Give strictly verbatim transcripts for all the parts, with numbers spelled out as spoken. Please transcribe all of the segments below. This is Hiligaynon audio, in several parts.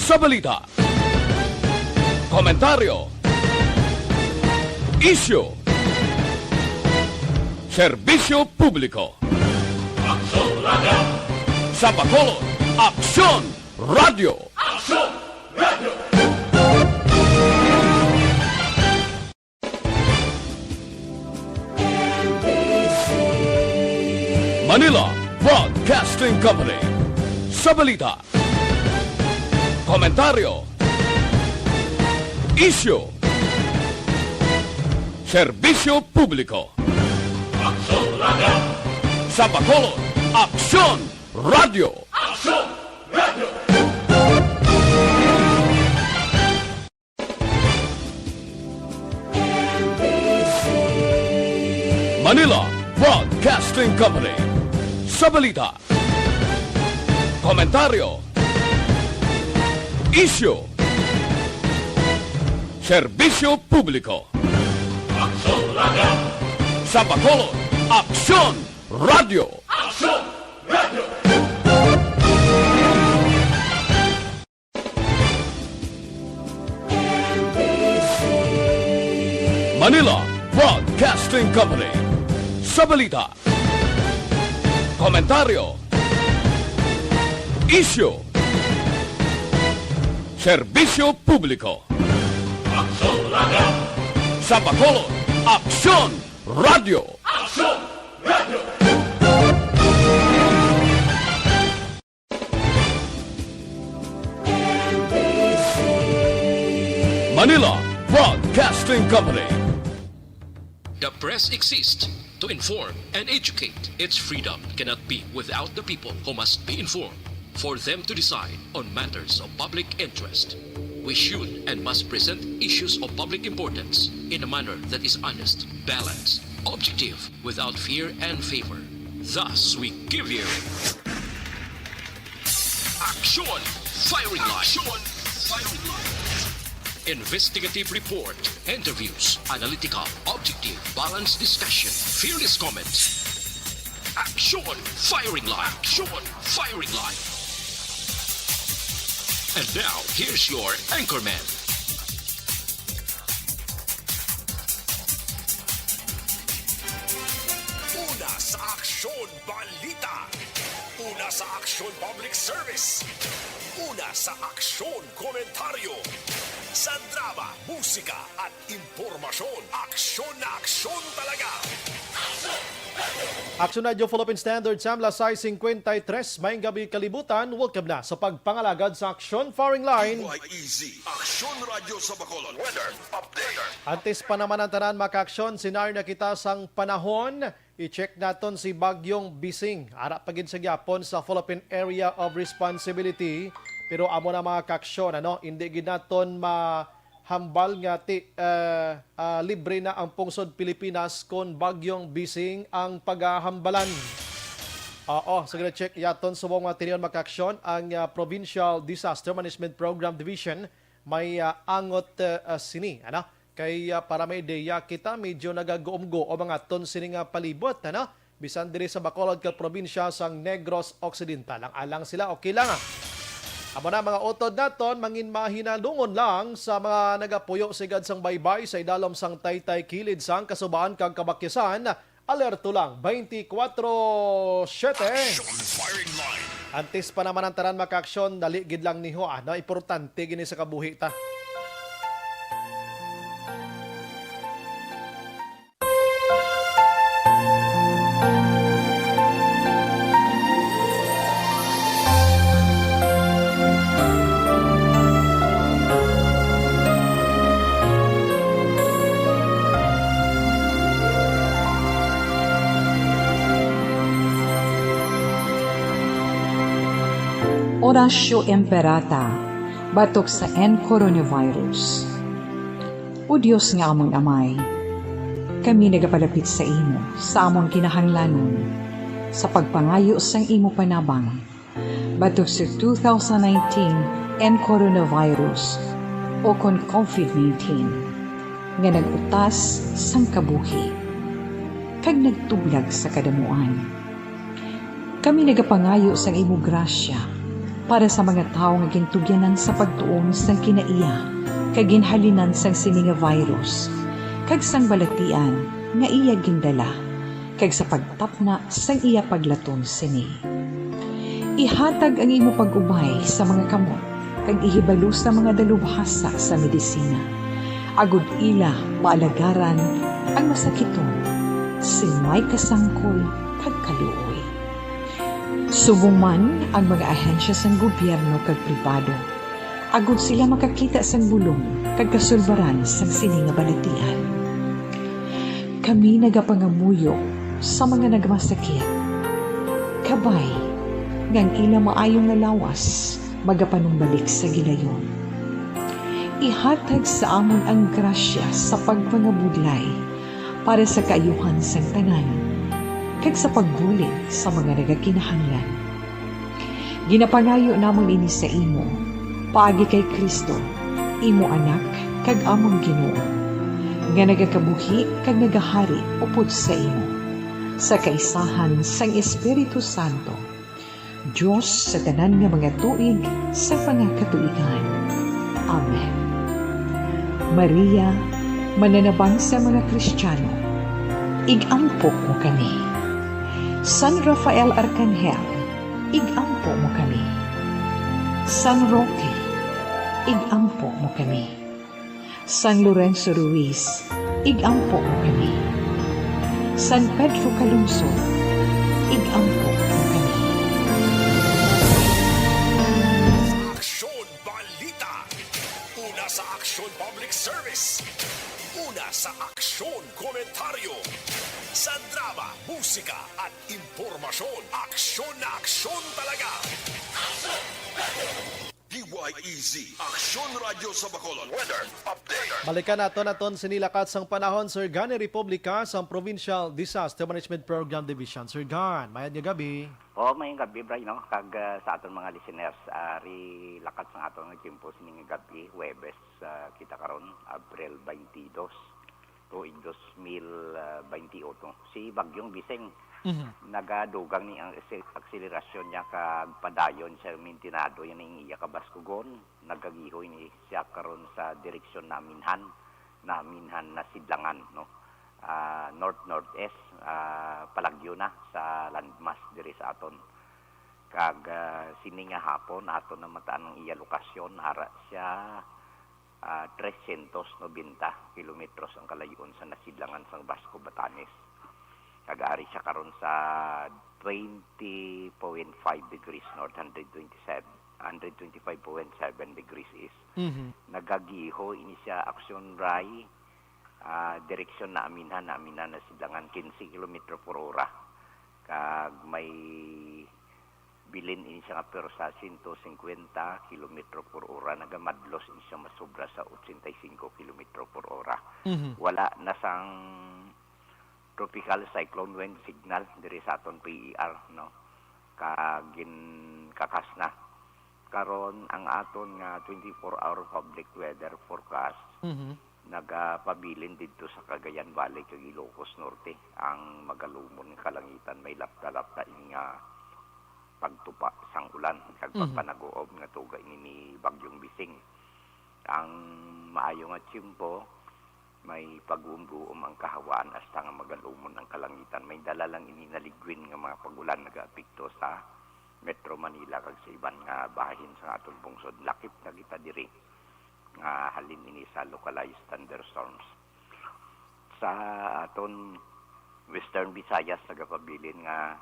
Sa balita, komentaryo, isyu, serbisyo publiko. Aksyon Radio! Sa Bacolod, Aksyon Radio! Aksyon Radio! Manila Broadcasting Company. Sa balita, komentaryo, isyu, serbisyo publiko. Aksyon Radio! Sa Bacolod, Aksyon Radio! Aksyon Radio! Manila Broadcasting Company. Sa balita, komentaryo, isyu, serbisyo publiko. Aksyon Radio! Sa Bacolod, Aksyon Radio! Aksyon Radio! Manila Broadcasting Company. Sa balita, komentaryo, isyu, serbisyo publiko. Aksyon Radio! Sa Bacolod, Aksyon Radio! Aksyon Radio! Manila Broadcasting Company. The press exists to inform and educate. Its freedom cannot be without the people, who must be informed for them to decide on matters of public interest. We should and must present issues of public importance in a manner that is honest, balanced, objective, without fear and favor. Thus, we give you Aksyon Firing Line. Aksyon Firing Line. Investigative report, interviews, analytical, objective, balanced discussion, fearless comments. Aksyon Firing Line. Aksyon Firing Line. And now, here's your anchorman. Una sa Aksyon Balita. Una sa Aksyon Public Service. Una sa Aksyon Komentaryo. Sa drama, musika, at impormasyon, aksyon na aksyon talaga. Aksyon Radio Philippine Standard, Samla sais cincuenta y tres, maayong gabi kalibutan. Welcome na sa pagpangalagad sa Aksyon Firing Line. B Y E Z, Aksyon Radio sa Bacolod. Weather update. Antes pa naman ang tanan, mga kaaksyon, senaryo na kita sang panahon. I-check naton si Bagyong Bising. Ara pa gid sa gyapon sa Philippine Area of Responsibility. Pero amo na, mga kaaksyon, ano, hindi gid naton mahambal nga ti, eh, ah, libre na ang pungsod Pilipinas kon Bagyong Bising ang pagahambalan. Oo, so gina-check yaton subong mga tinion, mga kaaksyon, ang, ah, Provincial Disaster Management Program Division may, ah, angot, ah, sini, ano? Kay, ah, para may ideya kita, medyo nagaguom-guom ang aton sini nga palibot, ano? Bisan diri sa Bacolod kag probinsya sang Negros Occidental. Ang alang sila, okay lang, ah. Amo na, mga utod naton, mangin mahinalungon lang sa mga nagapuyo sigad sang baybay sa idalom sang taytay kilid sang Casubaan kag Cabacquisan. Alerto lang, twenty-four seven. Action Firing Line. Antes pa naman ang tanan, mga kaaksyon, dali gid lang niho, ah, na importante gini sa kabuhi ta. Oratio Imperata, batok sa N coronavirus. O Dios nga amon Amay, kami nagapalapit sa imo sa amon kinahanglanon sa pagpangayo sang imo panabang batok sa two thousand nineteen N coronavirus, o kon COVID nineteen, nga nag-utas sang kabuhi kag nagtublag sa kadamuan. Kami nagapangayo sang imo grasya Para sa mga tawo nga gintugyanan sa pagtuon sang kinaiya kag ginhalinan sang sini nga virus, kag sang balatian nga iya gindala, kag sa pagtapna sang iya paglaton sini. Ihatag ang imo pag-ubay sa mga kamot, kag ihibalo sa mga dalubhasa sa medisina. Agod ila maalagaran ang masakiton sing may kasangkol kag kaluoy. Subong man ang mga ahensya sang gobyerno kag pribado, agod sila makakita sang bulong kag kasulbaran sang sini nga balatian. Kami nagapangamuyo sa mga nagmasakit. Kabay nga ang ila maayo nga lawas magapanumbalik sa gilayon. Ihatag sa amon ang grasya sa pagpangabudlay para sa kaayuhan sang tanan, kag sa pagbulig sa mga nagakinahanglan. Ginapangayo namon ini sa imo, paagi kay Cristo, imo Anak, kag amon Ginoo, nga nagakabuhi kag nagahari upod sa imo, sa kaisahan sang Espiritu Santo, Dios sa tanan nga mga tuig sa mga katuigan. Amen. Maria, mananabang sa mga Kristiyano, ig-ampo mo kami. San Rafael Arkanghel, ig-ampo mo kami. San Roque, ig-ampo mo kami. San Lorenzo Ruiz, ig-ampo mo kami. San Pedro Calungsod, ig-ampo mo kami. Aksyon Balita. Una sa Aksyon Public Service. Una sa Aksyon Komentaryo. Sa drama, musika, at impormasyon, aksyon na aksyon talaga. D Y E Z, Aksyon Radyo sa Bacolod. Weather update. Balikan naton aton sini lakat sang panahon, Sir Gani, Republika sang Provincial Disaster Management Program Division. Sir Gan, mayad nga gabi. Oo, mayad nga gabi, Bray, no? Kag, ah, sa aton mga listeners, ah, ri lakat sang aton nga tiyempo sini nga gabi, Huwebes, ah, kita karon, Abril twenty-two, tuig dos mil bainti otso. Si Bagyong Bising, Mhm. nagadugang ni ang akse-, akselerasyon niya kag padayon siya mintinado yan ang iya kabaskugon. Nagagiho ini siya karon sa direksyon Naminhan, Naminhan na Sidlangan, no? Ah, north-northeast, ah, palagyo na sa landmass diri sa aton. Kag, ah, sini nga hapon, aton na mataan ang iya lokasyon, ara siya, ah, trescientos noventa kilometros ang kalayo-on sa nasidlangan sang Basco, Batanes. Nagaari siya karon sa twenty point five degrees north, hundred twenty-seven, hundred twenty-five point seven degrees east. Mhm. Nagagiho ini siya, aksyon ray, ah, direksyon Naminhan, Naminhan na sidlangan, quince kilometro por ora. Kag may bilin ini siya nga pwersa, sento singkwenta kilometro por ora, nagamadlos ini siya masobra sa ochenta y cinco kilometro por ora. Mhm. Wala na sang tropical cyclone wind signal diri sa aton P E R, no? Kag ginkakas na. Karon, ang aton nga twenty-four hour public weather forecast Mhm. nagapabilin didto sa Cagayan Valley kag Ilocos Norte ang magalumon nga kalangitan. May lapta-lapta ini nga pagtupa sang ulan kag Mhm. pagpanaguob nga tuga ini ni Bagyong Bising. Ang maayo nga tiyempo, may pagguom-guom ang kahawaan hasta nga magalumon ang kalangitan. May dala lang ini naligwin nga mga pag-ulan nagaapekto sa Metro Manila kag sa iban nga bahin sa aton pungsod. Lakip na kita diri nga halin ini sa localized thunderstorms. Sa aton Western Visayas, nagapabilin nga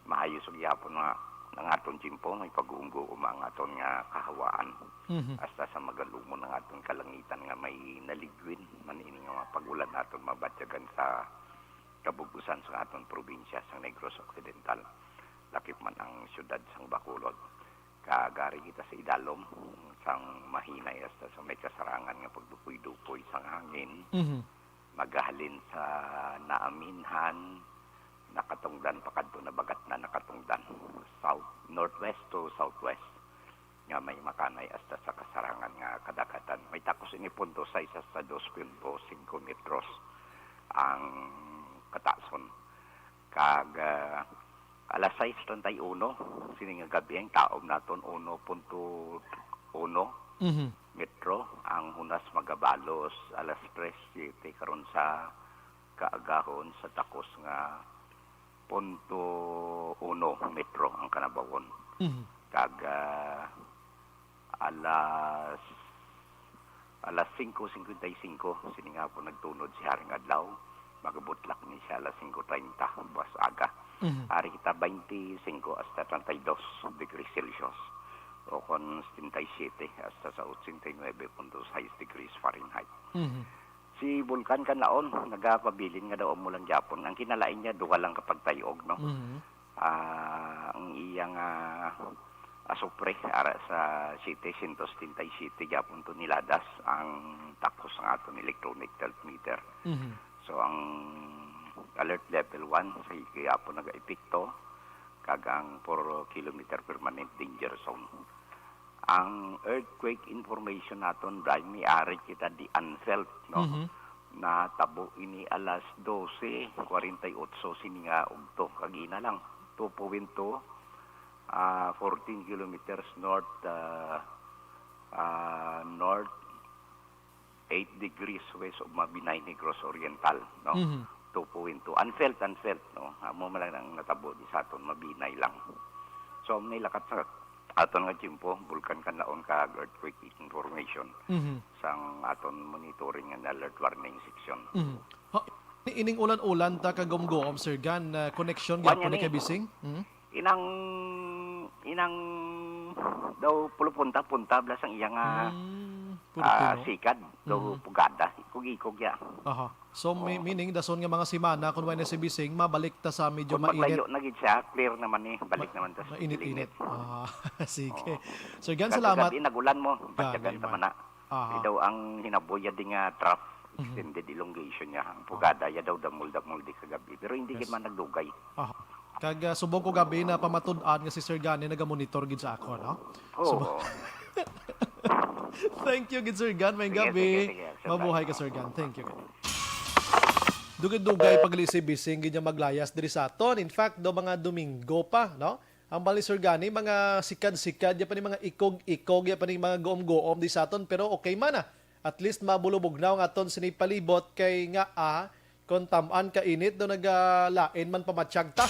maayo sa gihapon nga ang aton tiyempo, may pag-uumbo-uma ang aton nga kahawaan. Mhm. Hasta sa magalumon ang aton kalangitan nga may naligwin man ini nga mga pag-ulan aton mabatyagan sa kabug-usan sa aton probinsya sang Negros Occidental, lakip man ang siyudad sang Bacolod. Kag ari kita sa idalom sang mahinay hasta sa may kasarangan nga pagdupoy-dupoy sang hangin. Mhm. Magahalin sa naaminhan, nakatungdan pakadto na bagat na nakatungdan, south, northwest to southwest, nga may makanay hasta sa kasarangan nga kadagatan. May takos ini punto sais hasta dos punto singko metros ang kataason. Kag, ah, Alas sais treinta y uno, sini nga gabi ang taom naton uno punto uno Mhm. metro, ang hunas magabalos alas tres siete karon sa kaagahon sa takos nga punto uno metro ang kanabawon. Mhm. Kag, ah, alas, alas singko singkwenta y singko, sini nga po nagtunod si Haring Adlaw, magabutlak ni siya alas singko treinta, buwas aga. Mhm. Ari kita twenty-five hasta treinta y dos degrees Celsius, o kon setenta y siete hasta sa ochenta y nuebe punto sais degrees Fahrenheit. Mhm. Si Bulkan Kanlaon, nagapabilin nga daw amo lang gyapon. Ang kinalain niya, duha lang ka pagtayog, no? Mhm. Ah, ang iyang, ah, asupre, ara sa setecientos setenta y siete gyapon toneladas ang takos ang aton electronic health meter. Mhm. So, ang alert level one sa gyapon nagaepekto, kag ang four kilometer permanent danger zone. Ang earthquake information naton, Brian, may ari kita di unfelt, no? Mhm. Natabo ini alas dose kwarenta y otso sini nga ugto, kagina lang. Two point two, ah, fourteen kilometers north, ah, ah, north, eight degrees west of Mabinay, Negros Oriental, no? Mhm. Two point two. Unfelt, unfelt, no? Amo man lang ang natabo di sa aton, Mabinay lang. So, may lakat sa aton nga tiyempo, Bulkan Kanlaon kag earthquake information Mhm. sang aton monitoring and alert warning section. Mhm. Ha, ni-, ining ulan-ulan ta kagumguom, Sir Gan, ah, connection Wa gyapon niya ni ni. kay Bising? Mhm. Inang, inang daw pulo punta-punta blas ang iya nga, Mm, puro ah, pino. sikad, daw Mhm. pugada, ikog-ikog ya. Aha. So, may Oo. meaning, dason nga mga semana, kung wala na si Bising, mabalik ta sa medyo Kung mainit. maglayo na gid siya, clear naman eh, balik Ma-, naman ta sa mainit-init. Pilinit. Ah, sige. Oo. Sir Gan, Kag salamat. kagabi, nagulan mo, Gani patyagan ta man. man na. Aha. Di daw ang hinaboy ya di nga trough, Mhm. extended elongation niya. Ang pugada ya daw damol-damol di kagabi. Pero hindi Yes. gid man nagdugay. Aha. Kag, ah, subong ko gabi na pamatud-an nga si Sir Gani nagamonitor gid sa ako, no? Oo. Subong. Thank you gid, Sir Gan. May Sige, gabi. sige, sige. Sir Mabuhay Gan. ka, Sir Gan. Thank you. Dugay-dugay pag si Bising gid niya maglayas diri sa aton. In fact, do mga Domingo pa, no? Ang bali, Sir Gani, mga sikad-sikad, ya pa ni mga ikog-ikog, ya pa ni mga guom-guom di sa aton, pero okay man, ah. At least mabulubugnaw ang aton sini palibot kay nga, ah, kung tam-an ka init, do nagalain man pamatyag ta.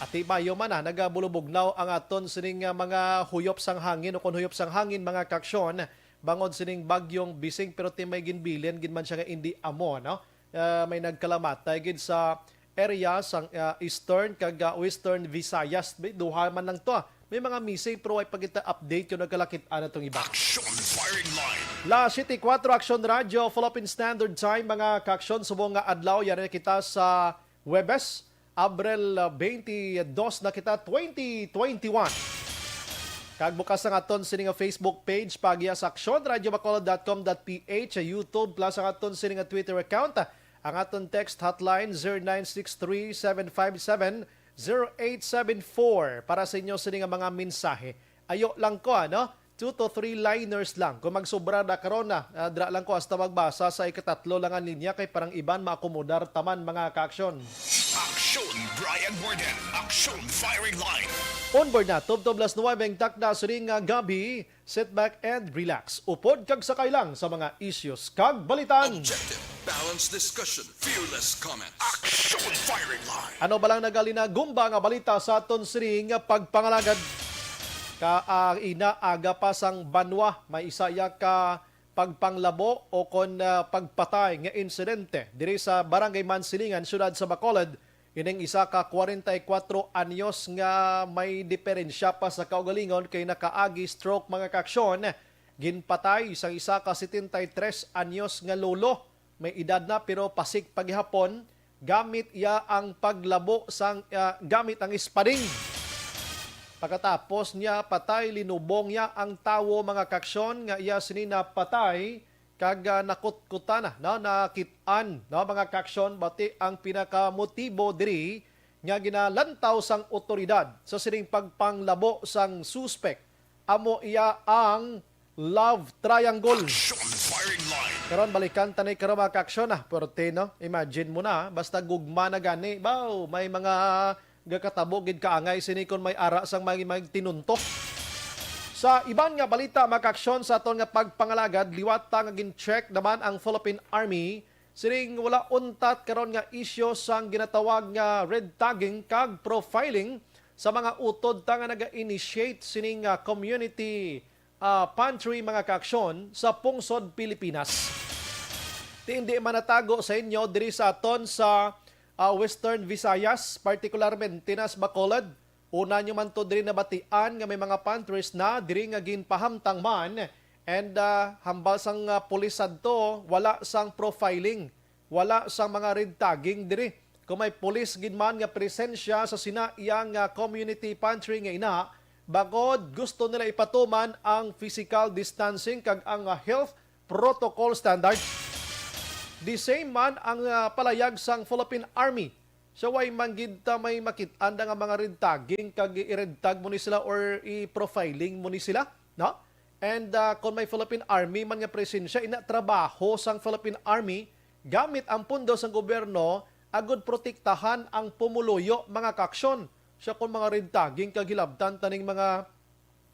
Ati bayo man, ah, nagabulubugnaw ang aton sining, ah, mga huyop sang hangin o kon huyop sang hangin, mga kaaksyon, bangod sining bagyong Bising, pero ti may ginbilin gid man siya nga indi amo, no? Ah, may nagkalamatay gid sa area sang, ah, eastern kag, ah, western Visayas. May duha man lang to, ah. May mga missing pero way pa kita update kung nagkalakit-an atong iba. Action Firing Line. La siete y cuatro, Action Radio, Philippine Standard Time, mga kaaksyon, subong nga adlaw, yari na kita sa Huwebes, Abril, ah, twenty-dos na kita, twenty twenty-one. Kag bukas ang aton sini nga Facebook page, paagi sa action radio bacolod dot com dot p h, YouTube, plus ang aton sini nga Twitter account. Ang aton text hotline, zero nine six three, seven five seven, zero eight seven four para sa inyo sini nga mga mensahe. Ayo lang ko, ano? Two to three liners lang. Kung magsubra na karon na, ah, dira lang ko hasta magbasa sa ikatatlo lang ang linya kay parang iban maakomodar taman, mga kaaksyon. Action Brian Warden, Action Firing Line. On board na, tubtob las nuwebe ang takna sining, ah, gabi. Sit back and relax. Upod kag sakay lang sa mga issues kag balitan. Objective, balanced discussion, fearless comment. Action Firing Line. Ano ba lang nagalinagumba nga balita sa aton sining pagpangalagad? Ka, ah, ina, aga pa sang banwa, may isa ya ka pagpanglabo o kon, ah, pagpatay nga insidente diri sa Barangay Mansilingan, siyudad sa Bacolod. Ining isa ka kwarenta y kuwatro anyos nga may diferensya pa sa kaugalingon kay nakaagi stroke, mga kaaksyon. Ginpatay sang isa ka setenta y tres anyos nga lolo. May edad na pero pasik pa gihapon. Gamit iya ang paglabo sang, ah, gamit ang espading. Pagkatapos niya patay, linubong niya ang tawo, mga kaaksyon, nga iya sini napatay kag, ah, nakutkutan na, no, nakit-an, no, mga kaaksyon, bati ang pinakamotibo diri nga ginalantaw sang otoridad sa sining pagpanglabo sang suspek. Amo iya ang love triangle. Action Firing Line. Karon, balikan ta ni karon, mga kaaksyon, ah. Puwerte, no? Imagine mo na, ah. Basta gugma na gani. Baw, may mga Gakatabo gid kaangay sini kon may ara sang may, may tinuntok. Sa iban nga balita, mga kaaksyon, sa aton nga pagpangalagad, liwat ta nga gin-check naman ang Philippine Army sining wala untat karon nga isyu sang ginatawag nga red tagging kag profiling sa mga utod ta nga naga-initiate sining, ah, community, ah, pantry, mga kaaksyon, sa pungsod Pilipinas. Ti hindi man natago sa inyo diri sa aton sa, ah, Western Visayas, partikularmente na sa Bacolod. Una nyo man to diri nabatian nga may mga pantries na diri nga ginpahamtang man, and, ah, hambal sang, ah, pulis sadto, wala sang profiling, wala sang mga red tagging diri. Kung may pulis gid man nga presensya sa sina iya nga community pantry nga ina, bakod gusto nila ipatuman ang physical distancing kag ang, ah, health protocol standard. The same man ang, ah, palayag sang Philippine Army. So, way man gid ta may makit-an da nga mga red tagging kag i-red tag mo ni sila or i-profiling mo ni sila, no? And, ah, kung may Philippine Army man nga presensya, ina trabaho sang Philippine Army gamit ang pondo sang gobyerno agud protektahan ang pumuluyo, mga kaaksyon. Siya kung mga red tagging kag hilabtan taning mga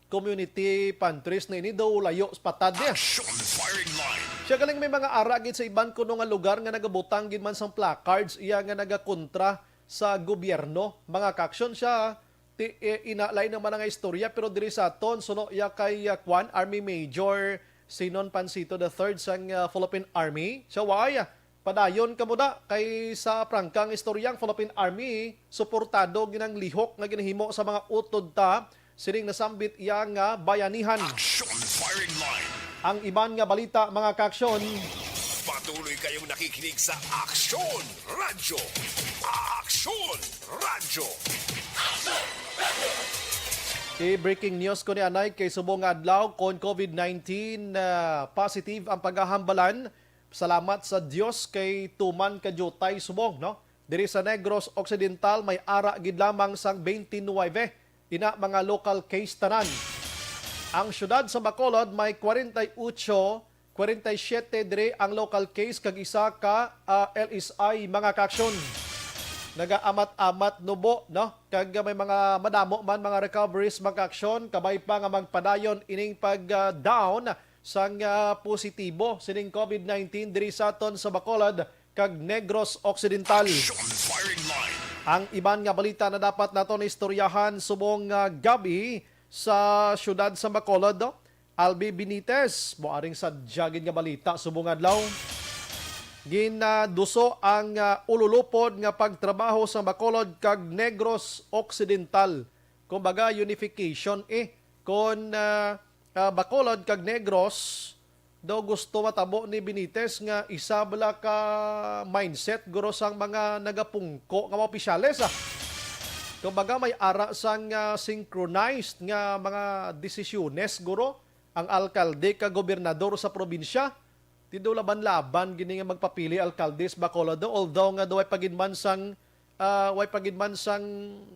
community pantries na ini daw layo sa patad niya. Action firing line. Siya galing may mga ara gid sa iban kuno nga lugar nga nagabutang gid man sang placards iya nga nagakontra sa gobyerno. Mga kaaksyon siya, ti, eh, ina, lain naman nga istorya, pero diri sa aton, suno iya kay, ah, Kwan, Army Major Sinon Pancito the third sang, ah, Philippine Army. Siya, way, ah, padayon kamo da, kay sa prangkang istorya, ang Philippine Army suportado ginang lihok nga ginahimo sa mga utod ta sining nasambit iya nga bayanihan. Action firing line. Ang iban nga balita, mga kaaksyon. Patuloy kayong nakikinig sa Action Radyo. Action Radyo. I-breaking news ko ni anay kay subong nga adlaw kon COVID nineteen, ah, positive ang paghahambalan. Salamat sa Dios kay tuman ka diutay subong, no? Diri sa Negros Occidental may ara gid lamang sang twenty-nine ina mga local case tanan. Ang siyudad sa Bacolod may forty-eight, forty-seven diri ang local case kag isa ka, ah, L S I, mga kaaksyon. Nagaamat-amat nubo, no? Kag may mga madamo man mga recoveries, mga kaaksyon, kabay pa nga magpadayon ining pag, ah, down sang, ah, positibo sining COVID nineteen diri sa aton sa Bacolod kag Negros Occidental. Action firing line. Ang iban nga balita na dapat naton istoryahan subong nga gabi sa siyudad sa Bacolod, no? Albi Benitez, moaring sadya gid nga balita subong adlaw. Ginaduso ang, ah, ululupod nga pagtrabaho sa Bacolod kag Negros Occidental. Kumbaga, unification, eh. Kon, ah, ah, Bacolod kag Negros, daw gusto matabo ni Benitez nga isa bala ka mindset, guro, sang mga nagapungko nga mga opisyales, ah. Kumbaga, may ara sang, ah, synchronized nga mga desisyones, guro, ang alkalde kag gobernador sa probinsya. Ti daw laban-laban gini nga magpapili alkalde sa Bacolod, although nga daw way pa gid man sang, ah, way pa gid man sang,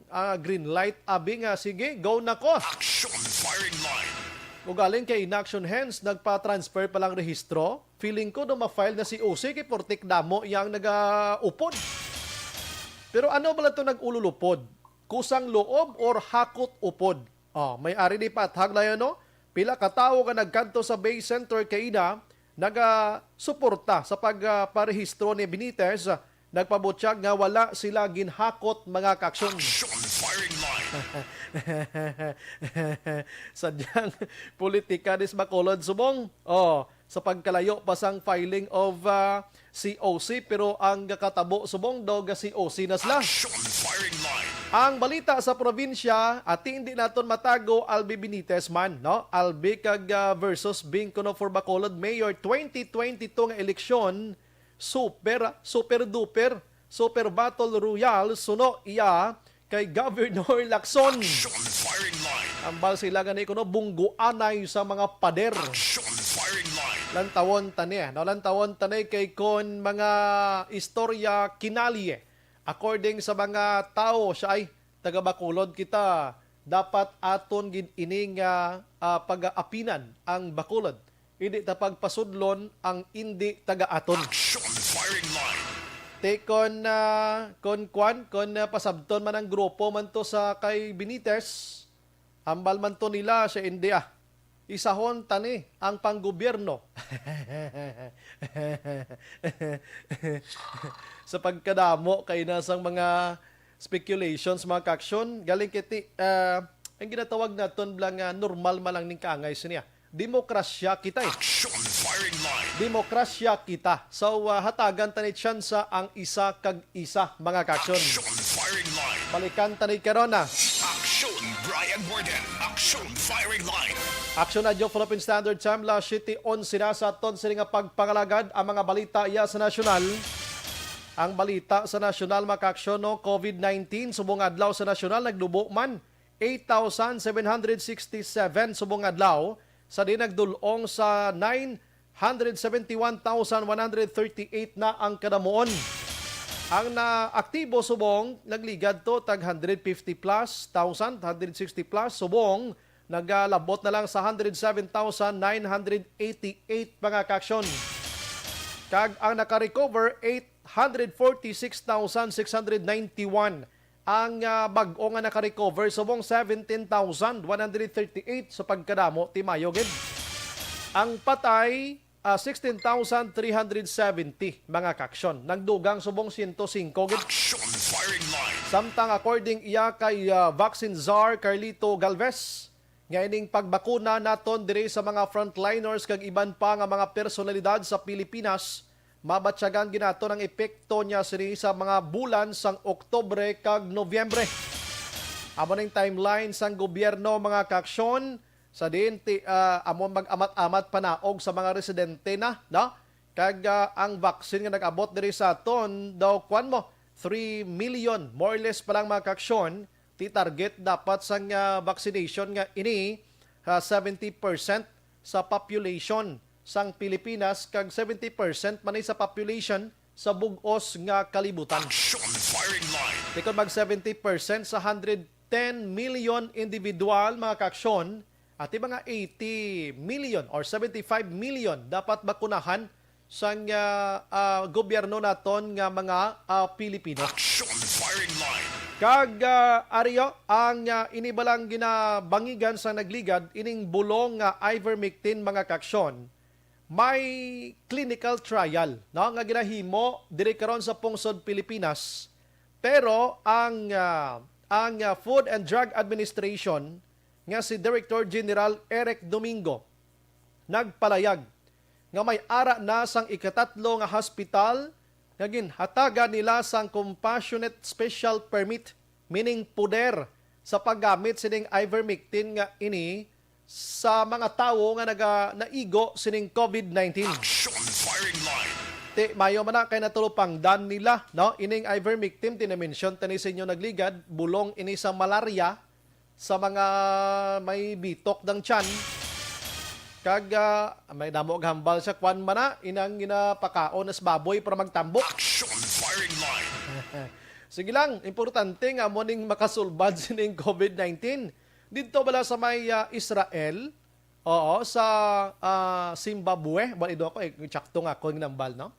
ah, green light, abi nga, "Sige, go na ko." Action firing line. Ugaling kay inaction hens, nagpa-transfer pa lang rehistro. Feeling ko daw ma-file na si O C kay portik damo yang nagaupod. Pero ano bala to nag-ululupod? Kusang loob or hakot upod? Oh, may ari ni Pat Haglayo, no? Pila ka tawo nga nagkadto sa Bay Center kaina nagasuporta sa pag, ah, parehistro ni Benitez, nagpabutyag nga wala sila ginhakot, mga kaaksyon. Action firing line. Sadyang politika dis Bacolod subong. Oh, sa pagkalayo pa sang filing of, ah, C O C, pero ang gakatabo subong daw ga C O C na sila. Action firing line. Ang balita sa probinsya, at hindi naton matago, Albi Benitez man, no? Albi kag, ah, versus Bing kuno for Bacolod Mayor twenty twenty-two nga eleksyon, super, super duper, super battle royale, suno iya kay Governor Lacson. Action firing line. Ambal sila gani kuno bungguanay sa mga pader. Action firing line. Lantawon ta ni, no? Lantawon ta ni kay kon mga istorya kinali. According sa mga tawo, siya ay taga Bacolod kita. Dapat aton gid ini nga, ah, pagaapinan ang Bacolod. Hindi ta pagpasudlon ang indi taga aton. Action firing line. Ti kon, ah, kon kwan, kon, ah, pasabton man ang grupo man to sa kay Benitez, ambal man to nila siya, "Hindi, ah. Isahon tani ang panggobyerno." Sa pagkadamo kay na sang mga speculations, mga kaaksyon, galing kiti, ah, ang ginatawag naton bala nga normal man lang ning kaangay sini, ah. Demokrasya kita, eh. Action Firing Line. Demokrasya kita. So, ah, hatagan ta ni tsansa ang isa kag isa, mga kaaksyon. Action Firing Line. Balikan ta ni karon na. Action Brian Warden. Action Firing Line. Action Radyo Philippine Standard Time, alas siyete onse na sa aton sini nga pagpangalagad ang mga balita iya sa nasyonal. Ang balita sa nasyonal, mga kaaksyon, no, covid nineteen, subong adlaw sa nasyonal, nagdubo man eight thousand seven hundred sixty-seven subong adlaw, sa di nagdul-ong sa nine hundred seventy-one thousand one hundred thirty-eight na ang kadamuon. Ang naaktibo subong nagligad to tag hundred fifty plus thousand, hundred sixty plus, subong nagalabot na lang sa hundred seven thousand nine hundred eighty-eight, mga kaaksyon. Kag ang nakarecover, eight hundred forty-six thousand six hundred ninety-one ang, ah, bag-o nga naka-recover, subong seventeen thousand one hundred thirty-eight sa pagkadamo ti Mayo gid. Ang patay, ah, sixteen thousand three hundred seventy, mga kaaksyon. Nagdugang subong siyento singko gid. Action Firing Line. Samtang according iya kay, ah, vaccine czar Carlito Galvez, nga ining pagbakuna naton diri sa mga frontliners kag iban pa nga mga personalidad sa Pilipinas, mabatyagan gid naton ang epekto niya sini sa mga bulan sang Oktubre kag Nobyembre. Amo ning timeline sang gobyerno, mga kaaksyon, sa diin ti, ah, amo mag-amat-amat panaog sa mga residente na, no? Kag, ah, ang vaccine nga nag-abot diri sa aton daw, kuwan mo, three million, more or less pa lang, mga kaaksyon, ti target dapat sang, ah, vaccination nga ini, ah, seventy percent sa population sang Pilipinas kag seventy percent man ni sa population sa bug-os nga kalibutan. Action Firing Line. Ti kon mag seventy percent sa hundred ten million individual, mga kaaksyon, ati mga eighty million or seventy-five million dapat bakunahan sang, ah, ah, gobyerno naton nga mga, ah, Pilipino. Action Firing Line. Kag, ah, ari yo, ang, ah, ini bala nga ginabangigan sa nagligad, ining bulong nga ivermectin, mga kaaksyon, may clinical trial, no, nga ginahimo diri karon sa pungsod Pilipinas. Pero ang, ah, ang, ah, Food and Drug Administration nga si Director General Eric Domingo nagpalayag nga may ara na sang ikatatlo nga hospital nga ginhatagan nila sang Compassionate Special Permit, meaning poder sa paggamit sining ivermectin nga ini sa mga tawo nga naga-, naigo sining covid nineteen. Action Firing Line. Ti, mayo man na kay natulupangdan nila, no? Ining ivermectin, ti na-mention tani sa inyo nagligad, bulong ini sa malaria, sa mga may bitok dang tiyan. Kag, ah, may damo gahambal sa kwan man na, inang ginapakaon as baboy para magtambok. Action Firing Line. Sige lang, importante nga amo ning makasulbad sining covid nineteen. Didto bala sa may, ah, Israel, oo, sa, ah, Zimbabwe, balido ako, eh, tsakto nga ako yung nambal, no?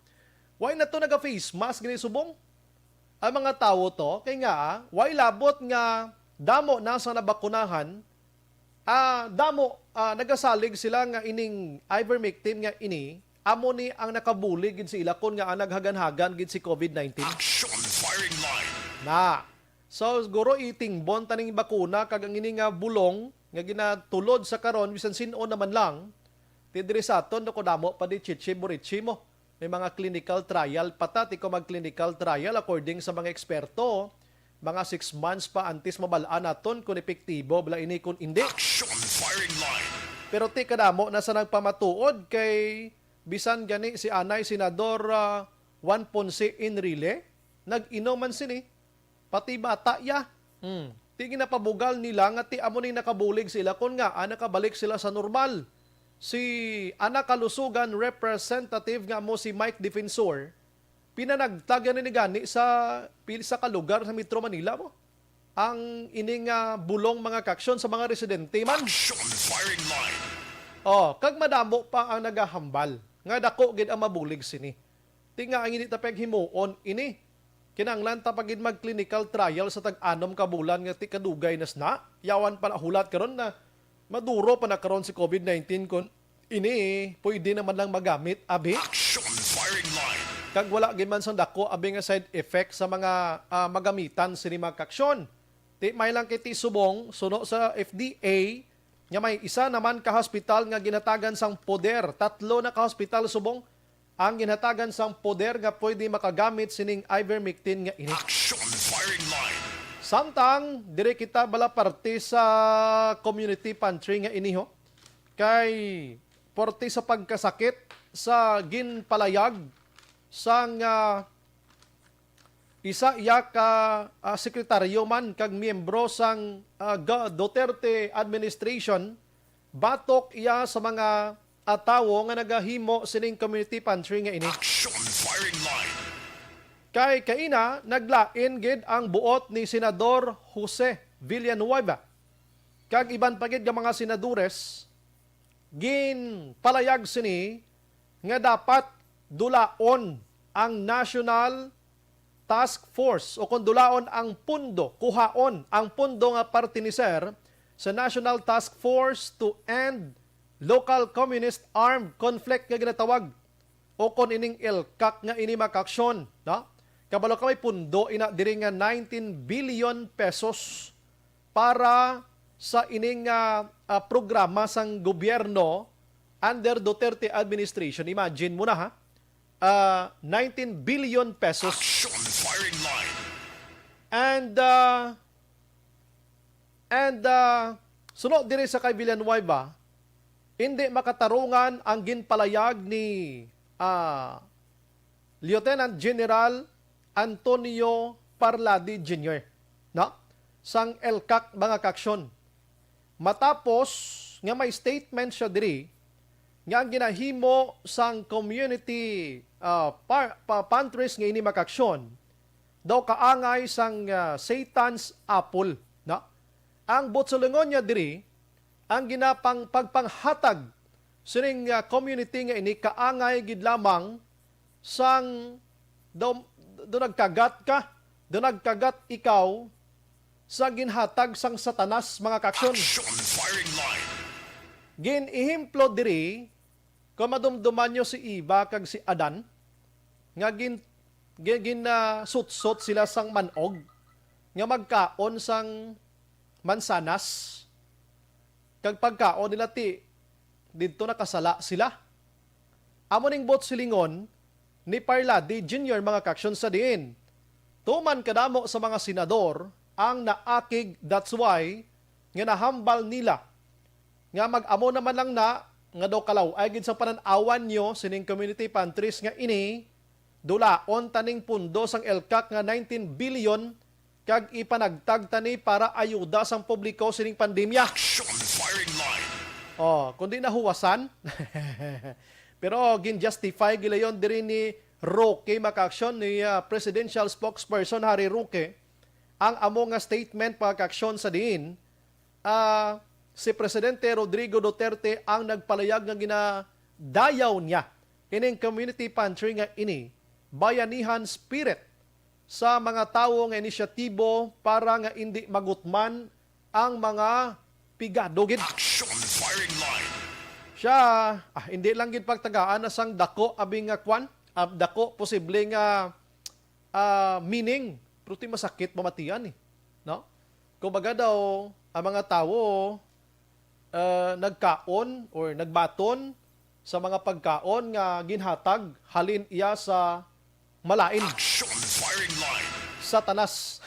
Why na to naga-face mask gini subong? Ang mga tawo to, kay nga, ah, way labot nga damo na sa nabakunahan, ah, damo, ah, nagasalig sila nga ining ivermectin nga ini, amo ni ang nakabulig gid sa ila kon nga, ah, naghaganhagan gid si covid nineteen. Action Firing Line. Na. So, siguro itingbon taning bakuna kag ang ini nga bulong nga ginatulod sa karon, bisan sin-o naman lang, ti diri sa aton, naku, damo pa di chichi burichi mo. May mga clinical trial pa ta, ti kung mag-clinical trial, according sa mga eksperto, mga six months pa antes mabal-an naton kung epektibo bala ini kung indi. Action Firing Line. Pero ti kadamo na sa nagpamatuod kay bisan gani si anay Senador, ah, Juan Ponce Enrile, nag-inom man sini. Pati bata iya. Hmm. Ti ginapabugal nila nga ti amo ni nakabulig sila kon nga, ah, nakabalik sila sa normal. Si ana kalusugan representative nga mo si Mike Defensor, pinanagtag yan ni gani sa pil-, sa kalugar sa Metro Manila mo. Ang ini nga bulong mga kaaksyon sa mga residente man. Action Firing Line. Oh, kag madamo pa ang nagahambal nga dako gid ang mabulig sini. Ti nga ang hindi ta paghimuon ini. Kinahanglan ta pa gid mag clinical trial sa tag-anom ka bulan nga ti kadugay na sna. Yawan pa na hulat karon na maduro pa na karon si covid nineteen, kon ini pwede naman lang magamit, abi. Action firing line. Kag wala gid man sang dako, abi, nga side effect sa mga, ah, magamitan sini, mga kaaksyon. Ti may lang kay ti subong, suno sa F D A, nga may isa naman ka hospital nga ginhatagan sang poder. Tatlo na ka hospital subong ang ginhatagan sang poder nga pwede makagamit sining ivermectin nga ini. Action firing line. Samtang diri kita bala parte sa community pantry nga iniho, kay parte sa pagkasakit sa ginpalayag sang, ah, isa iya ka, ah, sekretaryo man kag miyembro sang, ah, ga-, Duterte administration, batok iya sa mga, ah, tawo nga nagahimo sining community pantry nga ini. Action firing line. Kay kaina, naglain gid ang buot ni Senador Jose Villanueva kag iban pa gid nga mga senadores, ginpalayag sini nga dapat dulaon ang National Task Force, o kon dulaon ang pundo, kuhaon ang pundo nga parte ni Sir sa National Task Force to End Local Communist Armed Conflict nga ginatawag, o kon ining ELCAC nga ini, mga kaaksyon, no? Kabalo ka, may pundo ina diri nga nineteen billion pesos para sa ining, ah, ah, programa sang gobyerno under Duterte administration. Imagine mo na, ha? Ah, nineteen billion pesos. Action firing line. And, ah, and, ah, suno diri sa kay Villanueva, hindi makatarungan ang ginpalayag ni, ah, Lieutenant General Antonio Parlade Junior, no? Sang ELCAC, mga kaaksyon. Matapos nga may statement siya diri nga ang ginahimo sang community, ah, par-, pa-, pantries nga ini, mga kaaksyon, daw kaangay sang, ah, Satan's apple, no? Ang butsulingon niya diri, ang ginapang pagpanghatag sining, ah, community nga ini kaangay gid lamang sang daw, daw nagkagat ka, daw nagkagat ikaw sa ginhatag sang Satanas, mga kaaksyon. Action firing line. Gin-ehemplo diri, kung madumduman nyo si Eva kag si Adan, nga gin-, gin-, ginasutsot sila sang man-og nga magkaon sang mansanas, kag pagkaon nila ti didto nakasala sila. Amo ning buot silingon ni Parlade Junior, mga kaaksyon, sa diin tuman kadamo sa mga senador ang naakig, that's why nga nahambal nila nga mag-amo naman lang na nga daw kalaw-ay gid sa panan-awan nyo sining community pantries nga ini, dulaon taning pundo sang ELCAC nga nineteen billion kag ipanagtag tani para ayuda sang publiko sining pandemya. Action firing line. Oh, kundi nahuwasan. Pero gin-justify gilayon diri ni Roque, mga kaaksyon, ni, ah, presidential spokesperson Harry Roque, ang amo nga statement, mga kaaksyon, sa diin, ah, si Presidente Rodrigo Duterte ang nagpalayag nga ginadayaw niya ining community pantry nga ini, bayanihan spirit sa mga tawo nga inisyatibo para nga indi magutman ang mga pigado gid. Action firing line. Siya, ah, hindi lang gid pagtagaan na sang dako abi nga kwan, ah, dako posible nga, ah, meaning, pero ti masakit mamatian eh, no? Kumbaga daw, ang mga tawo, ah, nagkaon or nagbaton sa mga pagkaon nga ginhatag halin iya sa malain. Action firing line. Satanas.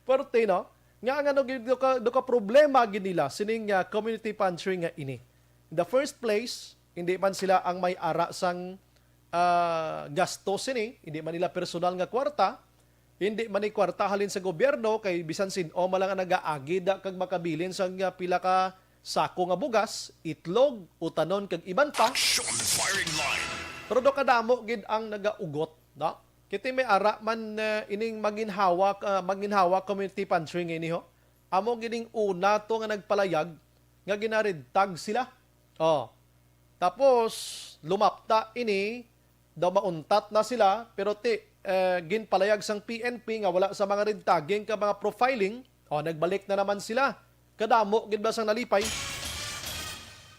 Parte, no? Nga ang ano, gid, do ka, do ka problema gid nila sining, ah, community pantry nga ini. In the first place, hindi man sila ang may ara sang, ah, gasto sini, hindi man nila personal nga kwarta, hindi man ni kwarta halin sa gobyerno, kay bisan sin-o man lang ang nagaagi da kag makabilin sang, ah, pila ka sako nga bugas, itlog, utanon kag iban pa. Action firing line. Pero do kadamo gid ang nagaugot, no? Kiti may ara man, ah, ining maginhawa, ah, maginhawa community pantry nga ini, ho. Amo gining una to nga nagpalayag nga ginaridtag sila. Oh. Tapos, lumapta ini, daw mauntat na sila, pero ti, eh, ginpalayag sang P N P nga wala sa mga red tagging ka mga profiling. O, nagbalik na naman sila. Kadamo gid ba sang nalipay?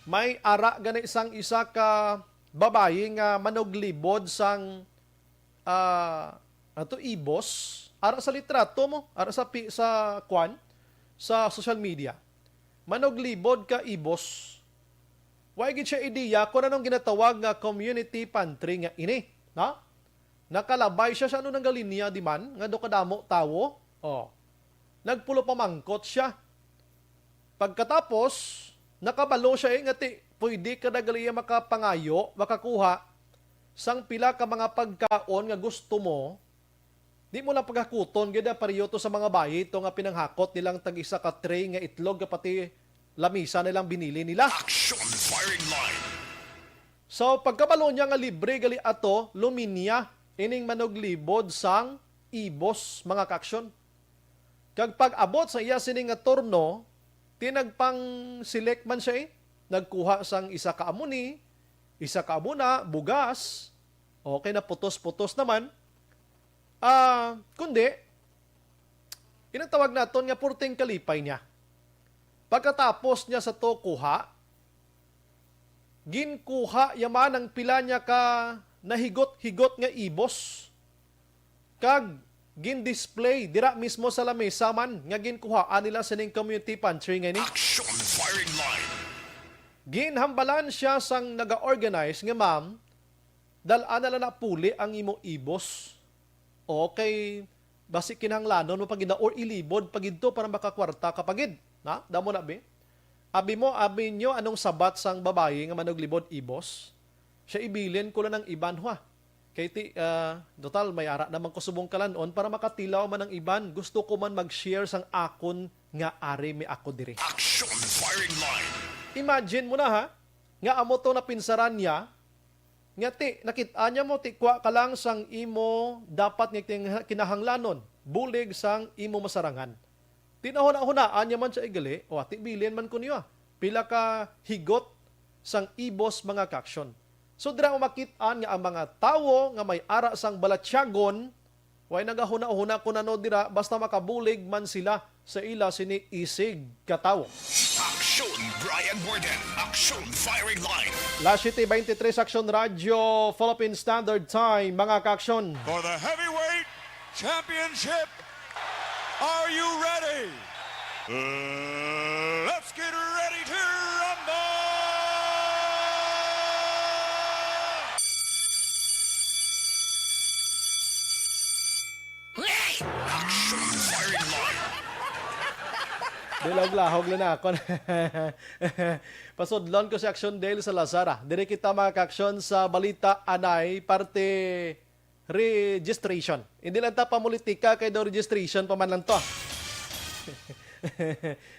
May ara gani sang isa ka babayi nga manuglibod sang, ah, ato, ibos, ara sa litrato mo, ara sa pi-, sa kwan, sa social media. Manuglibod ka ibos. Wa gid siya ideya kung anong ginatawag nga community pantry nga ini, no? Nakalabay siya sa ano nang galinya di man, nga do kadamo tawo. Oh. Nagpulopamangkot siya. Pagkatapos, nakabalo siya, eh, nga ti, pwede ka na gali makapangayo, makakuha sang pila ka mga pagkaon nga gusto mo. Di mo lang paghakuton gid, ah, pareho to sa mga bayi to nga pinanghakot nilang tag-isa ka tray nga itlog, nga pati lamisa nilang binili nila. Action firing line. So, pagkabalo niya nga libre gali ato, luminya ining manuglibod sang ibos, mga kaaksyon. Kag pag-abot sa iya sini nga turno, ti nagpang-select man siya, eh. Nagkuha sang isa ka amo ni, isa ka amo na, bugas. Okay, naputos-putos naman. Ah, kundi, ginatawag naton nga purting kalipay niya. Pagkatapos niya sa to kuha, ginkuha ya man ang pila niya ka nahigot-higot nga ibos, kag gin-display dira mismo sa lamesa man nga ginkuhaan nila sining community pantry nga ini. Action firing line. Ginhambalan siya sang naga-organize nga, "Ma'am, dal-a na lang na puli ang imo ibos. Okay, basi kinahanglanon mo pa gid na or ilibod pa gid to para makakwarta ka pa gid." Na, damo na, bi. Abi mo, abi nyo, anong sabat sang babayi nga manuglibod ibos? Siya, "Ibilin ko lang ang iban, ha. Kay ti, ah, total, may ara naman ko subong kalan-on para makatilaw man ang iban. Gusto ko man mag-share sang akon nga ari may ako diri." Action firing line. Imagine mo na, ha, nga amo to napinsaran niya, nga ti, nakit-an niya mo, ti, kwa ka lang sang imo dapat nga ting-, kinahanglanon, bulig sang imo masarangan. Tinahuna-hunaan niya man siya igali, o, "Ati, bilin man ko niyo, ah. Pila ka higot sang ibos, mga kaaksyon." So, dira mo makit-an nga ang mga tawo nga may ara sang balatyagon, way nagahuna-huna kun ano dira, basta makabulig man sila sa ila sini isig ka tawo. Action, Brian Warden. Action, firing line. Las siete veintitrés, Action Radio, Philippine Standard Time, mga kaaksyon. For the heavyweight championship, are you ready? Uh, let's get ready to rumble! Action firing line. Dilahog-lahog lang na ako. Pasudlon ko si Action Dale Salazar, ah. Diri kita, mga kaaksyon, sa balita anay parte registration. Hindi lang ta pamulitika kay daw registration pa man lang to.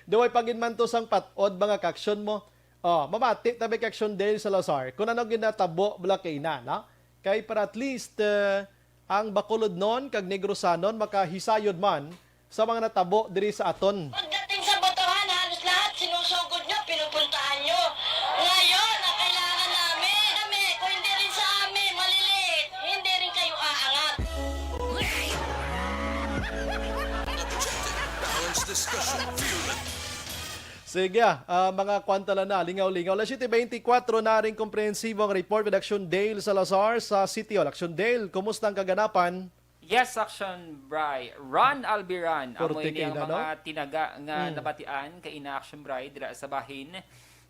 Duway pa gid man to sang pat-od, mga kaaksyon mo. Oh, mamati ta bi kay Action Dale Salazar kung ano ginatabo bala kay na, no? Kay para at least, eh, ang Bacolodnon kag Negrosanon makahisayod man sa mga natabo diri sa aton. Pagdating sa botohan, halos lahat sinusugod nyo, pinupuntahan nyo. Ngayon, ang kailangan namin, kami, kung hindi rin sa amin, maliliit, hindi rin kayo aangat. Objective, balanced discussion, fearless. Sige, ah, mga kwanta lang na, lingaw-lingaw. Alas siete veinticuatro na ring komprehensibong report with Action Dale Salazar sa City Hall. Action Dale, kumusta ang kaganapan? Yes, Action Bri. Ron Albiran, amo Korte ini ang kaina, no? mga tinaga nga Mm. nabatian kaina, Action Bri, dira sa bahin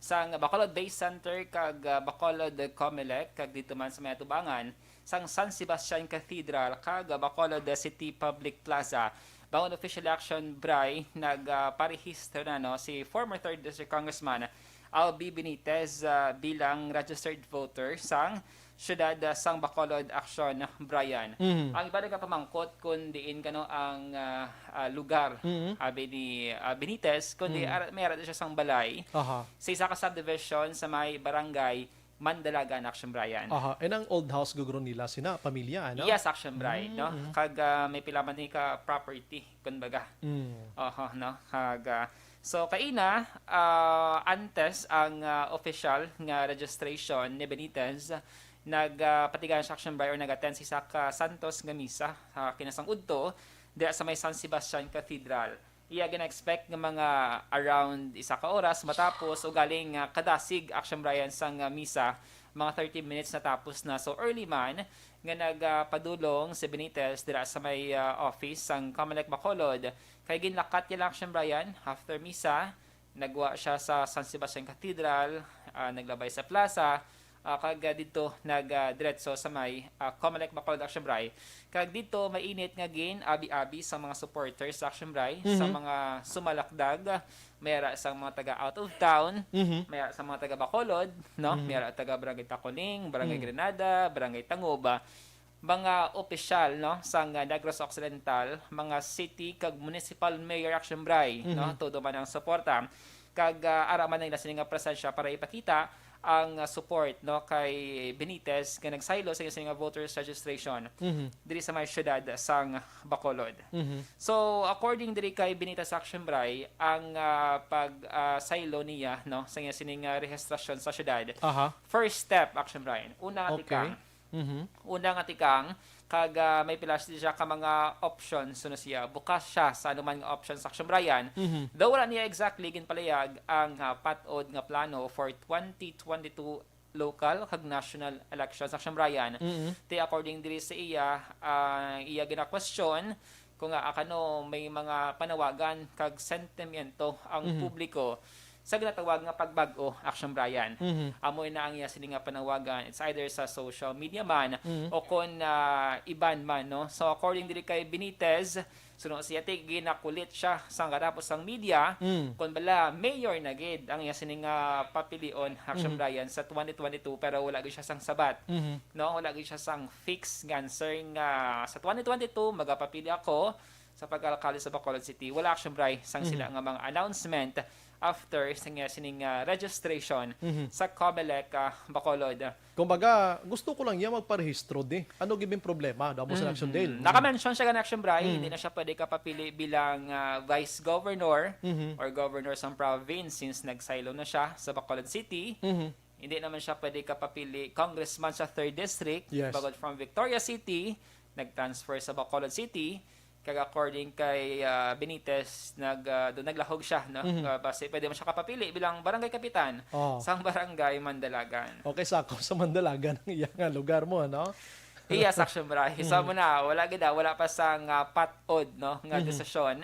sang Bacolod Base Center kag, ah, Bacolod Comelec, kag dito man sa may atubangan sang San Sebastian Cathedral kag, ah, Bacolod City Public Plaza. Bangon official, Action Bri, nag, ah, parehistro na, no, si former third District Congressman Albi Benitez, ah, bilang registered voter sang siyudad, ah, sang Bacolod, Action, Brian. Mhm. Ang iba nagapamangkot kung diin kano ang, ah, ah, lugar, Mhm. abi ni, ah, Benitez, kundi Mhm. ara-, may ara siya sang balay Aha. sa isa ka subdivision sa may barangay Mandalagan, Action, Brian. Aha. And ang old house gugro nila sina pamilya, ano? Yes, Action, Brian, no? Mhm. Kag, ah, may pila man ni ka property, kumbaga. Mm. Aha, no? Kag, ah, So, kaina, ah, antes ang, ah, official nga registration ni Benitez, nag, ah, patigayon siya, Action Bri, or nag-attend si Saka Santos nga misa, ah, kinasang udto, diha sa may San Sebastian Cathedral. Iya gina-expect nga mga around isa ka oras matapos, ugaling, ah, kadasig, Action Bri, sang, ah, misa, mga thirty minutes natapos na. So, early man nga nag, ah, padulong si Benitez dira sa may, ah, office sang Comelec Bacolod, kay ginlakat niya lang, Action Bri, after misa, nagwa siya sa San Sebastian Cathedral, ah, naglabay sa plaza, ah, kag, ah, didto nag, ah, diretso sa may, ah, Comelec Bacolod, Action Bri. Kag didto mainit nga gin-abi-abi sa mga supporters, Action Bri, sa Mhm. mga sumalakdag, may ara sang mga taga out of town, Mhm. may ara sa mga taga Bacolod, no? Mhm. May ara taga Barangay Tacoling, Barangay Mm. Granada, Barangay Tanguba, mga opisyal, no, sang, ah, Negros Occidental, mga city kag municipal mayor, Action Bri, no, Mhm. todo man ang suporta. Kag, ah, ara man ang ila sini nga presensya para ipakita ang, ah, support, no, kay Benitez nga nagsaylo sa iyang sini nga voters registration Mhm. diri sa may syudad sang Bacolod. Mhm. So, according diri kay Benitez, Action Bri, ang, ah, pag, ah, saylo niya, no, sa iyang sini nga rehistrasyon sa syudad, Aha. first step, Action Bri. Una nga Okay. tikang, Mhm. Una nga tikang, kag, ah, may pila siya ka mga options, suno siya. Bukas siya sa anuman nga options, Action Bri. Mhm. Daw wala niya exactly ginpalayag ang, ah, pat-od nga plano for twenty twenty-two local kag national elections, Action Bri. Mhm. Ti according diri sa iya, ah, iya gina-question kung, ah, kano may mga panawagan kag sentimiento ang Mhm. publiko sa ginatawag nga pagbag-o, Action Bri. Mhm. Amo na ang iya sini nga panawagan. It's either sa social media man Mhm. o kon, ah, iban man, no? So, according diri kay Benitez, suno siya, ti ginakulit siya sang katapos sang media, Mm. kon bala mayor na gid ang iya sini nga papilion, Action Mhm. Bri, sa twenty twenty-two, pero wala gid siya sang sabat, Mhm. no? Wala gid siya sang fixed nga answer nga sa twenty twenty-two magapapili ako sa pag-alkalde sa Bacolod City. Wala, Action Bri, sang Mhm. sila nga mga announcement after sa nga sining, ah, registration Mhm. sa Comelec, ah, Bacolod. Kumbaga, gusto ko lang iya magparehistro di. Ano gid ang problema? Damo sa Mhm. Action Dale. Mm. Naka-mention siya gani, Action Bri, Mm. hindi na siya pwede kapapili bilang, ah, vice governor Mhm. or governor sa province since nagsaylo na siya sa Bacolod City. Mhm. Hindi naman siya pwede kapapili congressman sa third district, Yes. bangod from Victoria City, nag-transfer sa Bacolod City. Kag according kay, ah, Benitez, nag, ah, do naglahog siya, no? Mhm. Ah, basi pwede man siya kapapili bilang barangay kapitan Oh. sang barangay Mandalagan. Okay, sakop sa Mandalagan ang iya nga lugar mo, no? Iya, Action Bri. So, Mhm. amo na, wala gid, ah, wala pa sang, ah, pat-od, no, nga Mhm. desisyon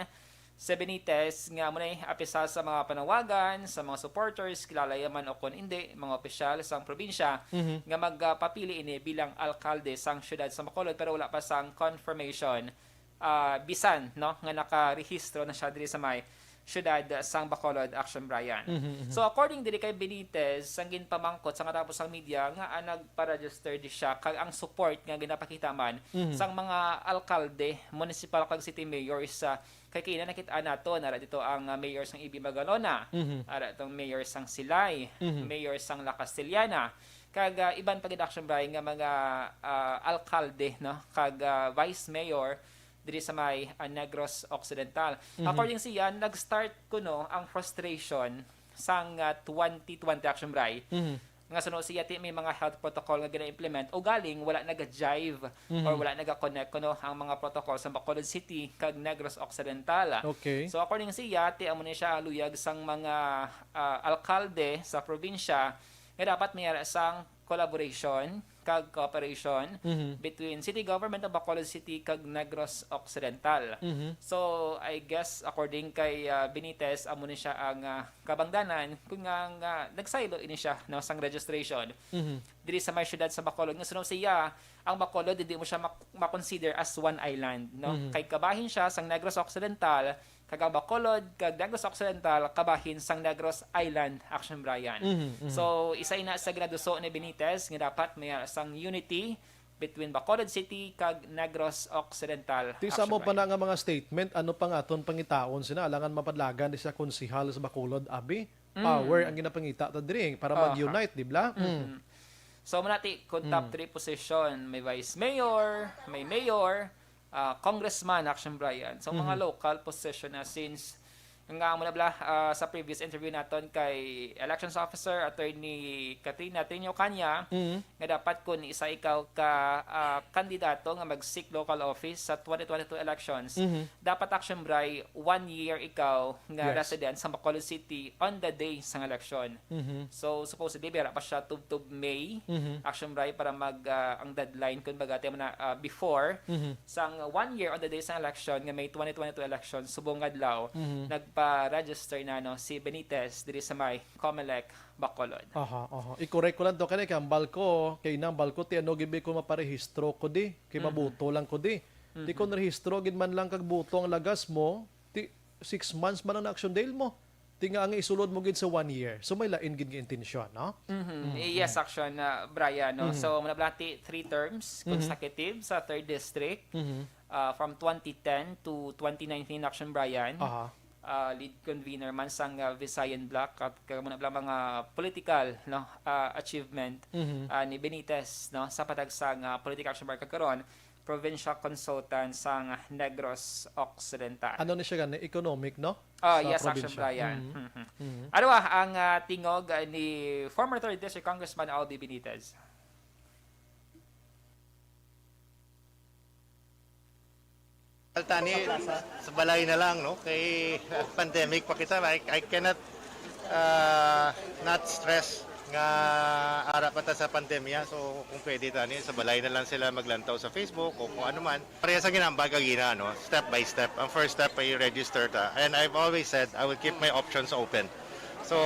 si Benitez, nga amo na, eh, apisal sa mga panawagan, sa mga supporters, kilala ya man o kon indi, mga opisyal sang probinsya, Mhm. nga magpapili ini bilang alkalde sang siyudad sa Bacolod, pero wala pa sang confirmation, ah, bisan, no, nga nakarehistro na siya diri sa may siyudad sang Bacolod, Action Bri. Mhm, mhm. So, according diri kay Benitez, sang ginpamangkot sa katapos sang media nga, ah, nagpa-register di siya, kag ang support nga ginapakita man Mhm. sang mga alkalde, municipal kag city mayors, ah, kay kaina nakit-an nato, nara dito ang, ah, mayor sang A B Magalona, Mhm. ara itong mayor sang Silay, Mhm. mayor sang La Castellana, kag, ah, iban pa gid, Action Bri, nga mga, ah, alkalde, no, kag, ah, vice mayor diri sa may, ah, Negros Occidental. Mhm. According siya, nag-start kuno ang frustration sang, ah, twenty twenty, Action Bri. Mhm. Nga suno siya, ti may mga health protocol nga gina-implement, ugaling wala naga-jive Mhm. or wala naga-connect kuno ang mga protocol sa Bacolod City kag Negros Occidental. Okay. So, according siya, ti amo ni siya luyag sang mga, ah, alkalde sa probinsya nga dapat may ara sang collaboration kag cooperation Mhm. between City Government of Bacolod City kag Negros Occidental. Mhm. So, I guess, according kay, ah, Benitez, amo ni siya ang, ah, kabangdanan kung nga, nga nagsaylo ini siya, no, sang registration. Mhm. Diri sa may siyudad sa Bacolod, nga suno siya, ang Bacolod, hindi mo siya mak-, makonsider as one island, no? Mhm. Kay kabahin siya sang Negros Occidental, kag ang Bacolod kag Negros Occidental kabahin sang Negros Island, Action Bri. Mhm, mhm. So, isa ina sa ginaduso ni Benitez nga dapat may sang unity between Bacolod City kag Negros Occidental, Ti sa Action mo pa Bri. na nga mga statement, ano pa nga aton pangitaon sina, alangan mapadlagan di sa konsehal sa Bacolod, abi? Power Mm. ang ginapangita ta diri para Aha. mag-unite, di ba? Mm. Mm. So, muna ti, kung top Mm. three position, may vice mayor, may mayor, ah, congressman, Action Bri. So, mga Mhm. local position na since, Nga muna bala, ah, sa previous interview naton kay Elections Officer Attorney Katrina Trinio Canya, Mm. nga dapat kun isa ikaw ka, ah, kandidato nga mag-seek local office sa twenty twenty-two elections, Mhm. dapat, Action Bri, one year ikaw nga Yes. resident sa Bacolod City on the day sang election. Mhm. So, supposedly, bira pa siya tubtob May, Mhm. Action Bri, para mag, ah, ang deadline, kun baga, tayo na, ah, before, Mhm. sang one year on the day sang election, nga May twenty twenty-two election, subong adlaw, Mhm. nagpa-register na, no, si Benitez diri sa may Comelec, Bacolod. Aha, aha. I-correct ko lang to, kani kay ang balko, kay nang balko, ti ano gibi ko maparehistro ko di, kay Mhm. mabuto lang ko di. Di Mhm. ko narehistro gid man lang kag buto ang lagas mo, ti six months man ang na-action dale mo. Ti nga ang isulod mo gid sa one year. So may lain gid nga intensyon, no? Mhm. Mm, Eh, yes, mm. Action, ah, Brian, no? Mhm. So, muna bala ti three terms Mhm. consecutive sa third district, Mhm. ah, from twenty ten to twenty nineteen, Action Brian. Aha. Ah, lead convener man sang, ah, Visayan Bloc at kag muna bala mga political, no, ah, achievement, Mhm. ah, ni Benitez, no, sa patagsang, ah, political, Action Brian, kag karon, provincial consultant sang Negros Occidental. Ano ni siya gani? Economic, no? Ah, Sa yes, Action probinsya. Brian. Mhm. Mhm. Mhm. Ano ba ang, ah, tingog, ah, ni former third District Congressman Albi Benitez? Altani, sa balay na lang, no? Kay, ah, pandemic pa kita. I, I cannot, ah, not stress nga ara pa ta sa pandemya. So, kung pwede, tani, sa balay na lang sila maglantaw sa Facebook o kung ano man. Pareha sa ginambag kagina, no? Step by step. Ang first step ay register ta. And I've always said, I will keep my options open. So,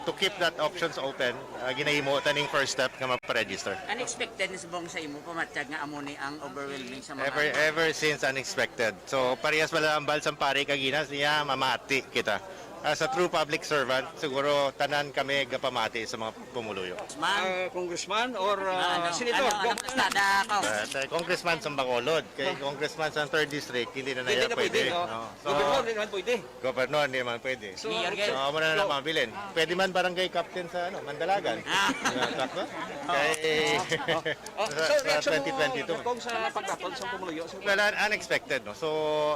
to keep that options open, ah, ginahimo ta ning first step nga magpa-register. Unexpected ni subong sa imo, pamatyag nga amo ni ang overwhelming sa mga Ever, ever since unexpected. So, parehas wala ang bal sang pare kagina, niya mamati kita. As a true public servant, siguro tanan kami gapamati sa mga pumuluyo. Congressman? Ah, congressman or, ah, Ano? Senator? Ano? Anong Doc? Pasada ako? Ah, sa congressman sa Bacolod, kay congressman sa third district, hindi na Hindi naya na pwede, pwede. No? So, Gobernador, hindi naman pwede. Gobernador, hindi naman pwede. So, Mayor, So, amo na so, lang mabilin. Pwede man barangay captain sa, ano, Mandalagan. Ah. Sakto? Kay Oh, sa, so, sa reaction mo, twenty twenty-two. Kung sa pagkatod sa pumuluyo, so, Well, un-, unexpected, no? So,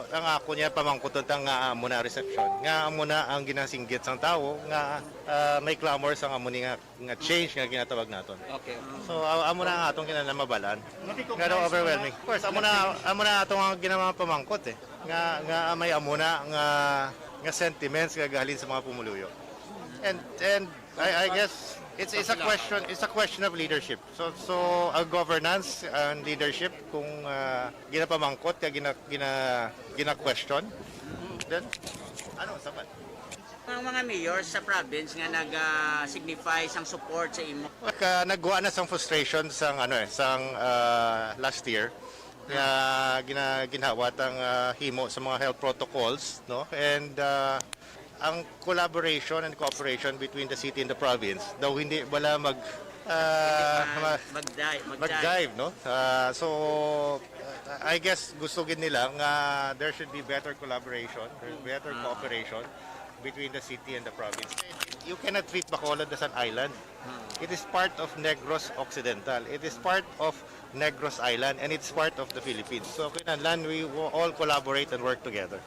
ang ako niya pamangkuton ta nga amo na reception, nga amo na ang ginasinggit sang tawo, nga, ah, may clamor sa amo ni nga, nga change nga ginatawag naton. Okay. So, a-, amo na ang atong kinahanglan mabalaan. Nga daw overwhelming. Of course, amo na, amo na atong ang ginamapamangkot, eh. Nga, nga may amo na nga, nga sentiments nga gahalin sa mga pumuluyo. And, and I, I guess it's, it's a question, it's a question of leadership. So, so, a governance and leadership, kung, ah, ginapamangkot, kaya gina-, gina-, gina-question, then, ano, sapat? Ang mga mayor sa province nga nag, ah, signify sang support sa imo. Ka, nagwa na sang frustration sang, ano, eh, sang, ah, last year. Nga gina-, ginhawa tang, ah, himo sa mga health protocols, no? And, ah, ang collaboration and cooperation between the city and the province daw hindi wala mag, ah, Hindi ma-, ma-, mag-dive, mag-dive. Mag-dive, no? Ah, so, uh, I guess gusto gid nila nga there should be better collaboration, there's better Ah. cooperation between the city and the province. You cannot treat Bacolod as an island. Ah. It is part of Negros Occidental. It is part of Negros Island, and it's part of the Philippines. So, kinahanglan we wo-, all collaborate and work together.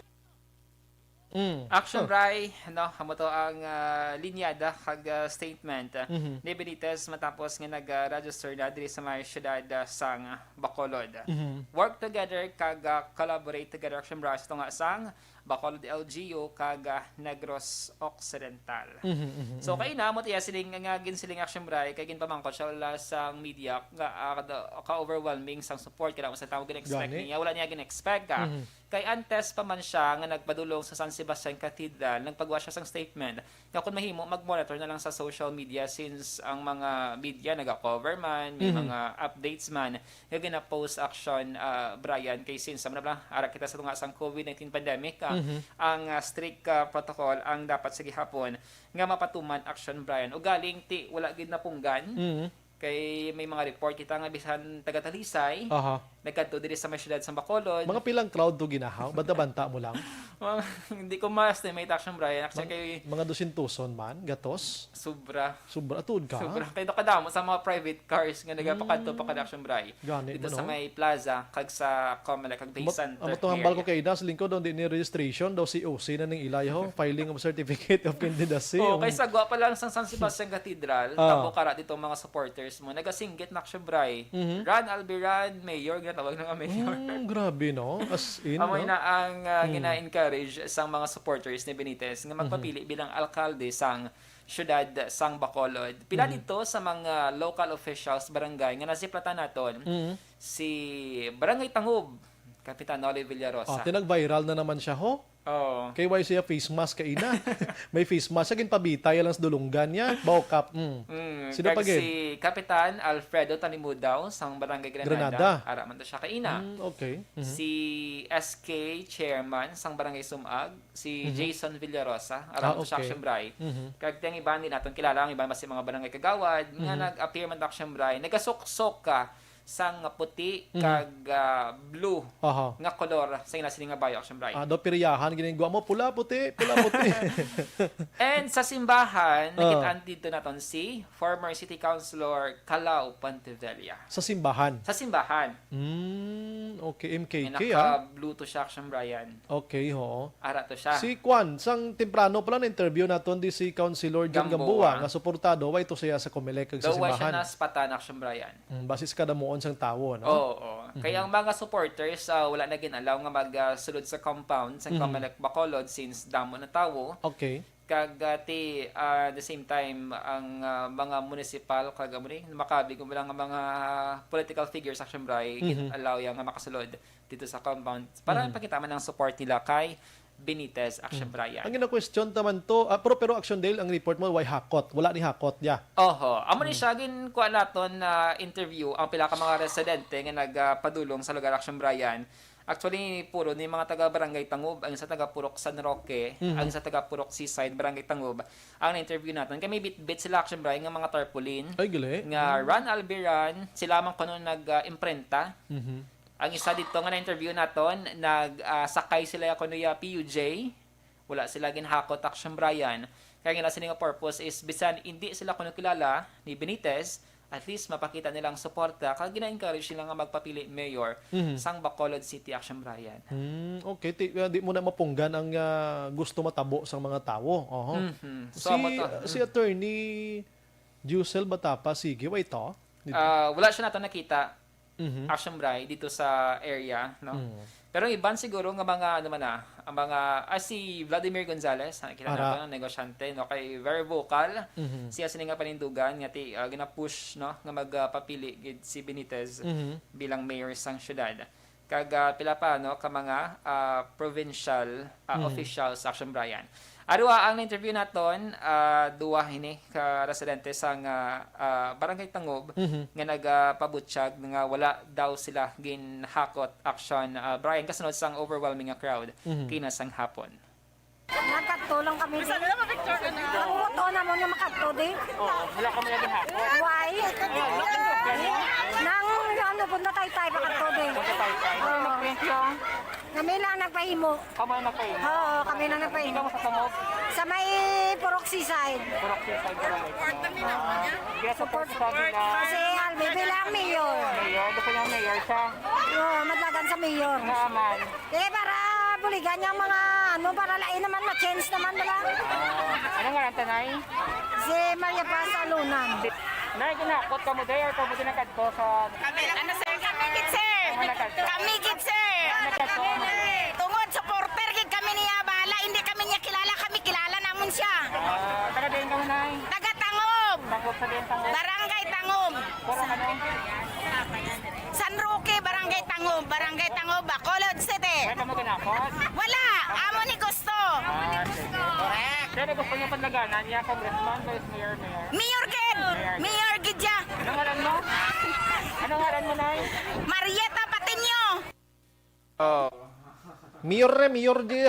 Mm. Action Oh. Bri, no, amo to ang, ah, linyada kag, ah, statement, ah, Mhm. ni Benitez matapos nga nag, ah, register na diri sa may siyudad, ah, sang, ah, Bacolod. Mhm. Work together kag, ah, collaborate together, Action Bri, sa tunga sang Bacolod L G U kag, ah, Negros Occidental. Mhm, mhm, So, mhm. Kay na mo tiya siling nga ginsiling, Action Bri, kay ginpamangkot siya wala sang media nga, ah, ka-overwhelming sang support, kaya sa tao gin-expect Gani. niya, wala niya gin-expect, ah. Mhm. Kay antes pa man siya nga nagpadulong sa San Sebastian Cathedral, nagpagawa siya sang statement nga kung mahimo, mag-monitor na lang sa social media since ang mga media naga-cover man, may Mhm. mga updates man nga gina-post, Action, ah, Brian, kay since, sama na pala, ara kita sa tunga sang COVID nineteen pandemic, ah, Mhm. ang, ah, strict, ah, protocol ang dapat sa gihapon nga mapatuman, Action Brian. Ugaling ti wala gid napunggan, Mhm. Kay may mga report kita nga bisan taga Talisay, Aha. nagkadto diri sa may siyudad sa Bacolod. Mga pilang crowd to ginahaw? Banta-banta mo lang? Mga, hindi ko ma-estimate, Action Brian. Actually, Mga, kay mga dosyentoson man, gatos? Sobra. Sobra, tuod ka? Sobra. Kay nakadamo sa mga private cars nga nagapakadto pa kada, Action Brian. Gani Dito man, sa oh. may plaza, kag sa Comelec, kag Bay Amo, Center amo to hambal ko area. kay Ida, sa lingkod, daw, di ni registration, daw C O C na ning ilay, ho. Filing of Certificate of Candidacy. Oo, Ang kay sagwa pa lang sang San Sebastian Cathedral, Ah. tabo kara dito ang mga supporters mo. Nagasinggit na, Action Brian. Mhm. Ran Albiran, mayor, ginatawag na nga mayor. Mm, grabe, no? As in, Amo no? na ang ah, Mm. gina-encourage sang mga supporters ni Benitez nga magpapili bilang alkalde sang siyudad sang Bacolod. Pila Mhm. dito sa mga local officials, barangay nga nasiplatan naton, Mhm. si Barangay Tangub, Kapitan Noli Oh, Villarosa. tinag-viral na naman siya, ho? Oo. Kay why siya face mask kaina? May face mask siya, ginpabitay lang sa dulunggan niya. Bokap. Mm. Mm, Sino kag pa gid? si Kapitan Alfredo Tanimudaw sang Barangay Granada. Granada. Ara man to siya kaina. Mm, okay. Mhm. Si S K Chairman sang Barangay Sumag, si Mhm. Jason Villarosa. Ara Ah, man to siya okay. Action Bray. Mhm. Kag tiyang iban din naton kilala ang iban basi mga barangay kagawad nga Mhm. nag-appear man to Action Bray. Nagasuksok ka sang puti Mhm. kag ah, blue Aha. nga kolor sa ina sini nga bayo, Action Brian. Ah, daw piriyahan, ginigwa mo, pula, puti, pula, puti. And sa simbahan, Ah. nakit-an dito naton si former City Councilor Calao Pontevilla. Sa simbahan? Sa simbahan. Mm, okay, M K K, Nga ah. naka-blue to siya, Action Brian. Okay, ho. Ara to siya. Si Kwan, sang temprano pa lang na-interview naton di si Councilor John Gamboa. Gamboa, nga suportado, wa ito siya sa Comelec kag sa Daw wa siya simbahan. Naspatan, Action Brian. Mm, basis kadamuon sang tawo, no? Oo. Mhm. Kay ang mga supporters, ah, wala na gin-allow nga mag, ah, sulod sa compound sa Mhm. Comelec Bacolod since damo na tawo. Okay. Kag, ah, ti, ah, the same time, ang, ah, mga municipal kag amo ni, makabig mo lang ang mga political figures, Action Bray, Mhm. gin-allow ya nga makasulod dito sa compound para Mhm. ipakita man ang support nila kay Benitez, Action Mm. Brian. Ang gina-question naman to, ah, pero, pero Action Dale, ang report mo, way hakot. Wala ni hakot, ya. Oho. Amo ni Mm. siya, ginkuha naton na interview ang pila ka mga residente nga nagpadulong sa lugar, Action Brian. Actually, puro ni mga taga Barangay Tangub, ang isa taga Purok San Roque, Mhm. ang isa taga Purok Seaside, Barangay Tangub, ang na-interview naton. Kay may bit-bit sila, Action Brian, nga mga tarpaulin, Ay, gali. nga Mm. Ran Albiran, sila man kuno nag, ah, imprenta. Mhm. Ang isa dito nga na-interview naton, nag, ah, sakay sila kuno ya P U J. Wala sila ginhakot, Action Brian. Kaya nga sini nga purpose is bisan hindi sila kuno kilala ni Benitez, at least mapakita nila ang suporta kag gina-encourage nila nga magpapili mayor Mhm. sang Bacolod City, Action Brian. Hmm, okay. Ti-, ah, di mo na mapunggan ang, ah, gusto matabo sang mga tawo. Oho. Mhm. So, Si, amo to. si Mm. Attorney Josel Batapa, sige, wa ito? Dito. Ah, wala siya nato nakita. Mhm. Action Bray dito sa area, no? Mm. Pero ang iban siguro nga mga, ano man na, ang mga, ah, si Vladimir Gonzalez, ah, kilala Ara. nato na negosyante, no? Kay very vocal Mhm. siya sini nga panindugan nga ti, ah, gina-push, no, nga magpapili gid si Benitez Mhm. bilang mayor sang syudad. Kag, ah, pila pa, no, ka mga, ah, provincial, ah, Mhm. officials, Action Brian. Arwa ang na-interview naton, ah, duwa hini ka residente sang, ah, ah, Barangay Tangub Mhm. nga nagapabutyag nga wala daw sila ginhakot, Action, ah, Brian, kasunod sang overwhelming nga crowd Mhm. kina sang hapon. Nagkadto lang kami di. Ang uto naman nga makadto di. Oo, wala kami lagi hapon. Why? Nang ano, punta tayo tayo makadto di. Punta tayo tayo. Oo. Nag-print lang. Kami lang nagpahimo. Kamo ang nagpahimo? Oo, kami na nagpahimo. Ikaw sa Tangub? Sa may Purok Seaside. Purok Seaside, Barangay Tangub. Ah, yes, support sa nila. Kasi Albi bilang mayor. Mayor, gusto niya mayor siya. Oo, madlagan sa mayor. Nga man. Eh, para buligan niya ang mga, ano, para lain naman, ma-change naman, bala. Ah, ano nga ang tanay? Si Maria Paz Alunan. Nay, ginhakot kamo, day, or kamo din nagkadto sa Ano, sir? Kami gid, sir. Kami gid, sir. Tungod supporter gid kami niya, bala. Hindi kami niya kilala, kami kilala namon siya. Ah, taga diin kamo, Nay? Taga Tangub. Tangub sa diin, Tangub? Barangay Tangub. Puro ano? San Roque, Barangay Tangub. Barangay Tangub, Bacolod City. Wala kamo ginhakot? Wala. Amo ni gusto. Ah, sige. Correct. Sino gusto niya panlaganan niya, congressman, vice mayor, mayor? Mayor gid! Mayor gid. Mayor gid siya! Ano ngaran mo? Ano ngaran mo, Nay? Marieta Patiño! Oh. Mayor re, mayor di.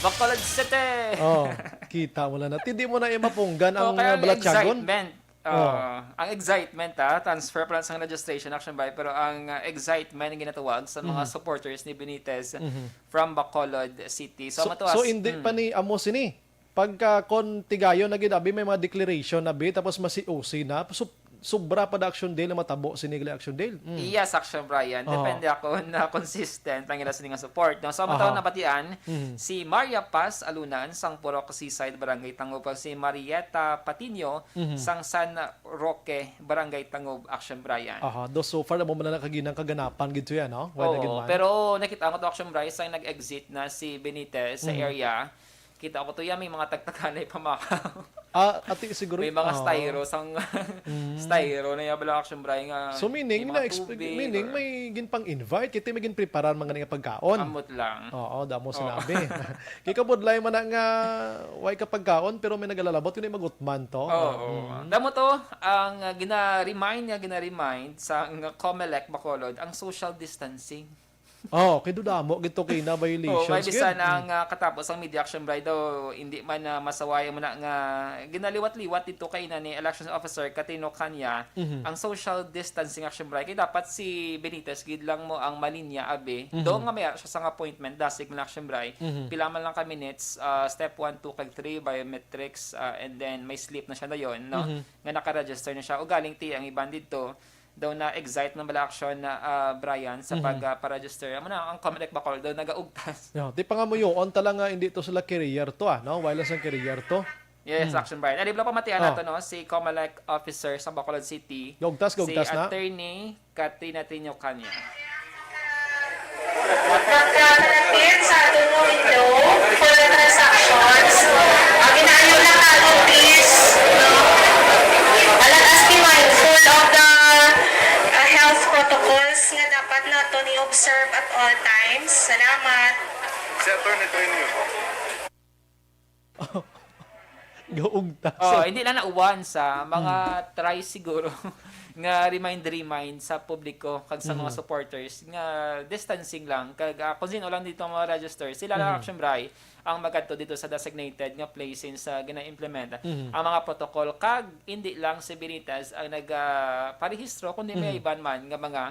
Bacolod City! Oh, kita mo lang na. Ti di mo na imapunggan ang, Okay, uh, ang balatyagon. Excitement. Ah, ang excitement, ah, transfer pa lang sa registration, Action Bri, pero ang, ah, excitement ang ginatawag sa mga Mhm. supporters ni Benitez Mhm. from Bacolod City. So, So, matuwa so s-, hindi mm. pa ni amo sini. Pagka kon tigayon na gid, abi, may mga declaration na, bi, tapos masi-usi na, so, sobra pa da, Action Dale, na matabo sini gali, Action Dale. Mm. Yes, Action Brian. Oo. Depende ako na consistent ang ila sini nga support, no? So, mataw Aha. nabatian, Mhm. si Maria Paz Alunan, sang Purok Seaside, Barangay Tangupa, si Marieta Patino, Mhm. sang San Roque, Barangay Tangob, Action Brian. Aha, do so far, amo man na kaginang kaganapan gid to yan, no? Why na Oo, gid man? Pero nakita ko to, Action Brian, sang nag-exit na si Benitez sa Mhm. area. Kita ko to yan, may mga tagtaganay pa maka. Ah, ati siguro, May mga ah. styro sang Mm. styro na yan, bala, Action Brian, nga So, meaning, may mga na-exp-, tubig meaning, or may ginpang-invite, kiti may ginpreparar mga nga pagkaon. Ambot lang. Oo, damo Oo. sinabi. Kay kabudlay man na nga way ka pagkaon, pero may nagalalabot, yun ay magutman to. Oo. Mm. Damo to, ang, ah, gina-remind nga, gina-remind sa, ang, ah, Comelec Bacolod, ang social distancing. Oh, kay dudamo gid to kay na Oo, violations kay bisan gid. ang, Mm. ah, katapos ang media, Action Brian, daw, hindi man, ah, masaway mo na nga ginaliwat-liwat dito kay na ni elections officer Catino Canya, Mhm. ang social distancing, Action Brian. Kay dapat si Benitez gid lang mo ang malinya, abi. Mhm. Daw nga may siya sang appointment, dasig man, Action Brian. Mhm. Pila man lang ka minutes, ah, step one, two, kag three, biometrics, ah, and then may slip na siya dayon, no? Mhm. Nga naka-register na siya. O galing ti ang iban dito, daw na-excite man bala, Action, ah, Brian, sa Mhm. pag, ah, pa-register. Amo na, ang Comelec Bacolod daw nagaugtas. Yeah, di pa nga muyoon ta lang nga hindi to sila career to, ah, no? Wala sang career to. Yes, Hmm. Action Brian. Ari, bala, pamatian Oh. nato, no? Si Comelec officer sa Bacolod City, Gaugtas, si gaugtas na? Attorney Katrina Tino Canya. Magkakalapit sa aton nga window for the transactions. Ang ginaayo lang naton is, uh, let us be mindful of the, uh, health protocols nga dapat naton i-observe at all times. Salamat. Si Attorney Trinio. Gaugtas. Oh, hindi lang na once, ah, mga Hmm. try siguro nga remind-remind sa publiko kag sa mga Mhm. supporters nga distancing lang. Kag, ah, kung sino lang dito ang mga register, sila lang, Mhm. Action Brian, ang magadto dito sa designated nga place since, ah, gina-implement Mhm. ang mga protocol. Kag hindi lang si Benitez ang nag, ah, parehistro, kundi may Mhm. iban man nga mga,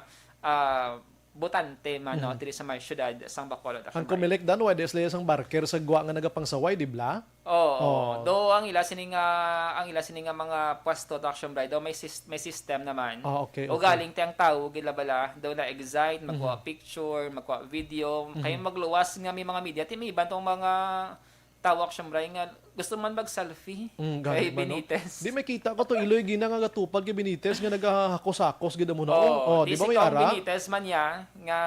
ah, botante man, no, Mhm. diri sa may siyudad sang Bacolod, Action Brian. Ang Comelec dan, why di sila sang barker sa gwa nga nagapangsaway, di bala? Oo. Oh. Though ang ila sini nga, ang ila sini nga mga pwesto, Action Brian, daw may sis-, may system naman. Ah, okay, O okay. galing ti ang tawo, gid la bala, daw na-excite, magkuha Mhm. picture, magkuha video, Mhm. kay magluwas nga may mga media, ti may iban tong mga tawo, Action Brian, nga gusto man mag-selfie Mm, kay gani man, no? Benitez. Di, may kita ko to, iloy gina nga gatupad kay Benitez nga nagahakos-hakos gid amo na. Oo, Oh, di di ba si may Kong ara? Benitez man niya nga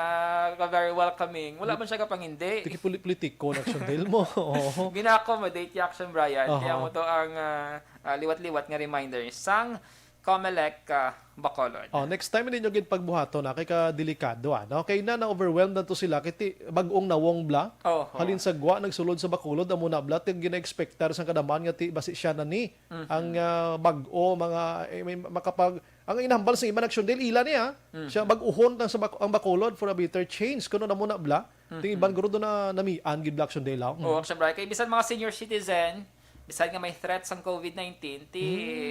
ka-very welcoming. Wala man siya kapangindi. Tiki puli-, politiko na, Action Dale mo. Oo. Gina-accommodate ni Action Brian. Aha. Kaya mo to ang, ah, ah, liwat-liwat nga reminder sang Comelec, ah, Bacolod. Oh, next time, hindi nyo gid pagbuhaton, ah, kay ka delikado, ah, no? Kay na, na-overwhelmed na to sila, kay ti, bag-ong nawong bala. Oho. Halin sa gwa, nagsulod sa Bacolod, amo na bala, ti gina-expectar sang kadaman nga ti, basi siya na ni, Mhm. ang, ah, bag-o, mga, eh, may makapag-, ang inahambal sa iban, Action Dale, ila niya. Mhm. Siya, bag-uhon na sa Bac-, ang Bacolod for a better change, kuno na mo na bala. Ti Mhm. iban guro do na namian gid bala, Action Dale, ah. Oh, Mm. Action Brian, kay bisan mga senior citizen, bisan nga may threat sang covid nineteen, ti,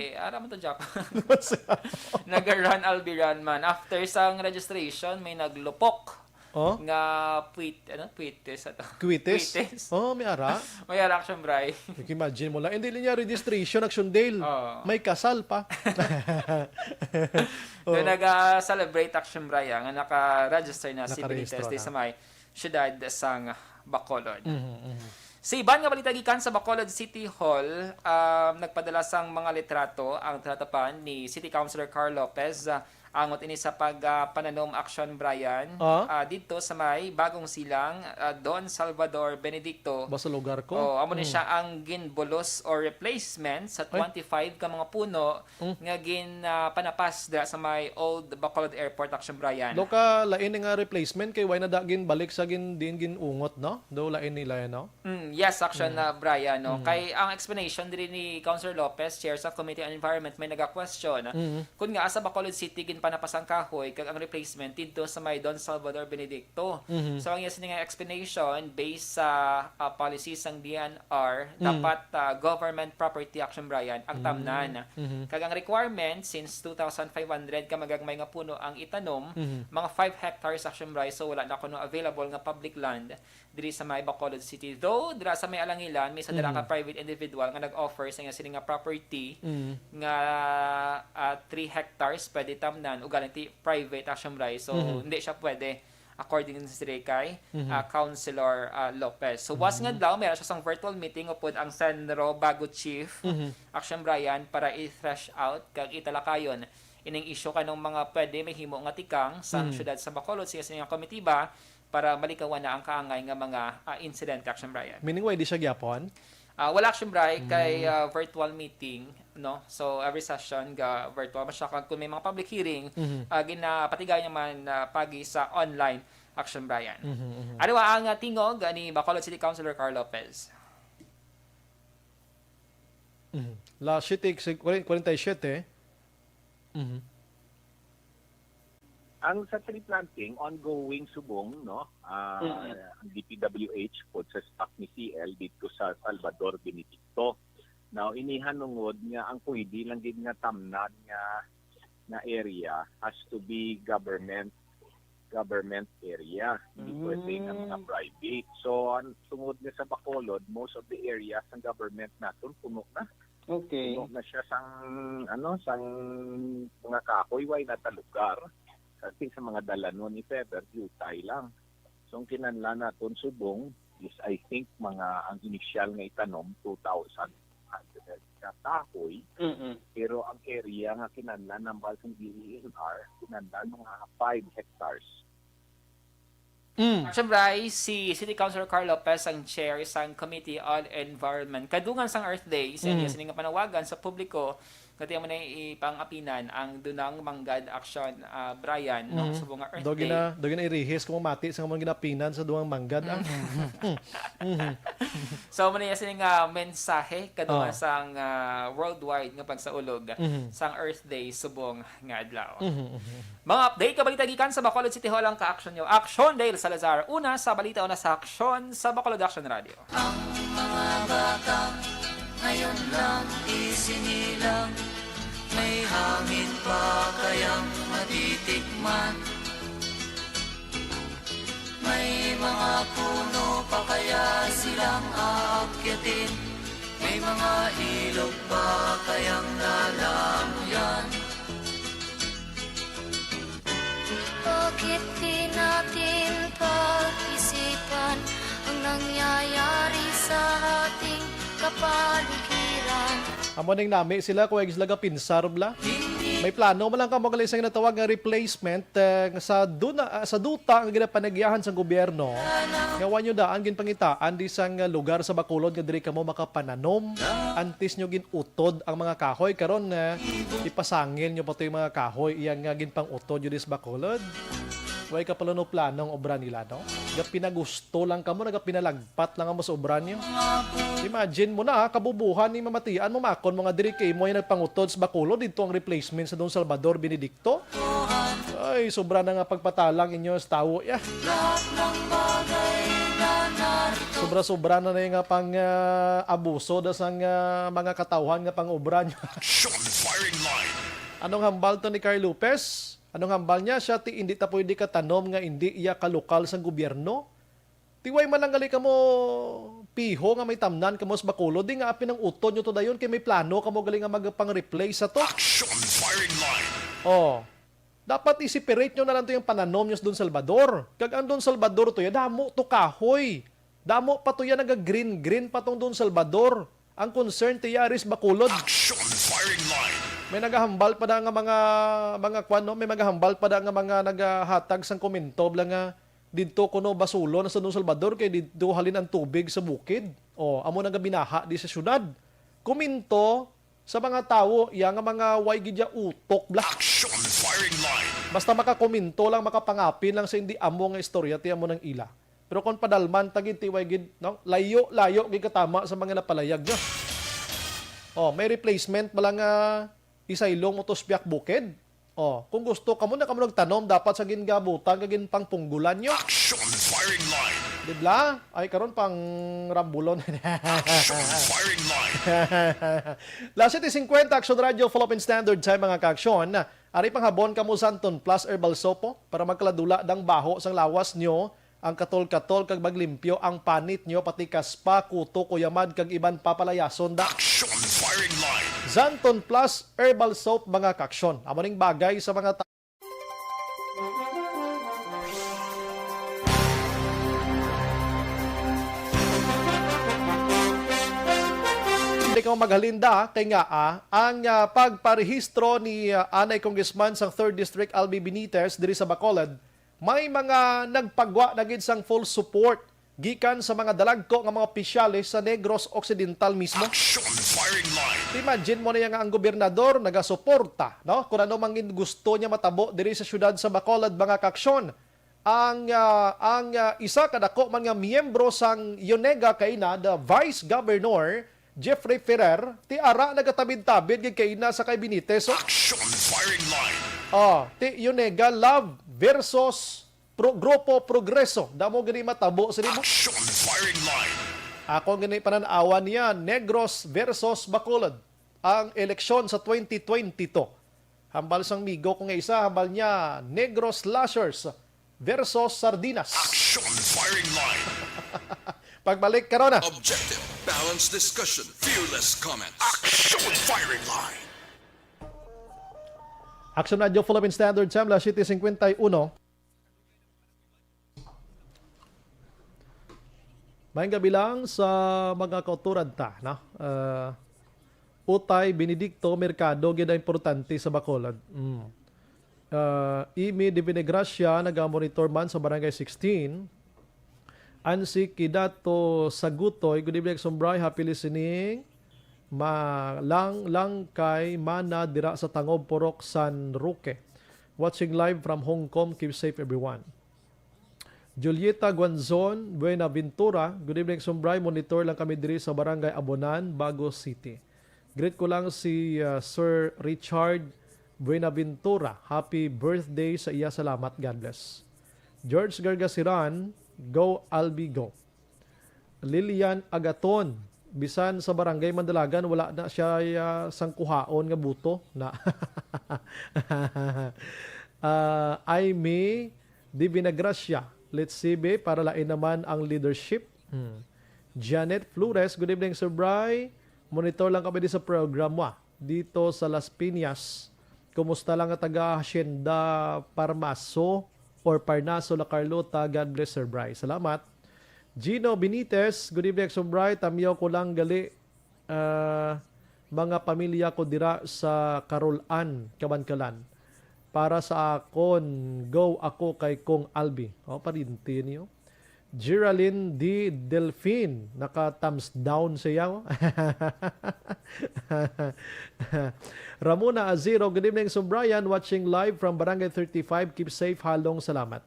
Mm. ara man to, Japan. Naga-run, Albi run man. After sang registration, may naglupok Oh? nga puwit-, ano, puwitis ato. Kuwitis? Kuwitis. Oh, may ara? May ara, Action Brian. Like, imagine mo lang. Hindi niya registration, Action Dale. Oo. May kasal pa. So, Oh. nag-celebrate, Action Brian, nga naka-register na si Nakarehistro Benitez di na. sa may siyudad sang Bacolod. Mhm, mhm. Sa iban nga balita gikan sa Bacolod City Hall, um, nagpadala sang mga litrato ang tinatapan ni City Councilor Carl Lopez, ah, angot ini sa pag, ah, pananom, Action Brian, Ah? ah, didto sa may Bagong Silang, ah, Don Salvador Benedicto. Ba sa lugar ko? Oh, amo ni Hmm. siya ang ginbulos or replacement sa Ay. twenty-five ka mga puno Hmm. nga gin, ah, panapas dira sa may Old Bacolod Airport, Action Brian. Do ka lain nga replacement kay why na da ginbalik sa gin-, din ginungot, no? Do lain nila, no? Mm, yes, Action, Mm. ah, Brian, no? Mm. Kay ang explanation diri ni Councilor Lopez, Chair sa Committee on Environment, may naga-question. Mm. Kung nga sa Bacolod City, gin-, panapasang kahoy kag ang replacement didto sa may Don Salvador Benedicto. Mhm. So, ang iya sini nga explanation, based sa, ah, policy sang D N R, Mm. dapat, ah, government property, Action Brian, ang Mm. tamnan. Mhm. Kag ang requirement, since two thousand five hundred ka magagmay nga puno ang itanom, Mhm. mga five hectares, Action Brian, so wala na kuno available nga public land diri sa may Bacolod City. Though, dira sa may Alangilan, may sa dira ka Mhm. private individual nga nag-offer sa iya sini nga property Mm. nga, ah, three hectares, pwede tamnan, ugaling ti private, Action Brian. So, Mhm. hindi siya pwede, according sa diri kay, Mhm. ah, Councilor, ah, Lopez. So, was nga Mhm. adlaw, meron siya sang virtual meeting upod ang Senro Bago Chief, Mhm. Action Brian, para i-thresh out kag italakayon ining issue kanong mga pwede mahimo nga tikang sa Mhm. syudad sa Bacolod, siya sa inyong komitiba, para malikawan na ang kaangay nga mga, ah, incident, Action Brian. Meaning, why di siya gyapon? Ah, wala, Action Brian, kay, Mm. ah, virtual meeting, no? So, every session ga virtual man siya. Kag kung may mga public hearing, Mhm. ah, ginapatigayon naman, ah, pagi sa online, Action Brian. Mhm, mhm. Ano ba ang, ah, tingog ni Bacolod City Councilor Carl Lopez? Mhm. La siete, kwarenta y siete. Mhm. Ang sa tree planting, ongoing subong, no? Ah, Mm. ang D P W H pod sa staff ni C L dito sa Salvador Benedicto. Now, inihanungod nga ang pwede lang gid nga tamnan nga, nga area has to be government, government area. Hindi pwede nga mga Mm. private. So, ang tungod nga sa Bacolod, most of the areas ng government naton puno na. Okay. Puno na siya sang, ano, sang mga kahoy, way na ta lugar. Kasi sa mga dalanon, if ever, diutay lang. So, ang kinahanglan naton subong is, I think, mga ang initial nga itanom, two thousand hundred ka kahoy. Mm-mm. Pero ang area nga kinahanglan nambal sang D E N R, kinahanglan mga five hectares. Mm. Siyempre, ay si City Councilor Carl Lopez ang chair sang Committee on Environment. Kadungan sang Earth Day, sa Mm. inyo sining panawagan sa publiko, kati mo na ipang-apinan ang dunang manggad, Action, ah, Brian, no? Mm. Subong nga Earth Daw Day. gina-, daw ginairihis kung mamati sa mga ginapinan sa dunang manggad, ah. Mm. Mm. So, muna yung sining, ah, mensahe kadungan Oh. sang, ah, worldwide nga pagsaulog Mhm. sang Earth Day subong nga adlaw. Mhm, mhm. Mga update ka balita gikan sa Bacolod City Hall ang ka-action nyo. Action Dale Salazar, una sa balita, una sa aksyon sa Bacolod Action Radio. Ang mga bata ngayon lang isinilang, may hangin pa kayang matitikman. May mga puno pa kaya silang aakyatin? May mga ilog pa kayang lalanguyan? Bakit di natin pag-isipan ang nangyayari sa ating kapaligiran? Amo ning nami sila, kung sila gapinsar bla. May plano man lang kamo gali sa ginatawag nga replacement, eh, sa duna, ah, sa duta nga ginapanagyahan sang gobyerno. Nga wa nyo daan ginpangitaan di sang lugar sa Bacolod nga diri kamo makapananom. Antes nyo gin-utod ang mga kahoy, karon, eh, ipasangil nyo pa to yung mga kahoy iya nga ginpang-utod nyo di sa Bacolod. Way ka pala no plano ang obra nila, no? Gapinagusto lang kamo, nagapinalag pat lang ang mas obra niyo. Imagine mo na, ha, kabubuhan ni mamatian mo, makon mo nga diri kay mo yung nagpangutod sa Bacolod, dito ang replacement sa Don Salvador Benedicto. Ay, sobra na nga pagpatalang inyo sa tawo, ya. Sobra-sobra na na yung nga pang, ah, abuso da sang, ah, mga katawhan nga pang-obra niyo. Action firing line. Anong hambal to ni Carl Lopez? Anong hambal niya? Siya ti, hindi ta pwede katanom nga hindi iya kalokal sang gobyerno. Ti way man lang gali kamo piho nga may tamnan kamo sa Bacolod, di nga apin ang utod nyo to dayon kay may plano kamo gali nga magpang-replace sa to. Action firing line. Oh. Dapat i-separate nyo na lang to yung pananom nyo sa Don Salvador. Kag ang Don Salvador to, ya, damo to kahoy. Damo pa to, ya, naga-green-green pa tong Don Salvador. Ang concern ti ya, aris Bacolod. Action firing line. May nagahambal pa da nga mga, mga kwan, no? May magahambal pa da nga mga nagahatag sang komento bla nga didto kuno basulon sa Don Salvador kay didto halin ang tubig sa bukid. O, amo nagabinaha di sa syudad. Komento sa mga tawo iya nga mga way gid ya utok bla. Action firing line. Basta makakomento lang, makapangapin lang sa hindi amo nga istorya ti amo nang ila. Pero kung padalman ta gid, ti way gid, no? Layo-layo gid katama sa mga napalayag niya. Oh, may replacement ba lang nga isaylong mo to sa Piak Bukid? Oh, kung gusto kamo na kamo nagtanom, dapat sa gingabutan kag ginpangpunggulan nyo. Action firing line. Di bla? Ay, karon pang rambulon. Action firing line. Las siete cincuenta, Action Radio, Philippine Standard Time, mga ka-aksyon. Ari panghabon kamo sa Anton Plus Herbal Soap, oh, para magkaladula dang baho sang lawas nyo, ang katol-katol kag maglimpyo ang panit nyo, pati kaspa, kuto, kuyamad, kag iban pa palayason da. Action firing line. Xanthone Plus Herbal Soap, mga ka-aksyon. Amo ning bagay sa mga ta- Hindi ko maghalinda kay nga, ah, ang, ah, pagparehistro ni, ah, anay Congressman sang Third District, Albi Benitez, diri sa Bacolod, may mga nagpagwa na gid sang full support gikan sa mga dalagko nga mga opisyales sa Negros Occidental mismo. Action firing line. Imagine mo na nga ang gobernador nagasuporta, no? Kung ano man gid gusto niya matabo diri sa siyudad sa Bacolod, mga ka-aksyon. Ang, ah, ang, ah, isa ka dako man nga miyembro sang YONEGA kaina, the Vice Governor Jeffrey Ferrer, ti ara nagatabid-tabid gid kaina sa kay Benitez, oh. Action firing line. Oh, ti YONEGA Love versus Pro-, Grupo Progreso. Damo gani matabo sa nimo. Action firing line. Ako gani panan-awan niya, Negros versus Bacolod, ang eleksyon sa twenty twenty-two. Hambal sang migo ko nga isa, hambal niya, Negros Slashers versus Sardinas. Action firing line. Pagbalik karon na. Objective, balanced discussion, fearless comments. Action firing line. Action Radio Philippine Standard Time, las siete cincuenta y uno. Maayong gabi lang sa mga kauturan ta, no? Ah, Utay Benedicto Mercado gid ang importante sa Bacolod. Mm. Ah, Imi de Venegracia, naga-monitor man sa Barangay sixteen. Ansi Kidato Sagutoy, good evening, Sumbray. Happy listening. Ma lang lang kay Mana dira sa Tangob, Purok San Roque. Watching live from Hong Kong. Keep safe, everyone. Julieta Guanzon Buenaventura, good evening, Sumbray. Monitor lang kami diri sa Barangay Abonan, Bago City. Greet ko lang si, uh, Sir Richard Buenaventura. Happy birthday sa iya. Salamat. God bless. George Gargasiran, go Albi, go. Lilian Agaton, bisan sa Barangay Mandalagan, wala na siya, ah, sangkuhaon nga buto na. Ah, Aimee Divinagracia, let's see, be, para lain naman ang leadership. Hmm. Janet Flores, good evening, Sir Bry. Monitor lang kami di sa program mo, ah, dito sa Las Piñas. Kumusta lang ang taga Hacienda Parmaso or Parnaso, La Carlota? God bless, Sir Bry. Salamat. Gino Benitez, good evening, Sir Bry. Tamyaw ko lang gali, ah, mga pamilya ko dira sa Carol Ann, Kabankalan. Para sa akon, go ako kay Kong Albi. O, parinti niyo. Geraldine D. Delfin, naka-thumbs down siya, oh. Ramona Aziro, good evening, Sir Brian, watching live from Barangay thirty-five. Keep safe, halong salamat.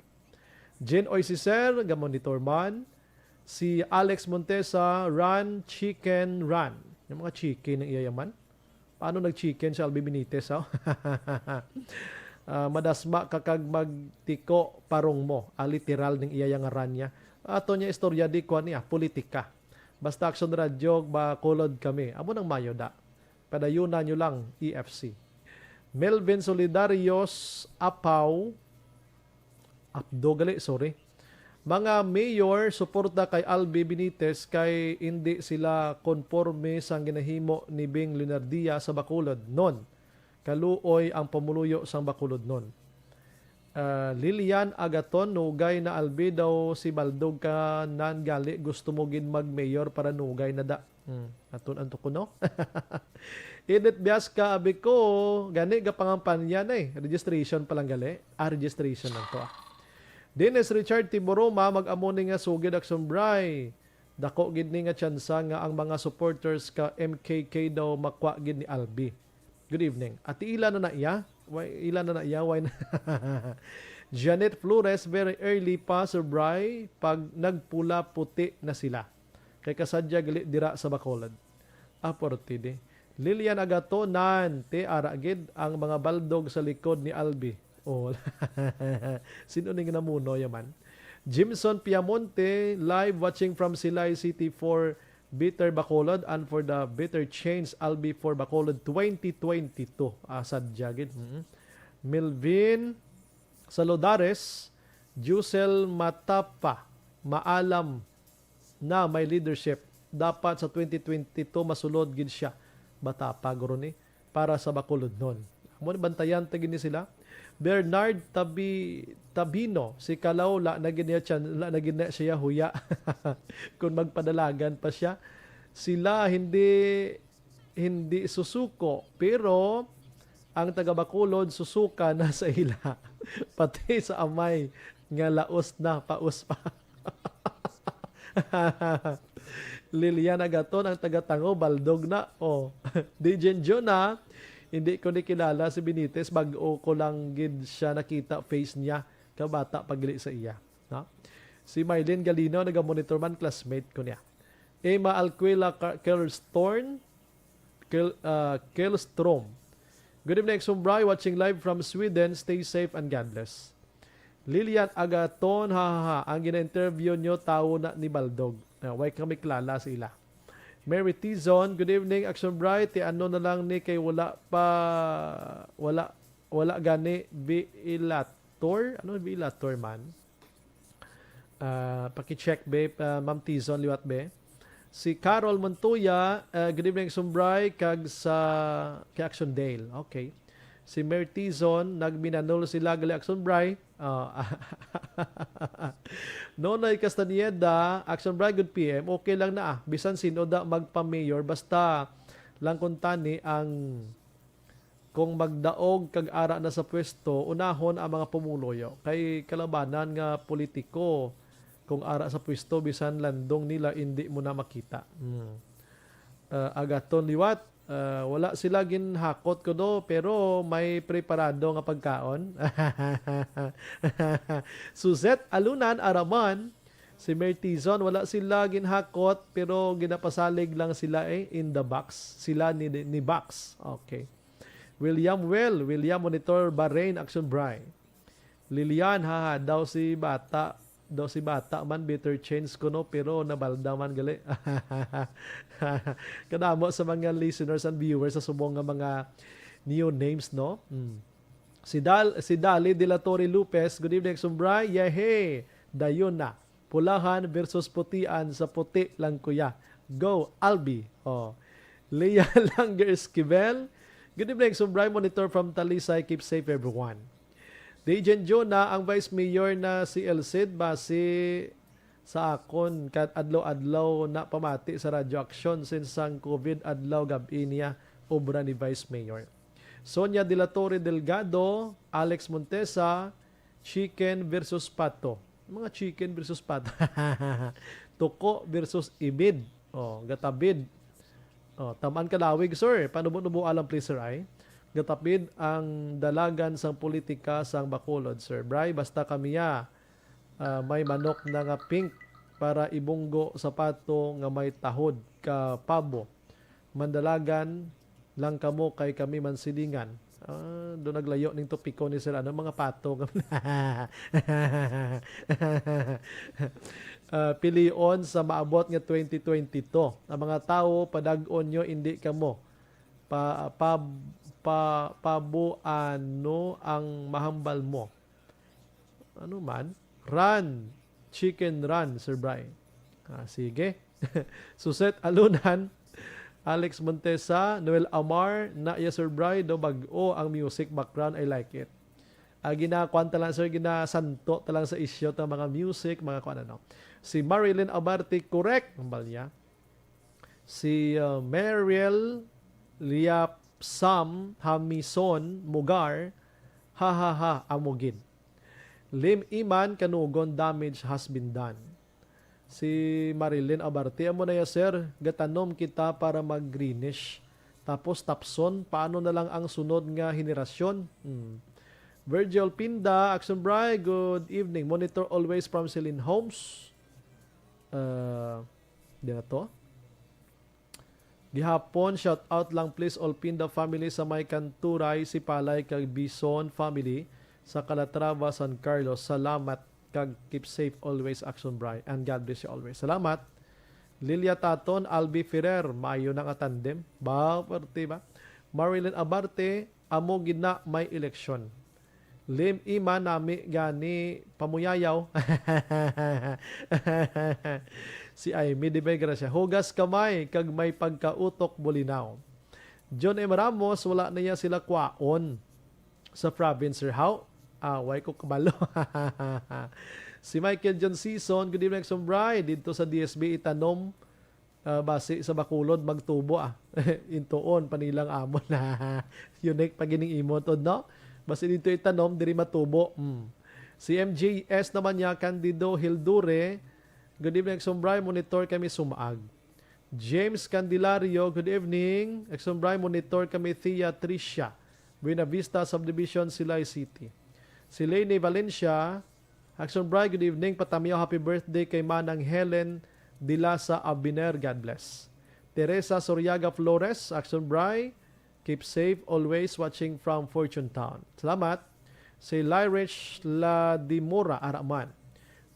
Jen Oisiser, ga-monitor man. Si Alex Montesa, Run, Chicken, Run. Yung mga chicken ng iya yaman. Paano nag-chicken si Albi Benitez, ha? Ah, madasma ka kag magtiko parong mo. Ah, literal ning iya nga ngaran niya. Ato niya istorya di kuan niya, politika. Basta Action Radio, Bacolod kami. Amo nang mayo da. Padayuna nyo lang, E F C. Melvin Solidarios Apaw, Apdo gali, sorry. Mga mayor, suporta kay Albi Benitez kay indi sila konporme sang ginahimo ni Bing Leonardia sa Bacolod non. Kaluoy ang pamuluyo sang Bacolod non. Ah, Lilian Agaton, nugay na Albi daw si Baldog ka nan gali, gusto mo gid mag-mayor para nugay na da. Hmm, aton anto ko, no? Edith Biasca, abi ko, gani gapangampanya na eh. Registration pa lang gali. Ah, registration lang to, ah. Dennis Richard Tiburoma, mag-amo ni nga sugid, Action Bry. Dako gid ni nga tsansa nga ang mga supporters ka M K K daw makwa gid ni Albi. Good evening. Ati ila na na iya? Why, ila na na iya? Why na? Janet Flores, very early pa, Sir Bry, pag nagpula puti na sila. Kay kasadya gali dira sa Bacolod. Ah, forty di. Lilian Agaton, nan, te, ara gid ang mga baldog sa likod ni Albi. Oh, sino ning namuno yaman? Jimson Piamonte, live watching from Silay City for Bitter Bacolod and for the Bitter Change, Albi for Bacolod twenty twenty-two. Ah, sadya gid. Mm. Melvin Saludares, Jusel Matapa, maalam na may leadership. Dapat sa twenty twenty-two masulod gid siya. Bata pa guro ni para sa Bacolodnon. Amo ni, bantayan ta gid ni sila. Bernard Tabi Tabino, si Kalaw, la na gid niya chan-, la na gid na siya huya. Kung magpadalagan pa siya, sila hindi, hindi susuko, pero ang taga Bacolod susuka na sa ila. Pati sa amay nga laos na, paus pa. Lilian Agaton, ang taga Tango, baldog na. Oh. D J Jonah, hindi ko ni kilala si Benitez, bag-o ko lang gid siya nakita, face niya, kabata pa gali sa iya. No? Si Mylene Galino, naga-monitor man, classmate ko niya. Emma Alquila Car-, Kerlstorn, Kel-, ah, Kelstrom. Good evening, Exum Bry. Watching live from Sweden. Stay safe and God bless. Lilian Agaton, ha, ha, ha. Ang gina-interview nyo, tawo na ni Baldog. Ah, way kami kilala sa ila. Mary Tizon, good evening, Action Bright. Ti ano na lang ni kay wala pa, wala, wala gani bilator. Ano bilator man? Ah, paki-check, be, ah, Ma'am Tizon, liwat, be. Si Carol Montoya, ah, good evening, Sumbray, kag sa, kay Action Dale. Okay. Si Mary Tizon, nagminanol sila gali, Action Bray. Ah, Nonoy Castañeda, Action Bray, good P M, okay lang na, ah. Bisan sino da magpa-mayor, basta lang kung tani ang, kung magdaog kag ara na sa pwesto, unahon ang mga pumuluyo. Kay kalabanan nga politiko, kung ara sa pwesto, bisan landong nila, indi mo na makita. Hmm. Ah, Agaton liwat, ah, wala sila ginhakot ko do, pero may preparado nga pagkaon. Suzette Alunan Araman, si Mary Tizon, wala sila ginhakot, pero ginapasalig lang sila, eh, in the box. Sila ni, ni box. Okay. William Well, William Monitor Bahrain, Action Bry. Lilian, ha, ha, daw si bata, daw si bata man, bitter change ko, no, pero nabalda man gali. Kadamo sa mga listeners and viewers sa subong nga mga new names, no? Hmm. Si Dal-, si Dali de la Torre Lopez, good evening, Sumbray. Yehey! Dayon na. Pulahan versus putian sa puti lang, kuya. Go, Albi. Oh. Leah Langer Esquivel. Good evening, Sumbray. Monitor from Talisay. Keep safe, everyone. Dejen Jona, ang Vice Mayor na si Elcid, base sa akon, kat adlaw-adlaw na pamati sa Radyo Aksyon since ang COVID adlaw gab-i niya obra ni Vice Mayor. Sonia de la Torre Delgado, Alex Montesa, chicken versus pato. Mga chicken versus pato. Tuko versus ibid. Oh, gatabid. Oh, tamaan ka lawig, sir. Panubo-nubo alam, please, sir, ay. Gatapid ang dalagan sang politika sang Bacolod, sir. Bray, basta kami, ah, ah, may manok na nga pink para ibunggo sa pato nga may tahod ka pabo. Mandalagan lang kamo kay kami mansilingan. Ah, do naglayo ning topiko ni sir. Ano, mga pato? Ah, pilion sa maabot nga twenty twenty-two. Ang mga tawo, padag-on nyo, indi kamo. Pa, pa, pa, pabuano ang mahambal mo. Ano man? Run. Chicken run, Sir Bry. Ah, sige. Suset Alunan, Alex Montesa, Noel Amar, na ya, Sir Bry, do bag-o ang music background, I like it. Ah, ginakuan ta lang, sir, ginasanto ta lang sa isyu ta mga music, mga kuan, ano. Si Marilyn Abarte, correct, hambal niya. Si, uh, Mariel Liapsam Hamison Mugar, ha, ha, ha, amo gid. Lim Iman Kanugon, damage has been done. Si Marilyn Abarte, amo na ya, sir, gatanom kita para mag-greenish. Tapos tapson, paano na lang ang sunod nga henerasyon? Hmm. Virgil Pinda, Action Bry, good evening. Monitor always from Celine Homes. Uh, di na to. Gihapon, shout out lang please all Pinda family sa may Kanturay, Sipalay, kag Bison family sa Calatrava, San Carlos. Salamat kag keep safe always, Action Bri. And God bless you always. Salamat. Lilia Taton, Albi Ferrer, maayo na nga tandem. Ba, pwerte ba? Marilyn Abarte, amo gid na may eleksyon. Lim Ima nami gani pamuyayaw. Si Aimee de May Gracia, hugas kamay kag may pagkautok bulinaw. John M Ramos, wala na niya sila kwaon sa province, sir. How? Ah, way ko kabalo. Si Michael John Season, good evening, Action Bri. Dito sa D S B itanom, ah, basi sa Bacolod magtubo, ah. Intuon pa nilang amon. Unique pa gining imo to, no? Basi dito itanom, diri matubo. Mm. Si M J S naman niya, Candido Hildure, good evening, Action Bri. Monitor kami sumaag. James Candelario, good evening. Action Bri, monitor kami, Thea Tricia, Buena Vista Subdivision, Silay City. Si Leni Valencia, Action Bri, good evening. Patamiyaw, happy birthday kay Manang Helen Dilasa Abiner. God bless. Teresa Soriaga Flores, Action Bri, keep safe, always watching from Fortune Town. Salamat. Si Lyrich Ladimora Araman.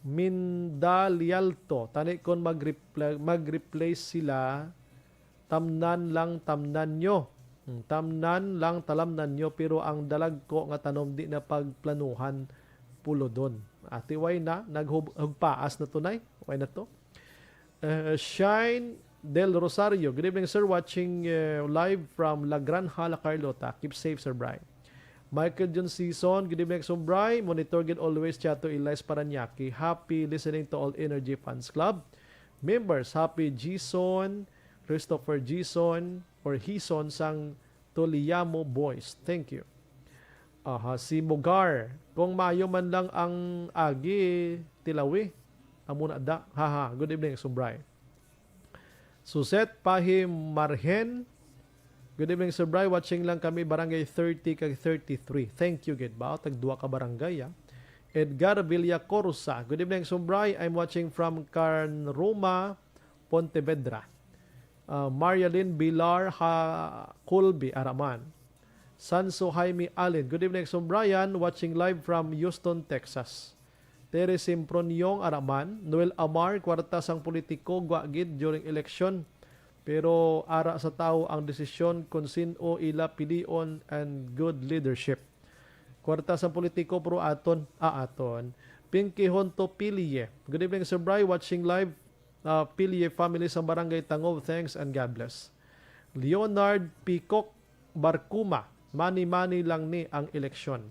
Minda Lialto, tani kon mag-repla-, mag-replace sila, tamnan lang tamnan nyo. Hmm, tamnan lang talamnan nyo, pero ang dalagko nga tanom di na pagplanuhan pulodon. Ati way na, naghub-, hugpaas na tunay. Way na to. Uh, Shine Del Rosario, good evening, sir. Watching, uh, live from La Granja, La Carlota. Keep safe, Sir Brian. Michael John Season, good evening, Sir Brian. Monitor gid always, Chato Elias Paranaque. Happy listening to all Energy Fans Club members. Happy Jason, Christopher Jason, or Hison sang Tuliamo Boys. Thank you. Aha, si Mogar. Kung maayo man lang ang agi, tilawi. Amo na da. Haha, good evening, Sir Brian. Suset Pahim Marhen. Good evening, Sir Brian. Watching lang kami, Barangay thirty kag thirty-three. Thank you, gid ba? Tagduwa ka barangay, ah. Edgar Villacorsa. Good evening, Sir Brian. I'm watching from Carnruma, Pontevedra. Ah, Marialyn Bilar ha Colby, Araman. Sanso Jaime Allen. Good evening, Sir Brian. Watching live from Houston, Texas. Terry Simproniong Araman, Noel Amar, kwarta sang politiko, gwa gid during election. Pero ara sa tawo ang desisyon kon sin-o ila pilion and good leadership. Kwarta sang politiko, pero aton, ah, aton. Pinky Honto Pilie. Good evening, Sir Bri. Watching live, ah, Pilie family sa Barangay Tangov. Thanks and God bless. Leonard Picok Barcuma. Mani-mani lang ni ang eleksyon.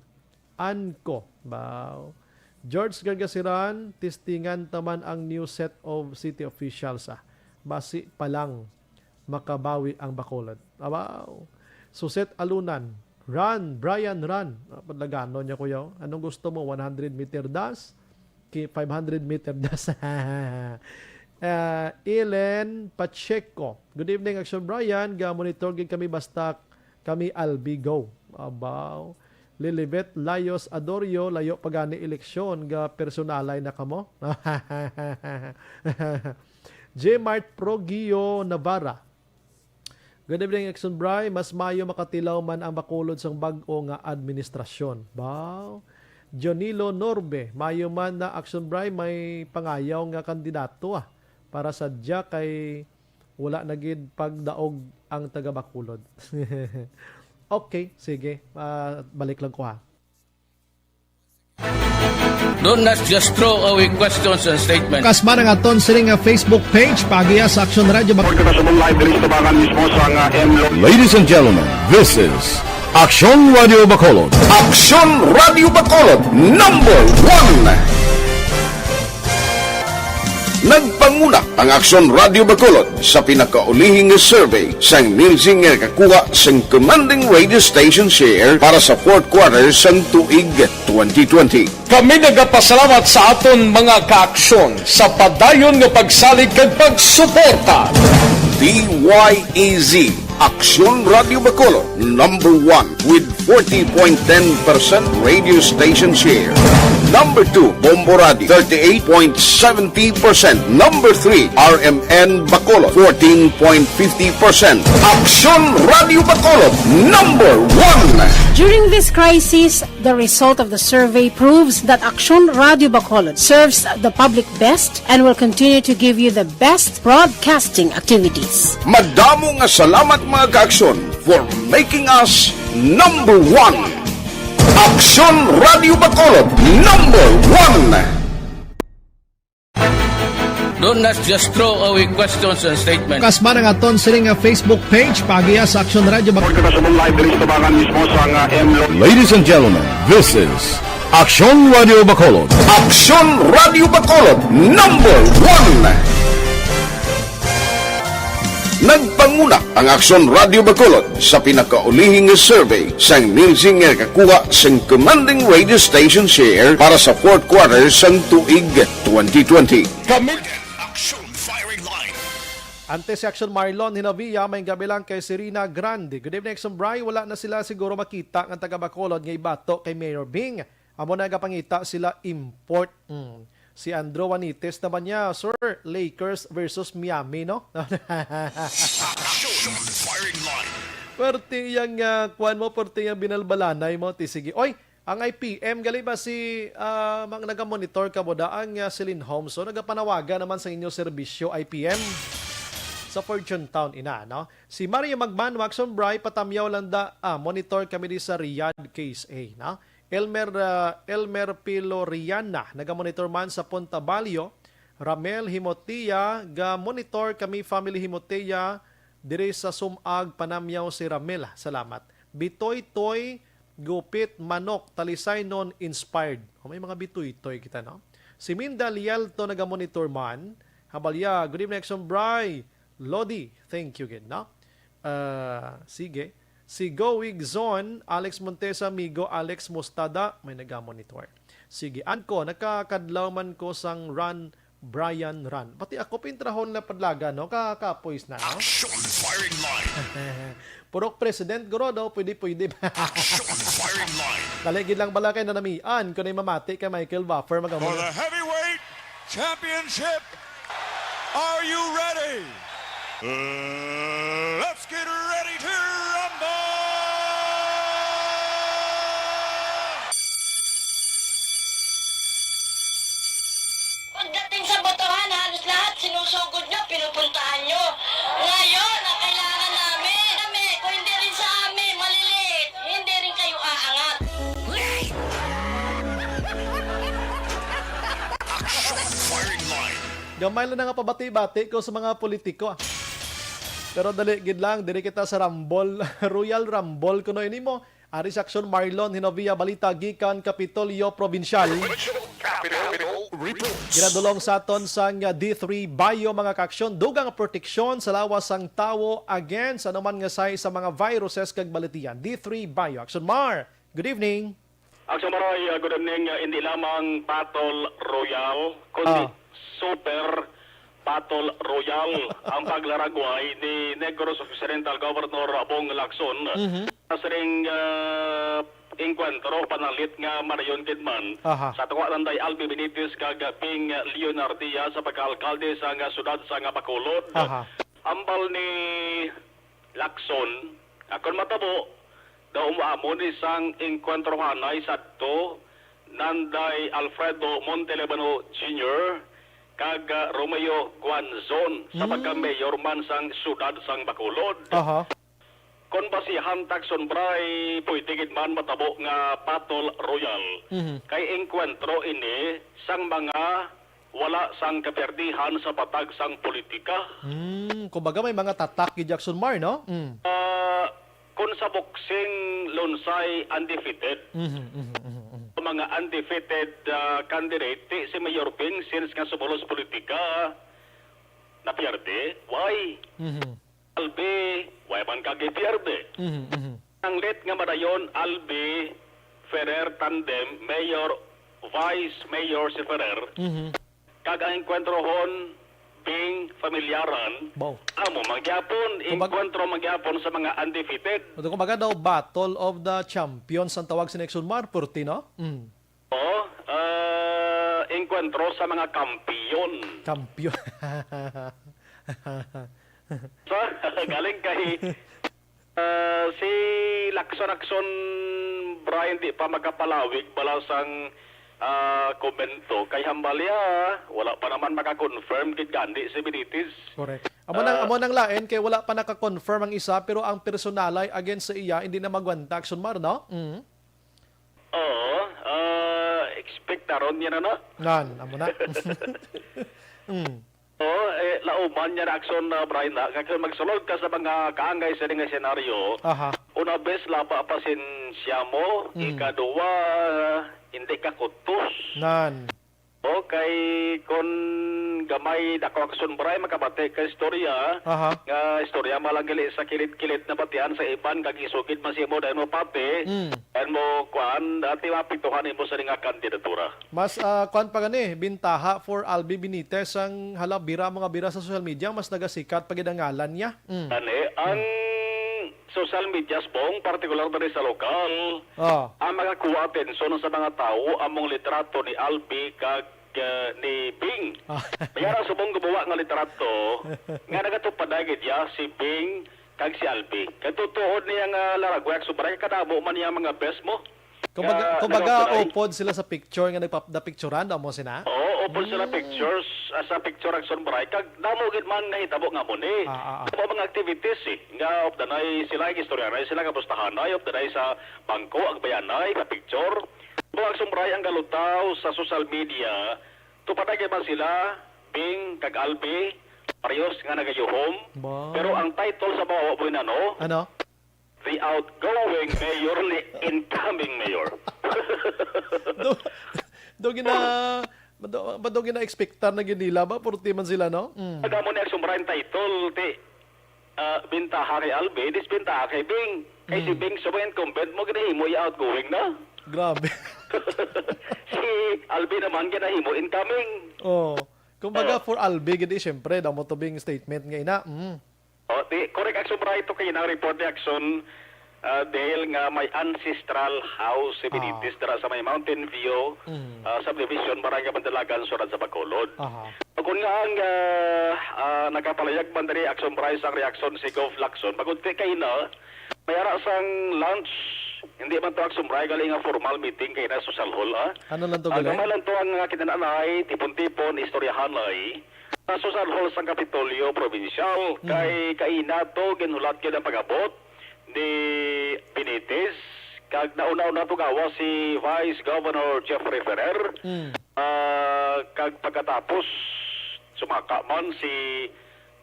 Anco, baw. George Gargasiran, testingan ta man ang new set of city officials, ah. Basi pa lang makabawi ang Bacolod. Abaw. Suset Alunan, run, Brian, run. Ah, padlaganon niya, kuya. Anong gusto mo? One hundred meter dash? Ki-, five hundred meter dash. Ah, Ellen Pacheco, good evening, Action Brian. Ga-monitor gid kami basta kami Albi go. Abaw. Lilibet Layos Adorio, layo pa gani eleksyon, ga personalay na kamo. J Mart Pro Gio Navarra. Good evening, Action Bri. Mas maayo makatilaw man ang Bacolod sang bag-o nga administrasyon. Baw. Jonilo Norbe, maayo man na, Action Bri, may pangayaw nga kandidato, ah, para sa dya kay wala na gid pagdaog ang taga Bacolod. Okay, sige. Ah, balik lang ko, ha. Don't not just throw away questions and statements. Kasmara nga aton sini nga Facebook page, paagiya sa Action Radio Bac- Kita sa live diri sa tabangan mismo sa nga M Lo- Ladies and gentlemen, this is Action Radio Bacolod. Action Radio Bacolod, number one. Nagpanguna ang Action Radio Bacolod sa pinakaulihing survey sang Nielsen nga nakakuha sang commanding radio station share para sa fourth quarter sang tuig twenty twenty. Kami nagapasalamat sa aton mga kaaksyon sa padayon nga pagsalig kag pagsuporta. D Y E Z, Aksyon Radio Bacolod, number one with forty point ten percent radio station share. Number two, Bombo Radio, thirty-eight point seventy percent. Number three, R M N Bacolod, fourteen point fifty percent. Aksyon Radio Bacolod, number one. During this crisis, the result of the survey proves that Aksyon Radio Bacolod serves the public best and will continue to give you the best broadcasting activities. Madamo nga salamat, mga kaaksyon, for making us number one. Aksyon Radio Bacolod, number one. Do not just throw away questions and statements. Kasman ang aton sini nga Facebook page, paagiha sa Aksyon Radio Bacolod. Kita sa live diri sa tabangan mismo sa nga M Lo- Ladies and gentlemen, this is Aksyon Radio Bacolod. Aksyon Radio Bacolod, number one. Nagpanguna ang Aksyon Radio Bacolod sa pinakaulihing nga survey sang Nielsen nga nakakuha sang commanding radio station share para sa fourth quarter sang tuig twenty twenty. Kami ang Aksyon Firing Line. Antes si Aksyon Marlon Hinavia, may gabi lang kay Serena Grande. Good evening, Aksyon Bri. Wala na sila siguro makita nga taga Bacolod nga ibato kay Mayor Bing. Amo na gapangita sila import. Mm. Si Andrew Juanites naman niya, "Sir, Lakers versus Miami, no?" Action Firing Line. Pwerte yang, ah, kuwan mo, pwerte yang binalbalanay mo, ti sige. Oy, ang I P M, gali ba si, ah, mang nagamonitor ka mo da, ang, ah, Celine Homes, so nagapanawagan naman sa inyo serbisyo, I P M, sa Fortune Town, ina, no? Si Mario Magman, Waxon Bry, patamyaw lang da, ah, monitor kami di sa Riyadh, K S A, no? Elmer, ah, Elmer Piloriana, nagamonitor man sa Punta Balio. Ramel Himotia, ga-monitor kami, family Himotia, diri sa Sumag, panamyaw si Ramel. Salamat. Bitoy Toy, Gupit Manok, Talisay non inspired. O, may mga Bitoy Toy kita, no? Si Minda Lialto, nagamonitor man. Habalya, good evening, Action Bry. Lodi, thank you gid, no? Ah, sige. Si Go Wigzon, Alex Montesa, Migo, Alex Mustada, may nagamonitor. Sige, an ko, nakakadlaw man ko sang run, Brian Run. Pati ako, pintrahon na padlaga, no? Ka-, kapoys na, no? Action Firing Line. Purok President, guro, daw, pwede, pwede. Action Firing Line. Dali, gid lang bala kay nanamian, kung mamati kay Michael Buffer, For magamu-, the heavyweight championship, are you ready? Uh, let's get ready to rumble! Pagdating sa botohan, halos lahat sinusugod nyo, pinupuntahan nyo. Ngayon, ang kailangan namin, kami, kung hindi rin sa amin, maliliit, hindi rin kayo aangat. Action Firing Line. Gamay lang na nga pabati-bati ko sa mga politiko, ah. Pero dali gid lang, diri kita sa Rumble, Royal Rumble kuno ini mo. Ari sa Aksyon, Marlon Hinovia, balita gikan Kapitolyo Probinsyal. Capitol Report. Ginadulong sa aton sang D three Bio, mga kaaksyon, dugang proteksyon sa lawas sang tawo against anuman nga size sa mga viruses kag baletian. D three Bio. Aksyon Mar, good evening. Aksyon Maray, uh, good evening. Uh, hindi lamang Battle Royale, kundi Ah. Super Battle Royale ang paglaragway ni Negros Occidental Governor Bong Lacson Mhm. sa sining, uh, engkwentro panalit nga marayon gid man Aha. sa tuwa nanday Albi Benitez kag Ping Leonardia sa pagkaalkalde sa nga siyudad sa nga Bacolod. Aha. Ambal ni Lacson, akon matabo, daw amo ni sang engkwentrohanay sadto nanday Alfredo Montelibano Junior kag, ah, Romeo Guanzon sa Mhm. pagka-mayor man sang siyudad sang Bacolod. Aha. Kon basihan, Takson Bray, pwede gid man matabo nga battle royal. Mhm. Kay engkwentro ini sang mga wala sang kaperdihan sa patag sang politika. Hmm, kumbaga may mga tatak gid, Jackson Mar, no? Mm. Ah, kung sa boxing, Lonsay undefeated. Mhm, mhm, mhm, mhm. Ang mga undefeated, ah, candidate, ti si Mayor Bing, since nga sumulos politika, napierde. Why? Mhm. Albi, why man ka gipierde? Mhm, mhm. Ang lit nga madayon, Albi, Ferrer tandem, mayor, vice mayor si Ferrer. Mhm. Kag ang engkwentrohon, Bing, familyaran, Baw. amo man gyapon, Kumbaga engkwentro man gyapon sa mga undefeated. Ito, kumbaga daw, battle of the champions ang tawag sa next Mar, purti, no? Mm. Oo, ah, Engkwentro sa mga kampiyon. Kampiyon. Sa, galing kay, ah, si Lacson, Lacson Brian, di pa makapalawig bala sang, ah, komento. Kay hambalya, wala pa naman maka-confirm gid gani si Benitez. Correct. Amo nang, Ah. amo nang lain kay wala pa naka-confirm ang isa, pero ang personalay against sa iya, hindi na magwanta, Action Mar, no? Mm. Oo, ah, expectaron niya na na. Nan, amo na. Mm. Oo, eh, lauman niya na, Action, ah, Brian, na. Kaya magsulod ka sa mga kaangay sa nga senaryo, Aha. una, bes, lapa pa sin siya mo, Mm. ikaduwa, hindi ka kutos. Nan. Okay, kung gamay, dako, Action, Brian, makabati ka istorya, Aha. nga istorya malang gali sa kilid-kilid na batian sa iban, kag isugid man sa imo, dahil mo pati, Mm. dahil mo, kuan, dati mapituhan imo sa nga kandidatura. Mas, ah, kuan pa gani, bintaha for Albi Benitez ang hala, bira, mga bira sa social media, mas nagasikat pa gid ang ngalan niya. Mm. Gani, ang Mm. social media, Bong, partikular diri sa lokal, Oh. ang makakuha atensyon sa mga tawo among litrato ni Albi kag, ah, ni Bing. Ah. Mayara subong gumawa nga litrato nga nagatupad na gid ya si Bing kag si Albi. Kay tutuod niya nga laragway, Action, Brian, kadamo man niya mga best mo. Kumbaga, Nga kumbaga, nag-apply. Upod sila sa picture nga nagpa-, napicturan, amo sina? Oo, upod sila Mm. pictures, ah, sa picture, Action, Brian. Kag damo gid man nahitabo nga mo ni. Ah, ah, ah. Damo mga activities, eh. Nga updanay sila, istoryanay sila, kamustahanay, updanay sa bangko, agbayanay, sa picture. Mo, Action, Brian, ang galutaw sa social media, tupaday kay ba sila, Bing, kag Albi, parehas nga nagayuhom. Ba? Pero ang title sa mga wa mo inano, Ano? The outgoing mayor ni incoming mayor. Do, do gina, ba do, ba do gina-expectar na gid nila ba? Purti man sila, no? Mm. Pag amo ni Action, Brian, title, ti, ah, bintaha kay Albi, disbintaha kay Bing. Kay si Mm. Bing, sa mga incumbent mo, ginahimo iya outgoing na. Grabe. Si Albi naman, ginahimo incoming. Oh. Kumbaga, Oh. for Albi, gid, eh, syempre, damo to Bing statement nga ina. Mm. Oh, di, correct, Action, Brian, to kay na report ni Action, ah, dahil nga may ancestral house si Ah. Benitez dira sa may Mountain View, Mm. ah, subdivision, Barangay Mandalagan, Siyudad sa Bacolod. Aha. Kung nga ang, ah, ah, nakapalayag man diri, Action, Brian, sang reaksyon si Gov Lacson, magunti kay na, may ara sang lunch, hindi man to, Action, Brian, gali nga formal meeting kay na social hall, ah. Ano lang to, Ah, gali? Gamay lang to ang, ah, kinananay, tipon-tipon, istoryahanay. Sa Susan Hall sang Kapitolyo Provincial, Mm. kay kaina to ginhulat gyud ang pag-abot ni Benitez, kag nauna-una to gawas si Vice Governor Jeffrey Ferrer, Mm. ah, kag pagkatapos sumaka man si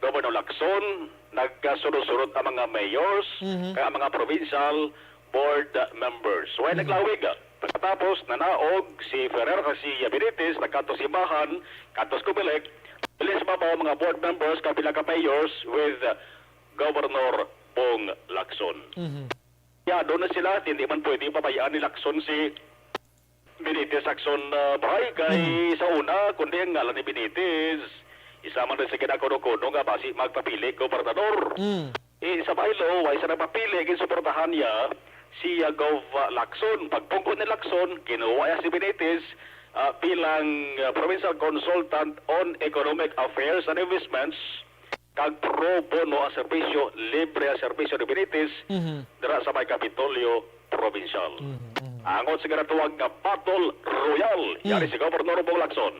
Governor Lacson, nagkasunod-sunod ang mga mayors, Mhm. kag ang mga provincial board members. Way Mhm. naglawig, ah. Pagkatapos, nanaog si Ferrer kag si Benitez, nagkadto simbahan, kadto sa Comelec, dili sa babaw mga board members, kag pila ka mayors with, uh, Governor Bong Lacson. Mhm. Yado na sila, hindi man pwede pabayaan ni Lacson si Benitez, Action, uh, Bray, kay Mhm. sa una, kundi ang ngalan ni Benitez, isa man rin sa ginakuno-kuno nga basi magpapili gobernador. Mm. Eh, sa Bailo, way sa nagpapili, ginsuportahan niya si, ah, Gov, ah, Lacson. Pagpungko ni Lacson, kinuha niya si Benitez, ah, bilang, ah, Provincial Consultant on Economic Affairs and Investments, kag pro bono ang serbisyo, libre ang serbisyo ni Benitez, Mhm. dira sa may Kapitolyo Provincial. Mhm, mhm. Angot sa ginatawag nga Battle Royale, yari Mm. si Governor Bong Lacson.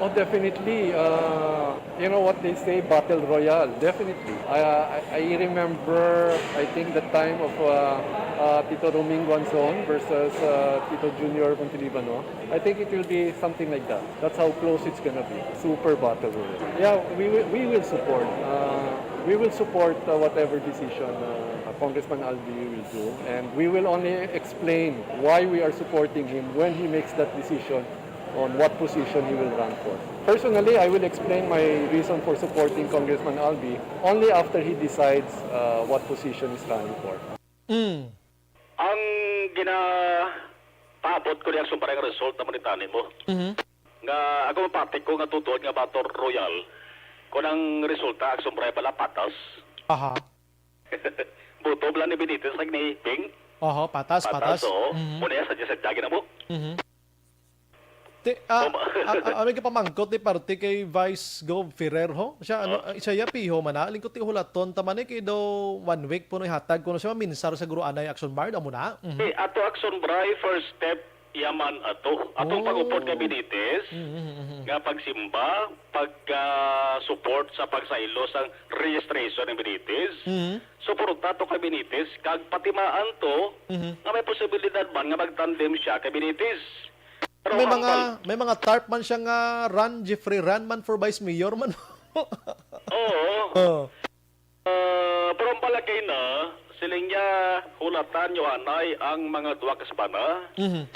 Oh, definitely. Uh, you know what they say, battle royale. Definitely. I, I, I remember, I think, the time of, uh, uh, Tito Roming Guanzon versus, uh, Tito Junior Montelibano. I think it will be something like that. That's how close it's gonna be. Super battle royale. Yeah, we will, we will support. Uh, we will support, uh, whatever decision, uh, Congressman Albi will do. And we will only explain why we are supporting him when he makes that decision on what position he will run for. Personally, I will explain my reason for supporting Congressman Albi only after he decides, uh, what position he's running for. Mm. Ang ginapaabot ko niya, Action Bray, nga result naman ni tani mo. Mhm. Nga ako mapatik ko nga tutuod nga battle royale. Kung ang resulta, Action Bray, bala patas. Aha. Buto bala ni Benitez kag ni Bing. Oho, patas, Patas, patas. oo. Mhm. Muna yan, sadya-sadya ginamo. Mhm. Ti, ah, Tama. ah, ah, may kapamangkot ni parte kay Vice Gov Ferrer, ho? Siya, ano, Ah. ah, siya ya piho man na. Lingkot ti hulaton ta man, eh, kay daw one week po no ihatag kuno siya, maminsar siguro anay action bar, amo na. Mhm. Eh, ato action bar, first step, yaman ato. Atong Oh. pag-upod kay Benitez, Mhm, mhm, mhm. nga pagsimba, pag, ah, support sa pagsaylo sang registration ni Benitez. Mhm. Suporta to kay Benitez, kag patimaan to Mhm. nga may posibilidad man nga magtandem siya kay Benitez. Pero May mga, hambal. may mga tarp man siya nga run, Jeffrey, run man for vice mayor man. Oo. Oh. Ah, pero ang palagay na, siling niya, hulatan niyo anay ang mga duha ka semana. Mhm.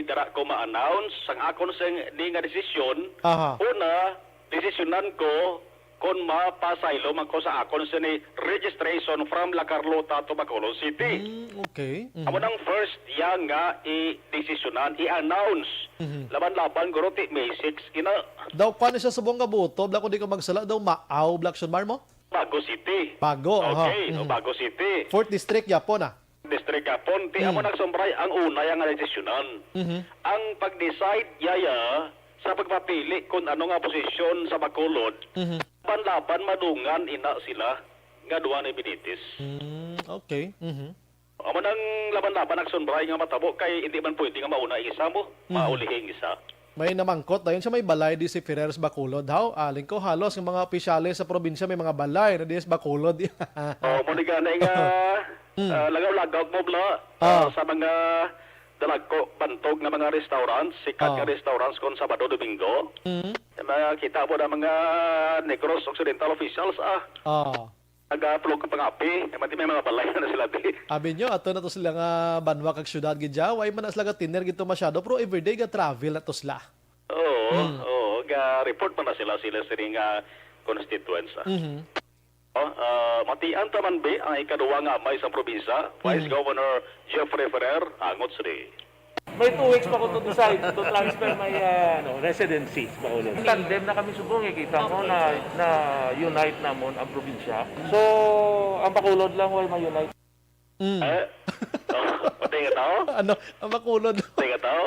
Dira ko ma-announce ang akon sing ni nga desisyon. Aha. Una, desisyonan ko kung mapasaylo man ko sa akon sini registration from La Carlota to Bacolod City. Mm, okay. Mhm. Amo nang first yang nga i-desisyonan, i-announce. Mhm. Laban-laban guro ti May six ina. Daw kwan siya subong nga buto, bla, kung di ko magsala, daw Maaw, bla, action bar mo? Bago City. Bago, aha. Okay, o, Mhm. Bago City. Fourth District, yapon, ah. District yapon. Ti Mm. amo nagsumbray ang una yang nga desisyonan. Mhm. Ang pag-decide yaya sa pagpapili kung ano nga posisyon sa Bacolod, Mhm. laban-laban madungan ina sila nga duha ni Benitez. Mm, okay. Mhm. Amo nang laban-laban nagsumbray nga matabo kay hindi man pwede nga mauna ang isa mo, Mhm. maulihing isa. May namangkot dayon siya, may balay di si Ferrer sa Bacolod, haw? Aling ko, halos ang mga opisyales sa probinsya may mga balay na di sa Bacolod. Oh, mo ni gani nga, Mm. ah, lagaw-lagaw mo, bla, Ah. ah, sa mga dalagko, bantog nga mga restaurants, sikat nga Ah. restaurants kon Sabado, Domingo. Mm. Makita mo na mga Negros Occidental officials, ah. Ah. Nag-upload ka pangapi. Eh, mati may mga balay na sila, di. Abi nyo, ato na to sila nga banwa kag syudad gid dya. Way man na sila ga-tiner gid to masyado, pero everyday ga-travel na to sila. Oo, Hmm. oo. Ga-report man na sila, sila sini nga constituents, ah. Mhm. Oh, ah, matian ta man, bi, ang ikaduha nga amay sang probinsya, Vice Mhm. Governor Jeffrey Ferrer, angot sini. May two weeks pa ko to decide to transfer my, uh, ano, residency sa Bacolod. Tandem na kami subong, eh, kita mo na, na unite namon ang probinsya. So, ang Bacolod lang way ma-unite. Mm. Eh? Oh, pati nga tao? Ano? Ang Bacolod. Pati nga tao?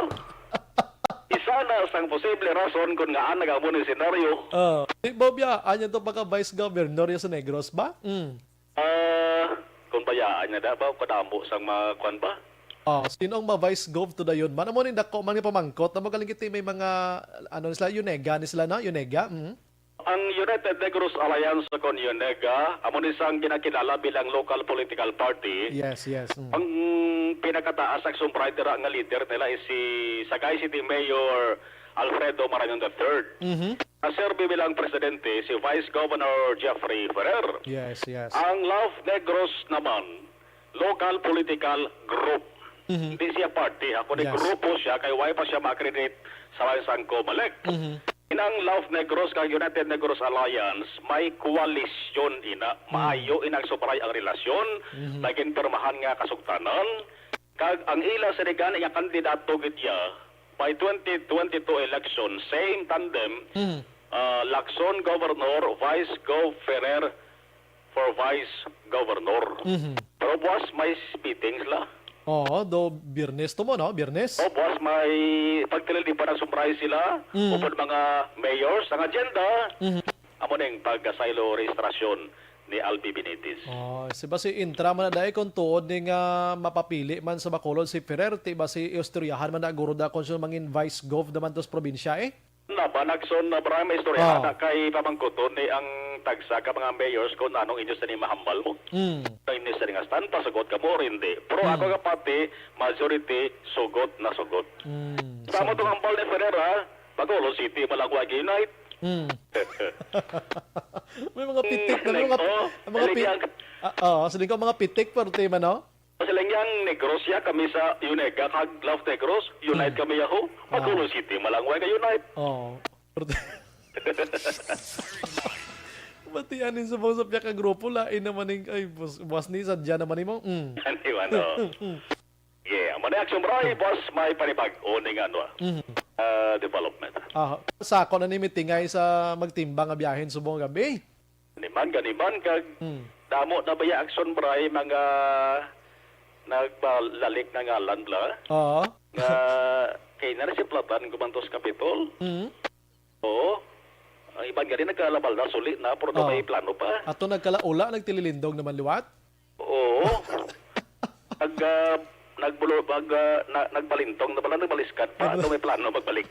Isa na sang posible rason kung ngaan nagamo ni senaryo. Oh. Di ba, bya, anya to pagka vice governor ya sa Negros ba? Mm. Ah, kung bayaan niya, da ba, kadamo sang mga kwan ba? Oh, sino ang ma-vice gov to dayon man? Amo ni dako man nga pamangkot. Amo galing kiti may mga, ano, ni sila, Unega ni sila, no? Unega? Mm. Ang United Negros Alliance kon Unega, amo ni sang ginakilala bilang local political party. Yes, yes. Mm. Ang pinakataas ang sumpray dira nga leader nila is si Sagay City Mayor Alfredo Marañon the third. Mhm. Naserbi bilang presidente si Vice Governor Jeffrey Ferrer. Yes, yes. Ang Love Negros naman, local political group. Mhm. Hindi siya party, ha, kundi Yes. grupo siya, kay why pa siya ma-accredit sa bayan sang Comelec. Mhm. Inang Love Negros kag United Negros Alliance, may koalisyon ina. Mhm. Maayo inang subray ang relasyon, Mhm. may ginpirmahan nga kasugtanan, kag ang ila sini gani nga kandidato gid iya, by twenty twenty-two election, same tandem, Mhm. ah, Lacson Governor, Vice Gov Ferrer for Vice Governor. Mhm. Pero buwas may meeting sila. Oo, do Biyernes to mo, no? Biyernes? O, buwas may pagtilil di pa nagsumbray sila, Mm. upod mga mayors. Ang agenda, Mhm. amo ning pagkasaylo rehistrasyon ni Albi Benitez. Oh, si basi intra man na dai kung tuod ni nga mapapili man sa Bacolod si Ferrer, ti basi istoryahan man na guro da kung sino mangin vice gov naman to sa probinsya, eh. Na ba, Nagson, na ba, may istoryahan Oh. na kay pamangkuton ni ang tagsa ka mga mayors kung anong inyo sa ni mahambal mo? Mm. Ang inyo sa ni nga stand, pasugot ka mo or hindi. Pero Mm. ako nga pati, majority, sugot na sugot. Mm. Sa mo Sa tong hambal ni Ferrer, ha? Bacolod City, Malagway, Unite. Mm. May mga pitik na, may mga, Oh, mga pi-, ang ah, oh, sabi ko, mga pitik, pero tema, no? Sila yang Negros ya, kami sa Unega, kag Love Negros, unite Hmm. kami yaho. Ah. Bacolod City, Malagway ka unite. Oo. Batian ni subong sa piyaka grupo, lain naman ning, ay, bus-, buwas ni, sadya naman nimo. Mm. Di ba, no? Mm, mm. Yeah, amo ni Action Bray, boss, may panibag-o ning ano, ah, Mhm. ah, development. Ah, sa ako na ni meeting ay sa magtimbang nga biyahin subong gabi. Ganiman, ganiman, kag Hmm. damo na baya Action Bray, mga nagpalalit nga ngalan, bla? Oo. Nga kay Ano si Platan, gumantos Kapitol? Mm. Oo. Ang iban gani nagkalabalda, suli na, pero daw Oo. may plano pa. Ato nagkalaula, nagtililindog naman liwat? Oo. Nag, ah, nagbulo-, mag, ah, na-, nagbalintong na pala, nagbaliskad pa. Nag- Daw may plano magbalik.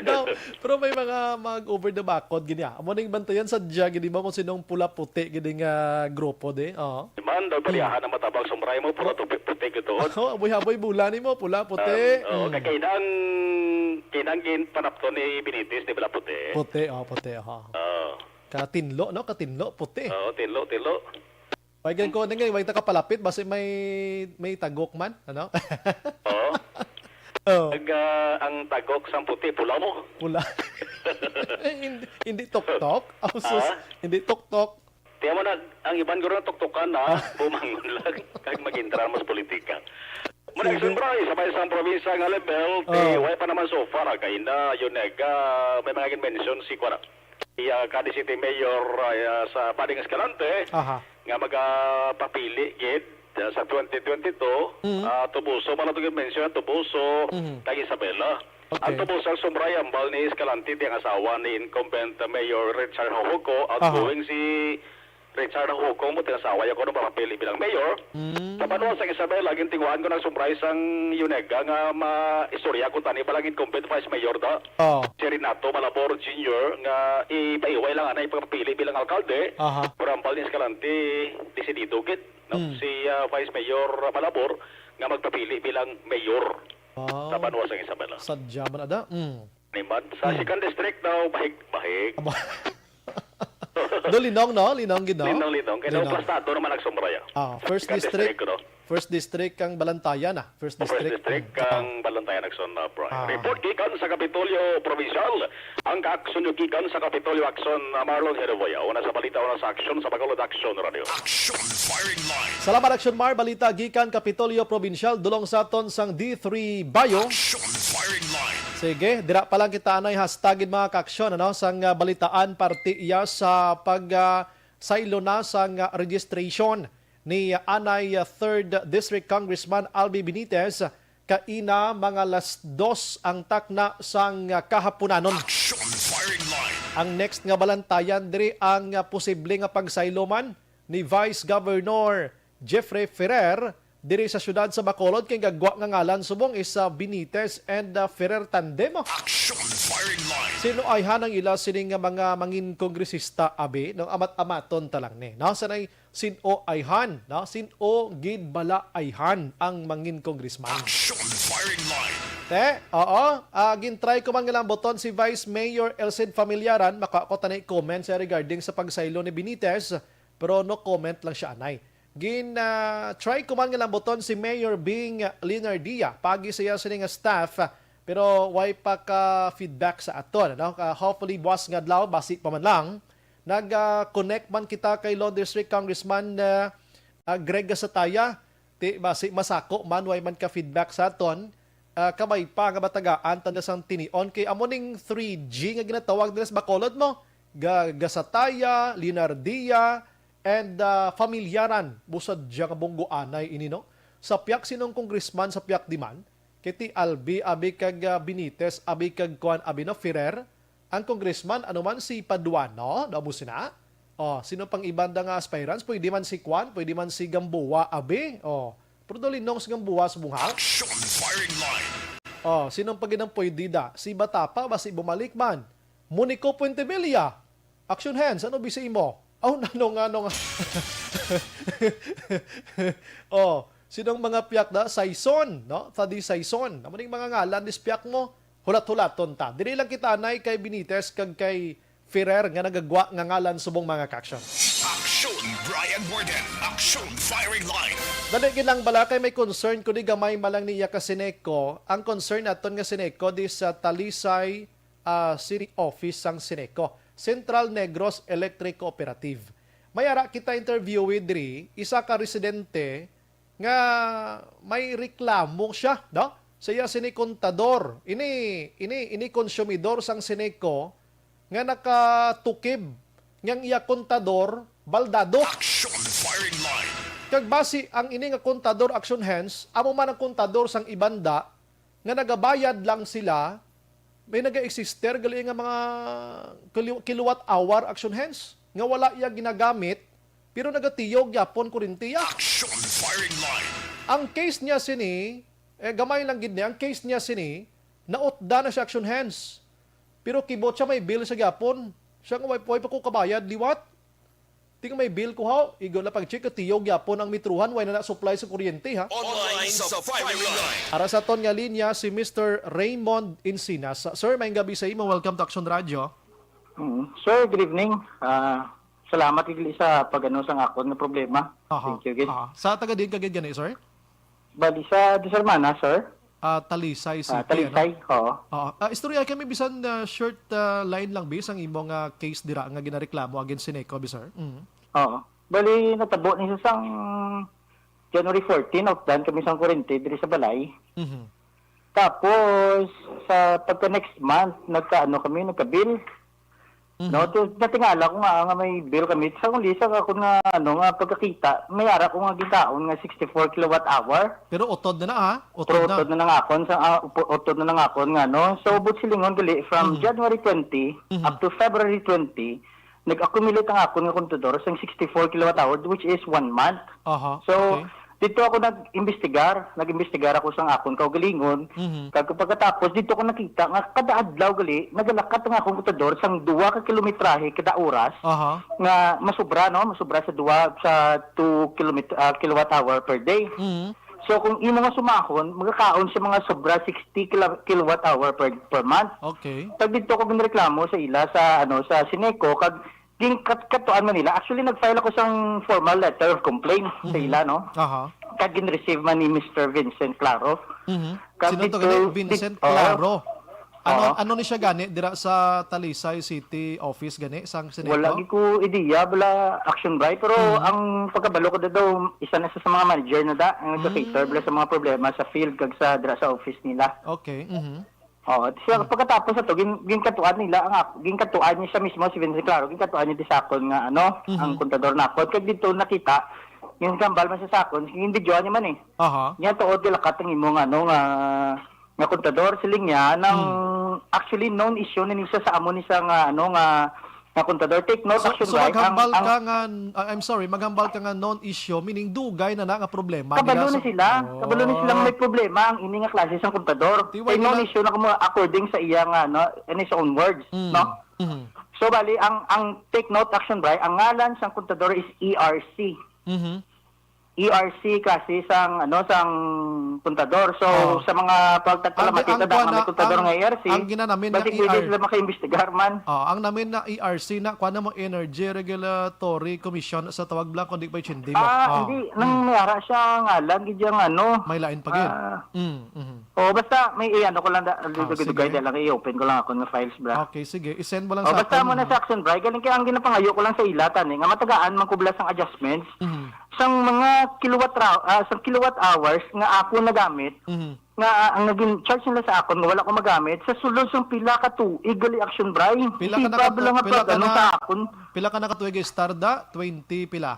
Daw, pero may mga mag-over the backod, gini, ah. Amo ning bantayan sa dya, gini ba, kung sinong pula-puti, gini nga grupo, di? Oo. Man, daw Mm. pariyahan ang matabang sombray mo, puro tupi-, puti gituon. Oo, aboy-aboy, bula nimo, pula, puti. Um, oo, Mm. kay kainang, kainang gin panapton ni Benitez, di bala puti? Puti, oh, puti, oh. Oo. Katinlo, no? Katinlo, puti. Oo, tinlo, tinlo. Way gan ko, nangay, way ta kapalapit, basi may, may tagok man, ano? Oo. Oh. Ag, ah, ang tagok sang puti, pula mo. Pula. Hindi, hindi tuktok. Oh, sus. Ah? Hindi tuktok. Tiyan mo na, ang iban guro na tuktukan na, Ah. bumangon lang, kag mag-entrar mas politika. Muna, Sige. Action Bray, sa may isang probinsya nga level, ti, Oh. way pa naman so far, ah, kay na, yun, eh, ga-, may mga gin-mention si, kuwan, si, ah, Cadiz City Mayor, ah, sa Pading Escalante, Aha. nga magapapili, gid, ah, sa twenty twenty-two, Mm. ah, Toboso, man ito gin-mention, Toboso, Mhm. kag Isabela. Okay. Ang Toboso, Action Bray, ambal ni Escalante, ti ang asawa ni incumbent Mayor Richard Hojoco, Aha. outgoing si Richard Hojoco mo, ti ang asawa ya ko no mapapili bilang mayor. Mm. Sa banwa sang Isabela, gintinguhaan ko nagsumbray sang Yunega nga ma-, istorya ko tani palang incumbent vice mayor da. Oh. Si Renato Malabor Junior nga ipaiway lang anay pagpapili bilang alkalde. Aha. Pero ambal ni Escalante, desidido gid, no? Mm. Si, ah, Vice Mayor Malabor nga magpapili bilang mayor Wow. sa banwa sang Isabela. Sadya man ada. Mm. Niman, sa Mm. second district daw, bahig, bahig. Aba. Do, Linong, no? Linong gid, no? Linong, Linong. Kaya Linong. Plastado naman nagsombra, ya. Ah, Sa first second district. district, no? First district kang Balantayan, ah. First First district. district Mm. kang Balantayan, nagsombra, Bray. Ah. Report gikan sa Kapitolyo Provincial. Ang kaaksyon nyo gikan sa Kapitolyo Aksyon, ah, Marlon Hereboya. Una sa balita, una sa aksyon, sa Bacolod Aksyon Radio. Action Firing Line. Salamat, Action Mar. Balita gikan Kapitolyo Provincial, dulong sa aton sang D three Bayo. Action Firing Line. Sige, dira pa lang kita anay hastagin mga kaaksyon, ano, sang, ah, balitaan parte iya sa pag, ah, saylo na sang, ah, registration ni anay, ah, third District Congressman Albi Benitez. Kaina mga las dos ang takna sang, ah, kahapunanon. Action Firing Line. Ang next nga balantayan diri ang, ah, posible nga pagsaylo man ni Vice Governor Jeffrey Ferrer diri sa siyudad sa Bacolod kay gagwa nga ngalan subong is, ah, Benitez and, ah, Ferrer tandem. Action Firing Line. Sino ayhan ang ila sini nga mga mangin kongresista, abi? No, amat-amaton ta lang ni, no? Sanay sin-o ayhan, no? Sin-o gid bala ayhan ang mangin congressman? Action Firing Line. Te, oo. Ah, gin-try ko man nga lambuton si Vice Mayor Elcid Familiaran. Maka ko tani comment siya regarding sa pagsaylo ni Benitez, pero no comment lang siya anay. Gin, ah, try ko man nga lambuton si Mayor Bing Linardia. Pagi siya sini nga staff, pero way pa ka feedback sa aton, no? Ah, hopefully, buwas nga adlaw, basi pa man lang. Nag, ah, connect man kita kay Law District Congressman, ah, ah, Greg Gasataya. Ti, basi masako man, way man ka feedback sa aton. Ah, kamay pa nga batagaan ta na sang tinion. Kay amo ning three G nga ginatawag nila sa Bacolod mo. Ga-, Gasataya, Linardia, and, ah, Familiaran. Busad siya nga bunggoanay ini, no? Sa piyak sinong congressman, sa piyak di man. Kay ti Albi, abi kag, ah, Benitez, abi kag kuan, abi no, Ferrer. Ang congressman, ano man si Paduano, daw mo sina? Oh, sino pang iban da nga aspirants? Pwede man si Kwan, pwede man si Gamboa, abi. Oh, pero daw linong si Gamboa sa bungha. Action Firing Line. Oh, sino pa gid ang pwede da? Si Batapa ba si bumalik man? Monico Puentevilla. Action hands, ano bisi imo? Oh, nano nga, ano nga? Oh, sinong mga piyak da? Saison, no? Tadi Saison. Amo ning mga ngalan, dis piyak mo. Hulat-hulaton ta. Diri lang kita anay kay Benitez kag kay Ferrer nga nagagwa nga ngalan subong mga kaaksyon. Action, Brian Warden. Action, Firing Line. Dali gid lang bala kay may concern ko di gamay malang niya ka Seneco. Ang concern naton nga Seneco di sa Talisay, ah, City Office sang Seneco, Central Negros Electric Cooperative. May ara kita interview with diri, isa ka residente nga may reklamo siya, no? Sa iya sini kontador, ini, ini, ini konsumidor sang Seneco nga nakatukib nga ang iya kontador baldado. Action Firing Line. Kag basi ang ini nga kontador, action hands, amo man ang kontador sang iban da, nga nagabayad lang sila, may naga-existe gali nga mga kilo-, kilowatt hour action hands nga wala iya ginagamit, pero nagatiyog gyapon kuryente iya. Action firing line. Ang case niya sini, eh, gamay lang gid niya, ang case niya sini, nautda na siya action hands. Pero kibot siya, may bill siya gyapon. Siya nga, "Way, way pa ko kabayad liwat." Ting may bill ko, ha? Igo na pag-check, katiyog gyapon ang mitruhan, way na na-supply sa kuryente, ha? Online sa firing line. Ara sa aton nga linya, si Mister Raymond Encinas. Sir, maayong gabi sa imo. Welcome to Action Radio. Mm. Sir, good evening. Ah, salamat igli sa pag-ano sang akon nga problema. Aha. Thank you, gid. Aha. Sa taga diin ka gid gani, sir? Bali sa Dos Hermanas, sir. Ah, Talisay Ah, City, ano? Talisay, oo. Oo. Ah, istorya kami bisan, ah, short, ah, line lang, bis, ang imong, ah, case dira nga ginareklamo against Sineco, bis, sir. Mm. Oo. Bali, natabo ni sa sang January fourteen, outdan kami sang kurente diri sa balay. Mhm. Tapos, sa pagka next month, nagkaano kami, nagka-bill. Mhm. No, to, natingala ko nga, nga may bill kami. Sa akon lisa, akon nga, ano, nga pagkakita, may ara ko nga gitaon nga sixty-four kilowatt hour. Pero utod na na, ha? Utod Pero na. Utod na lang akon sa, ah, upo-, utod na lang akon nga, no? So, but silingon gali, from Mhm. January twenty Mhm. up to February twenty, nag-accumulate ang akon nga kontador sang sixty-four kilowatt hour, which is one month. Aha, So, okay. dito ako nag-imbestigar, nag-imbestigar ako sang akon kaugalingon. Mhm. Kag pagkatapos, dito ko nakita nga kada adlaw gali, nagalakat ang akong kontador sang duha ka kilometrahe kada oras Aha. nga masubra, no? Masubra sa duha, sa two kilomet-, ah, kilowatt hour per day. Mhm. So, kung imo nga sumahon, magakaon siya mga sobra sixty kila-, kilowatt hour per, per month. Okay. Pag dito ko ginreklamo sa ila, sa, ano, sa Sineco, kag gin-, kat-, katuan man nila. Actually, nag-file ako sang formal letter of complaint sa Mhm. ila, no? Aha. Kag gin-receive man ni Mister Vincent Claro. Mhm. Kag Sino to dito, gani? Vincent dit-, oo. Claro. Ano, Oo. ano ni siya gani dira sa Talisay City office gani sang Sineco? Wala gid ko ideya, bala, Action Bri, pero Mhm. ang pagkabalo ko daw, isa na sa, sa mga manager na da, ang nagka-cater, Mm. bala, sa mga problema sa field kag sa, dira sa office nila. Okay, mhm. Oo, siya, Mm. pagkatapos ato, gin-, ginkatuan nila ang ak-, ginkatuan niya siya mismo, si Vincent Claro, ginkatuan niya di sa akon nga, ano, Mhm. ang kontador nakon. Kag dito nakita, yung kambal man siya sa akon, yung videoan niya man eh. Aha. Niya tuod, gilakat ang imong, ano, nga nga kontador, siling niya, nang Hmm. actually known issue ni siya sa amo ni siya nga, ano, nga, nga kontador. Take note, So, Action so Bri, ang, maghambal ang ka nga, uh, I'm sorry, maghambal ka nga known issue, meaning dugay na na nga problema Kabalo nila na sa sila. Oh. Kabalo na silang may problema ang ini nga klase sang kontador. Ti, why Kay known nila issue na kamo according sa iya nga, no, in his own words, Mm. no? Mm. So, bali, ang, ang take note, Action Bri, ang ngalan sang kontador is E R C. Mhm. E R C kasi sang, ano, sang kontador. So, Oh. sa mga pagtagpalamati, Ang, ang tada kuwan nga may na, kontador ang, nga E R C, ang ginanamin nga basi pwede E R sila makaimbestigar man. Oh, ang namin na E R C na, kuwan na mo, Energy Regulatory Commission sa tawag bala, kundi pa yung chindi mo. Ah, Oh. hindi. Nang Mm. may ara siya, ngalan, gid yung ano. May lain pa gid. Ah. Mm, mhm. Oh, basta may i-ano ko lang, da-, Ah, dugay-dugay sige. da lang, i-open ko lang ako nga files, bra. Okay, sige. I-send mo lang Oh, sa basta akin. mo na sa Action Bri. Galing kaya ang ginapangayo ko lang sa ila, tani, nga matagaan man ko bala sang adjustments. Mhm. Sang mga kilowatt ra-, ah, sang kilowatt hours nga ako nagamit, Mhm. nga, ah, ang naging charge nila sa akon nga wala ko magamit, sa sulod sang pila ka tuig gali, Action Bri. Pila ka Hindi pa naka-, bala nga pila pag ka ano na, sa akon. pila ka nakatuig, Star, da? Twenty pila?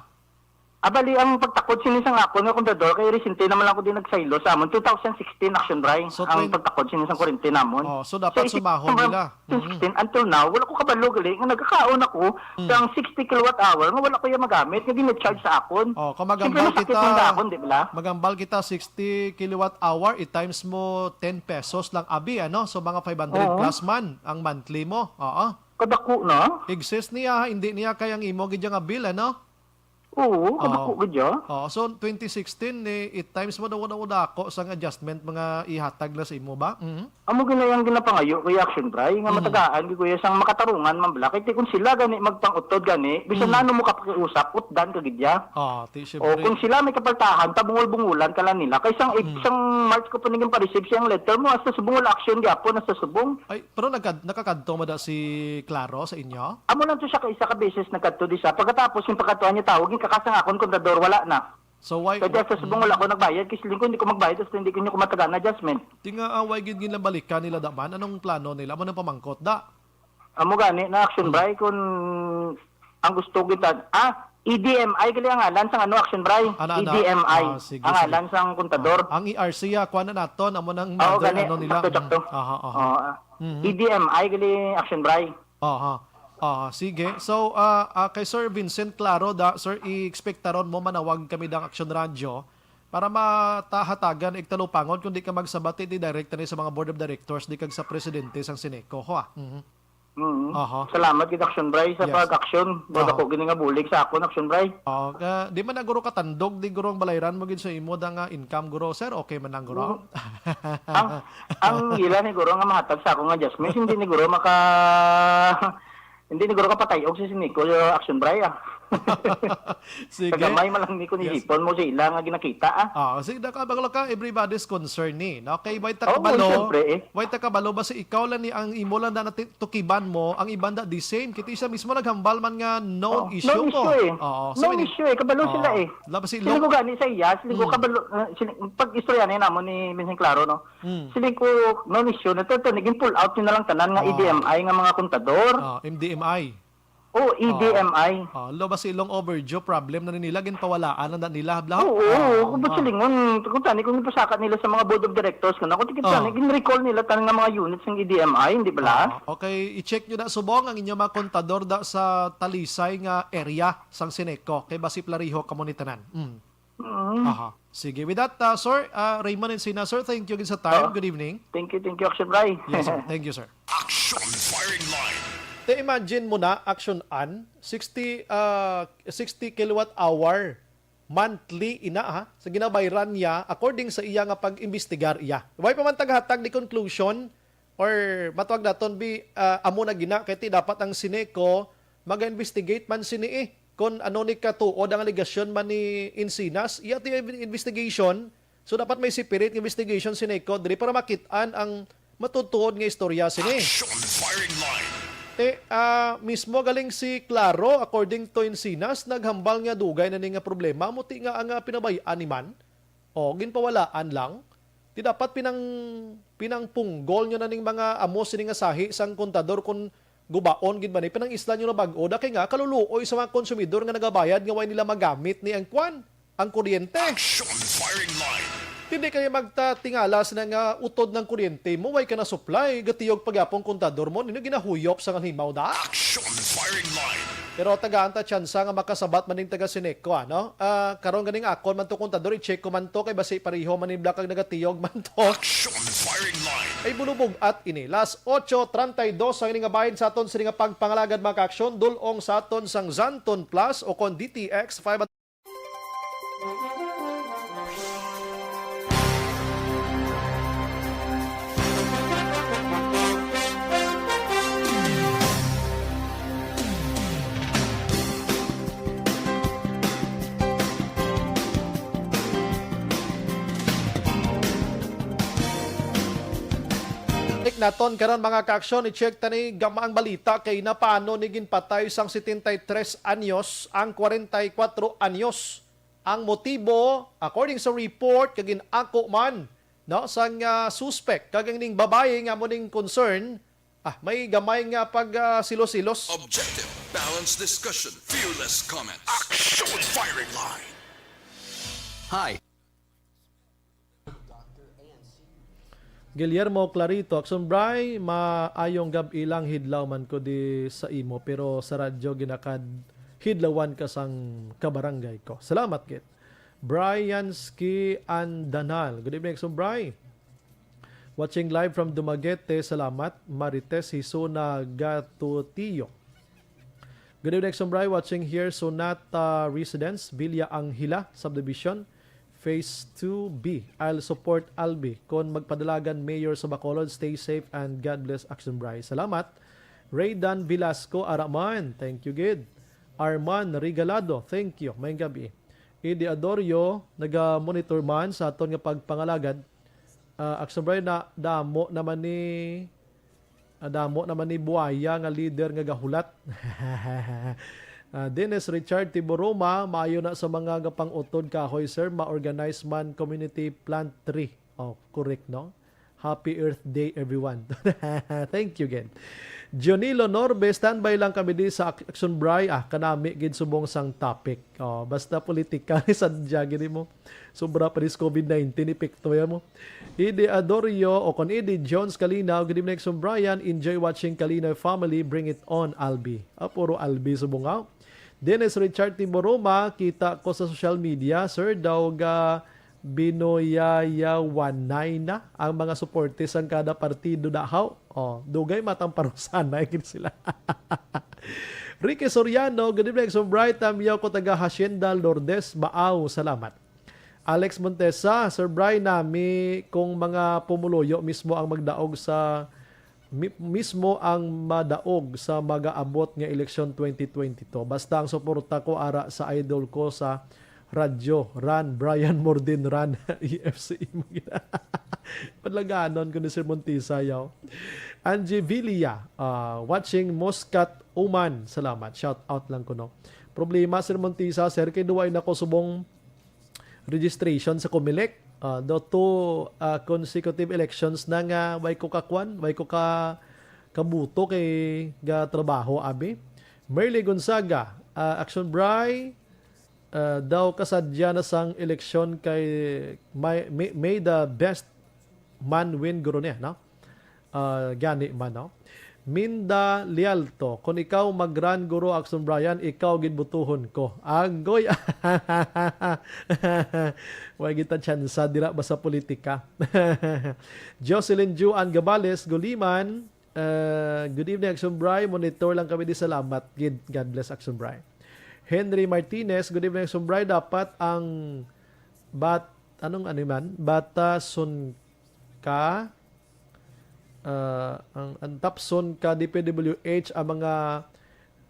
Ah, bali, ang pagtakod sini sang akon nga kontador, kay resente naman lang ko din nagsaylo sa amon, two thousand sixteen, Action Bri, So, ang twen-, pagtakod sini sang kurente namon. Oh, so dapat So, isip sumahon ko, nila. Mm. twenty sixteen, until now, wala ko kabalo gali nga nagkakaon ako Mm. sang sixty kilowatt hour nga wala ko iya magamit, nga gina-charge sa akon. Oh, kung Siyempre, magambal masakit kita, man sa akon, di ba? magambal kita sixty kilowatt hour, i-times mo ten pesos lang, abi, ano? So, mga five hundred Oo. plus man ang monthly mo. Oo. Kadako na. Excess niya, ha? Hindi niya kayang imo gid nga bill, ano? Oo, kadako Oo. gid ya. Oo, so twenty sixteen, eh, i-times mo daw, daw, daw ako sang adjustment mga ihatag na sa imo ba? Mhm. Amo gid na yang ginapangayo, Kuya Action Bri, nga Mhm. matagaan gid, kuya, sang makatarungan man bala. Kay ti kung sila gani magpangutod gani, bisan Mhm. nano mo kapakiusap, utdan ka gid ya. Ah, ti, O, syempre. kung sila may kapaltahan, tabungol-bungulan ka lang nila. Kay sang, Mhm. sang March ko pa naging pa-receive siyang letter mo, hasta subong wala action gyapon, hasta subong. Ay, pero nagkad-, nakakadto mo da si Claro sa inyo? Amo lang to siya ka isa ka beses nagkadto di sa. Pagkatapos, yung pagkatuan niya tawag, yung kakasang akon kontador, wala na. So, why, Kaya why, sa subong wala ko nagbayad, kasi ko hindi ko magbayad, tapos hindi ko niyo kumatagaan na adjustment. Di nga, ah, why gid nila balikan nila da man? Anong plano nila? Amo nang pamangkot da? Amo gani na Action Hmm. Bri, kung ang gusto kita, ah, E D M I gali ang ngalan sang ano, Action Bray. Ana, ana. E D M I. Ah, sige, Ang sige. ngalan sang kontador. Ah, ang E R C, ah, kuha na naton, amo nang Oo, mother, gani. ano nila. Sakto, Mm. sakto. Aha, aha. Oo, ah. Mhm. E D M I gali, Action Bray. Aha. Aha, sige. So, ah, ah, kay Sir Vincent, klaro da, sir, i-expectaron mo manawag kami dang Action Radio para matahatagan, igtalupangon, kung di ka magsabati, di direkta ni sa mga board of directors, di kag sa presidente sang Sineco, ho, ah. Mhm. Mm. Aha. Salamat gid, Action Bray, sa Yes. pag-action. Aha. Dako gini nga bulig sa akon, Action Bray. Oh, ka, di man na guro katandog, di guro ang balayran mo gid sa imo da nga income, guro. Sir, okay man lang, guro. Mm. Ang, ang ila ni guro nga mahatag sa ako nga adjustments, hindi ni guro maka, hindi ni guro kapatayog si Sineco, Action Bray, ah. Sige. Kagamay man lang ni kung Yes. ihipon mo sa ila nga ginakita, ah. Ah, sige, da ka, bagla ka, everybody's concern ni, no? Kay way ta Oo, kabalo, siyempre, eh. way ta kabalo ba si ikaw lang ni ang imo lang na nati-, tukiban mo, ang iban da the same. Kita siya mismo naghambal man nga known Oh, issue known ko. issue, eh. Oo, so Known ini- issue, eh. Kabalo Oo. sila, eh. Laba si Sila Ilong. ko gani sa iya, sila ko Mm. kabalo, ah, sila, pag istorya na namon ni Minsing Klaro, no? Mm. Sila ko known issue, na to, to, naging pull out nyo na lang tanan nga Oo. E D M I nga mga kontador. Ah, M D M I. Oh, E D M I. Ah, lo ba si Ilong overdue? Problem na nila, ginpawalaan na nila, habla? Oo, Ah, oo, kung ah. ba't silingon, kung tani, kung ipasaka nila sa mga board of directors, kung ako, tikit Ah. tani, gin-recall nila tanan nga mga units ng E D M I, hindi bala? Ah, okay, i-check nyo na subong ang inyong mga kontador da sa Talisay nga area sang Sineco, kay basi plariho kamo ni tanan. Mm. Mm. Aha. Sige, with that, uh, sir, uh, Raymond Encina, sir, thank you again sa time. Oh. Good evening. Thank you, thank you, Action Bray. Yes, sir. Thank you, sir. Action Firing Line. Te, imagine mo na, Action An, sixty, uh, sixty kilowatt hour monthly ina, ha, sa ginabayran niya according sa iya nga pag-imbestigar iya. Way pa man taghatag ni conclusion or matawag naton bi, ah, amo na gina, kay ti dapat ang Sineco maga-investigate man sini, eh, kon ano ni katuod ang alegasyon man ni Encinas, iya ti investigation. So, dapat may separate nga investigation si Sineco diri para makit-an ang matutuod nga istorya sini. Action Firing Line. Te, ah, mismo galing si Claro, according to Encinas, naghambal nga dugay na ni nga problema, muti nga ang, ah, pinabay-an ni man. O, ginpawalaan lang. Ti dapat pinang-, pinangpunggol nyo na ning mga amo sini nga sahi sang kontador kon gubaon gid ba ni, pinang-isla nyo na bag-o, da kay nga kaluluoy sa mga konsumidor nga nagabayad nga way nila magamit ni ang kwan, ang kuryente. Action Firing Line. Ti di kay magtatingala sina nga utod ng kuryente mo, way ka na supply, gatiyog pagyapon kontador mo, nino ginahuyop sa nga himaw da? Action Firing Line. Pero tagaan ta tsansa nga makasabat man ning taga Sineco, ano? Ah, karon ganing akon man to kontador, i-check ko man to, kay basi pareho man ni black kag nagatiyog man to. Action Firing Line. Ay bulubog at ini. Las ocho treinta y dos ang ining bahin sa aton sini nga pagpangalagad, mga ka-aksyon, dul-ong sa aton sang Zanton Plus o kon D T X five. Check naton karon, mga ka-aksyon, i-check ta ni gamaang balita kay napaano ni ginpatay sang setenta y tres anyos ang kwarenta y kuwatro anyos. Ang motibo, according sa report, kag gin-ako man, no, sang, ah, suspect, kag ang ning babayi nga mo ning concern, ah, may gamay nga pag, ah, silos-silos. Objective, balanced discussion, fearless comments. Action Firing Line. Hi. Guillermo Clarito, Action Bray, maayong gab-i lang, hidlaw man ko di sa imo, pero sa radyo ginakad hidlawan ka sang kabarangay ko. Salamat gid. Brian Ski Andanal. Good evening, Action Bray. Watching live from Dumaguete. Salamat. Marites Hisuna Gatutillo. Good evening, Action Bray. Watching here, Sonata Residence, Villa Angela Subdivision, Phase two B. I'll support Albi. Kon magpadalagan mayor sa Bacolod, stay safe and God bless, Action Bray. Salamat. Raydan Velasco, ara man. Thank you gid. Arman Regalado, thank you. Maayong gab-i. Eddie Adorio, naga-monitor man sa aton nga pagpangalagad. Ah, Action Bray, na damo naman ni, ah, damo naman ni buaya nga leader nga gahulat. Ah, Dennis Richard Tiburuma, maayo na sa mga gapang-utod kahoy, sir, ma-organize man community plant tree. Oh, correct, no? Happy Earth Day, everyone. Thank you again. Jonilo Norbe, standby lang kami di sa Ac-, Action Bri. Ah, kanami gid subong sang topic. Oh, basta politika ni sadya gid mo. Sobra pa dis COVID nineteen, epekto yan mo. Idi Adorio o kon Idi Jones Kalinaw, good evening, Action Brian. Enjoy watching Kalinaw family. Bring it on, Albi. Ah, puro Albi subong, ah. Dennis Richard Timoroma, kita ko sa social media, sir, daw ga binoyayawanay na ang mga suporte sang kada partido dahaw. Oh, dugay matang parusanay gid sila. Ricky Soriano, good evening, Sir Bright. Tamyaw ko taga Hacienda Lourdes, Baaw. Salamat. Alex Montesa, Sir Brian, nami kung mga pumuluyo mismo ang magdaog sa mi-, mismo ang madaog sa magaabot nga eleksyon twenty twenty-two. Basta ang suporta ko ara sa idol ko sa radyo, Ran, Brian Mordin, Ran, E F C mo gina. Padlaganon ko ni Sir Montisa, yaw. Angie Villa, ah, watching Muscat, Oman. Salamat. Shout out lang ko, no. Problema, Sir Montisa, sir, kay duwa na ko subong registration sa Comelec. Ah, daw two, ah, consecutive elections na nga way ko kakwan, way ko ka kabuto kay ga trabaho, abi. Merly Gonzaga, ah, Action Bri, ah, daw kasadya na sang eleksyon kay may, may, may the best man win guro niya, no? Ah, gani man, no? Minda Lialto, kung ikaw mag-run, Guro Action Brian, ikaw gid butuhon ko. Agoy! Wa kita tsansa dira ba sa politika? Jocelyn Juan Gabales, Guliman, uh, good evening, Action Bri. Monitor lang kami di, salamat. Gid, God bless, Action Bri. Henry Martinez, good evening, Action Bri. Dapat ang bat, anong ano man? Batason ka, ah, ang, ang tapson ka D P W H ang mga,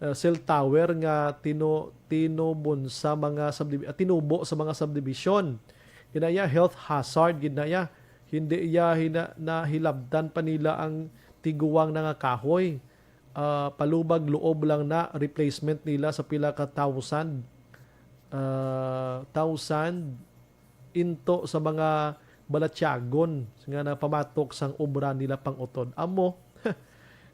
ah, cell tower nga tinu-, tinubon sa mga subdivi-, ah, tinubo sa mga subdivision. Inaya, health hazard gid na iya. Hindi iya hina-, nahilabtan pa nila ang tiguwang na nga kahoy. Ah, palubag loob lang na replacement nila sa pila ka thousand. Ah, thousand into sa mga balatyagon nga napamatok sang obra nila pang-utod. Amo,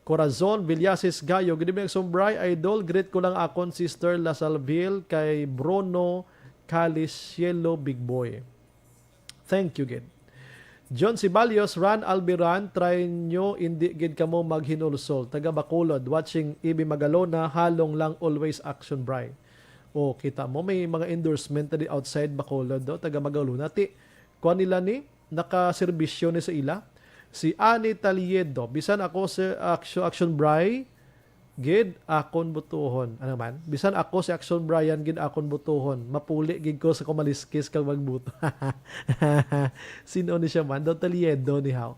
Corazon Villasis Gayo, good evening, Sombray Idol. Greet ko lang akon sister Lasalville kay Bruno Calisielo, Big Boy. Thank you, gid. John Sibalios, Ran Albiran, try nyo, indi gid kamo maghinulsol. Taga Bacolod, watching Ibi Magalona, halong lang always action, Bray. O, kita mo, may mga endorsement na di outside Bacolod, do, taga Magalona. Ti, kuan nila ni, nakaserbisyo ni sa ila. Si Ani Taliedo, bisan ako sa action, action, Bray, gid akon butuhon. Ano man? Bisan ako si Action Brian, gid akon butuhon. Mapuli gid ko sa kumaliskis kag magbuto. Sino ni siya man? Daw Taliedo ni haw.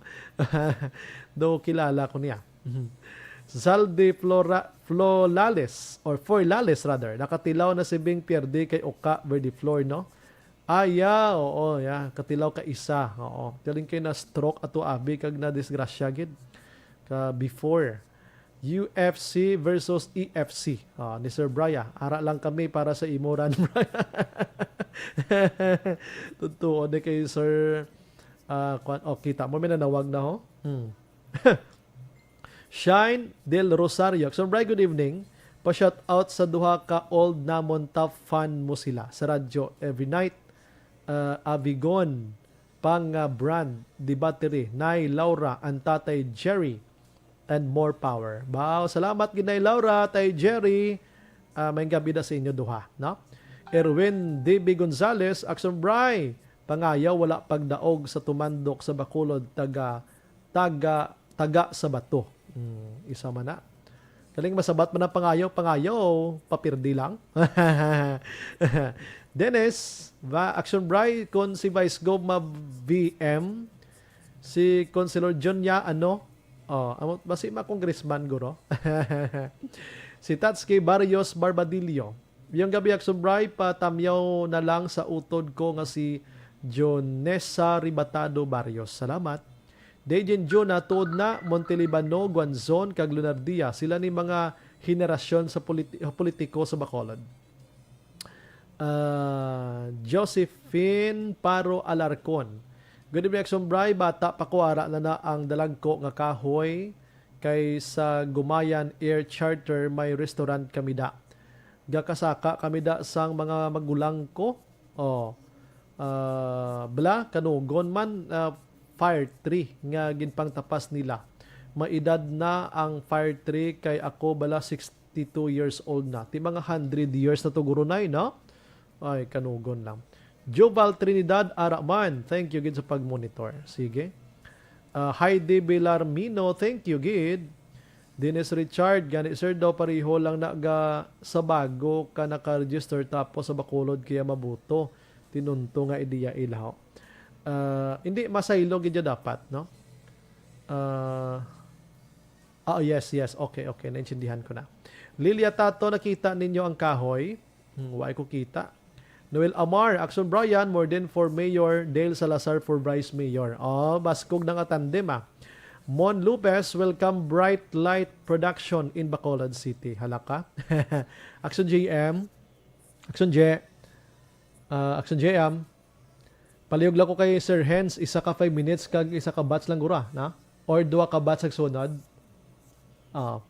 Daw kilala ko niya. Mhm. Zaldi Flora-, Flolales, or Forlales rather, nakatilaw na si Bing Pierde kay Oka Verde Flor, no? Ah, yeah, oo, yeah. Katilaw ka isa, oo. Galing kay na stroke ato abi kag na disgrasya gid ka before. U F C versus E F C. Ah, ni Sir Brian, ara lang kami para sa imo, Ran, Brian. Totoo ni kay Sir, ah, kwan, oh, kita mo, may nanawag na, ho. Hmm. Shine Del Rosario. Sir Brian, good evening. Pa-shout out sa duha ka old namon top fan mo sila sa radyo every night. Ah, Avigon, pang, ah, brand, the battery, Nay Laura, and Tatay Jerry, and more power. Wow, salamat gid, Nay Laura, Tay Jerry. Ah, may gabi na sa inyo duha, no? Erwin D B Gonzalez, Action Bry, pangayaw wala pagdaog sa tumandok sa Bacolod, taga, taga, taga sa bato. Hmm, isa man na. Galing masabat man ang pangayaw, pangayaw, papirdi lang. Dennis, va-, Action Bry, kung si Vice Gov ma-V M, si Councilor John niya, ano? Oh, amo, basi ma congressman, guro. Si Tatski Barrios Barbadillo. Yung gabi, Action Bry, patamyaw na lang sa utod ko nga si Jonesa Ribatado Barrios. Salamat. Dejin Juna, tuod na, Montelibano, Guanzon, kag Lunardia, sila ni mga henerasyon sa politi-, politiko sa Bacolod. Ah, Josephine Paro Alarcon. Good evening, Action Bry. Bata pa ko, ara na na ang dalagko nga kahoy Kay sa Gumayan Air Charter may restaurant kami da. Gakasaka kami da sang mga magulang ko. Oh. Ah, bala, Kanugon man, ah, fire tree nga ginpangtapas nila. May edad na ang fire tree kay ako bala sixty-two years old na. Ti mga hundred years na to, gurunay, no? Ay, Kanugon lang. Joval Trinidad Araman, thank you gid sa pag-monitor. Sige. Ah, Heidi Belarmino, thank you gid. Dennis Richard, gani sir daw pareho lang na ga sa bago ka naka-register tapos sa Bacolod kaya mabuto. Tinunto nga ideya ilaw. Ah, hindi, masaylo gid ya dapat, no? Ah, ah, yes, yes. Okay, okay. Naintindihan ko na. Lilia Tato, nakita ninyo ang kahoy? Hmm, wa ko kita. Noel Amar, Action Brian, Morden for Mayor, Dale Salazar for Vice Mayor. Oh, baskog na nga tandem, ah. Mon Lopez, welcome Bright Light Production in Bacolod City. Halaka. Action J M. Action J. Ah, Action J M. Palihog lang ko kay Sir Hens, isa ka five minutes kag isa ka batch lang gura, na? Or duha ka batch sa sunod. Ah.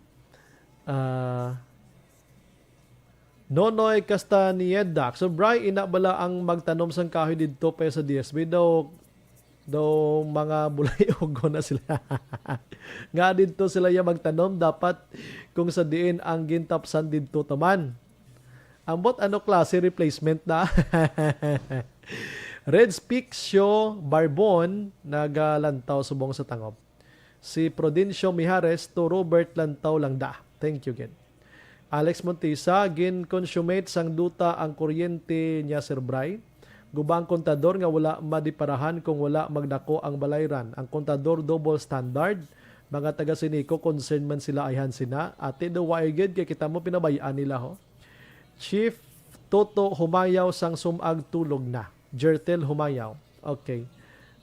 Ah, Nonoy Castañeda, so, Bri, ina bala ang magtanom sang kahoy didto pa sa D S B daw, daw mga bulayogon na sila. Nga didto sila ya magtanom, dapat kung sa diin ang gintapsan didto taman. Ambot ano klase replacement na? Red Spixio Barbon nagalantaw subong sa tangop. Si Prudencio Mijares to Robert Lantaw lang da. Thank you gid. Alex Montisa, gin-consummate sang duta ang kuryente niya, Sir Bry. Guba ang kontador nga wala madiparahan kung wala magdako ang balayran. Ang kontador double standard. Mga taga Sinico, concern man sila ayhan sina. Ate, daw wa gid kay kita mo pinabay-an nila, ho. Chief Toto Humayaw sang Sumag tulog na. Jertel Humayaw. Okay.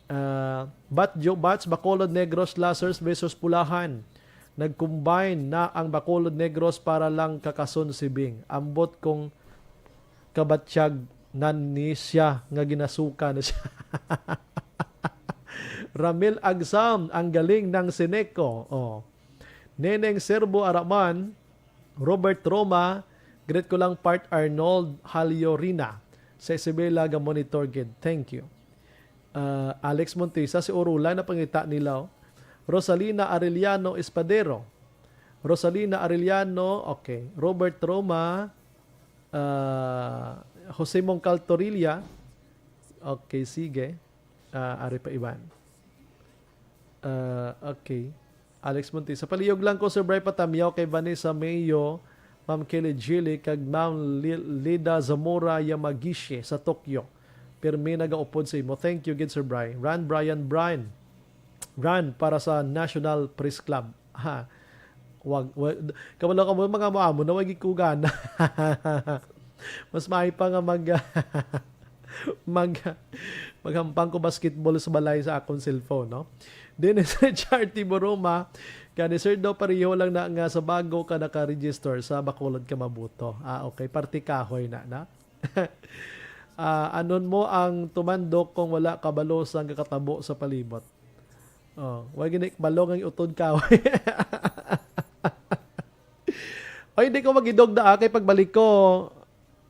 Ah, Batyo Bats, Bacolod Negros, Lazarus versus Pulahan. Nag-combine na ang Bacolod Negros para lang kakason si Bing. Ambot kung kabatyag nan ni siya nga ginasuka na siya. Ramil Agsam, ang galing ng Sineco. Oh. Neneng Serbo Araman, Robert Roma, greet ko lang part Arnold Haliorina. Sa Isabela ga monitor gid. Thank you. Ah, Alex Montesa, si Orula na pangita nila, oh. Rosalina Arellano Espadero. Rosalina Arellano, okay. Robert Roma, ah, Jose Mongcal Torilla. Okay, sige. Ah, ari pa iban. Ah, okay. Alex Montesa. Palihog lang ko, Sir Bry, patamyaw kay Vanessa Mayo, Ma'am Kelly Gili, kag Ma'am Li-, Lida Zamora Yamagishi sa Tokyo. Pirmi nagaupod sa imo. Thank you gid, Sir Bry. Ran Brian Brian. Ran para sa National Press Club. Ha. Wag, wag, kabalo ka mo, mga mo amo na, wag ikugana. Mas maayo pa nga mag-, mag-, maghampang ko basketball sa balay sa akong cellphone, no? Dennis Richard Tiburuma, kani sir daw pareho lang na nga sa bago ka naka-register sa Bacolod ka mabuto. Ah, okay. Parte kahoy na, na? Ah, anon mo ang tumandok kung wala kabalo sa gakatabo sa palibot? Oh, wa gini kabalo nga utod kahoy. Oy, di ko magidog na, ah, kay pagbalik ko,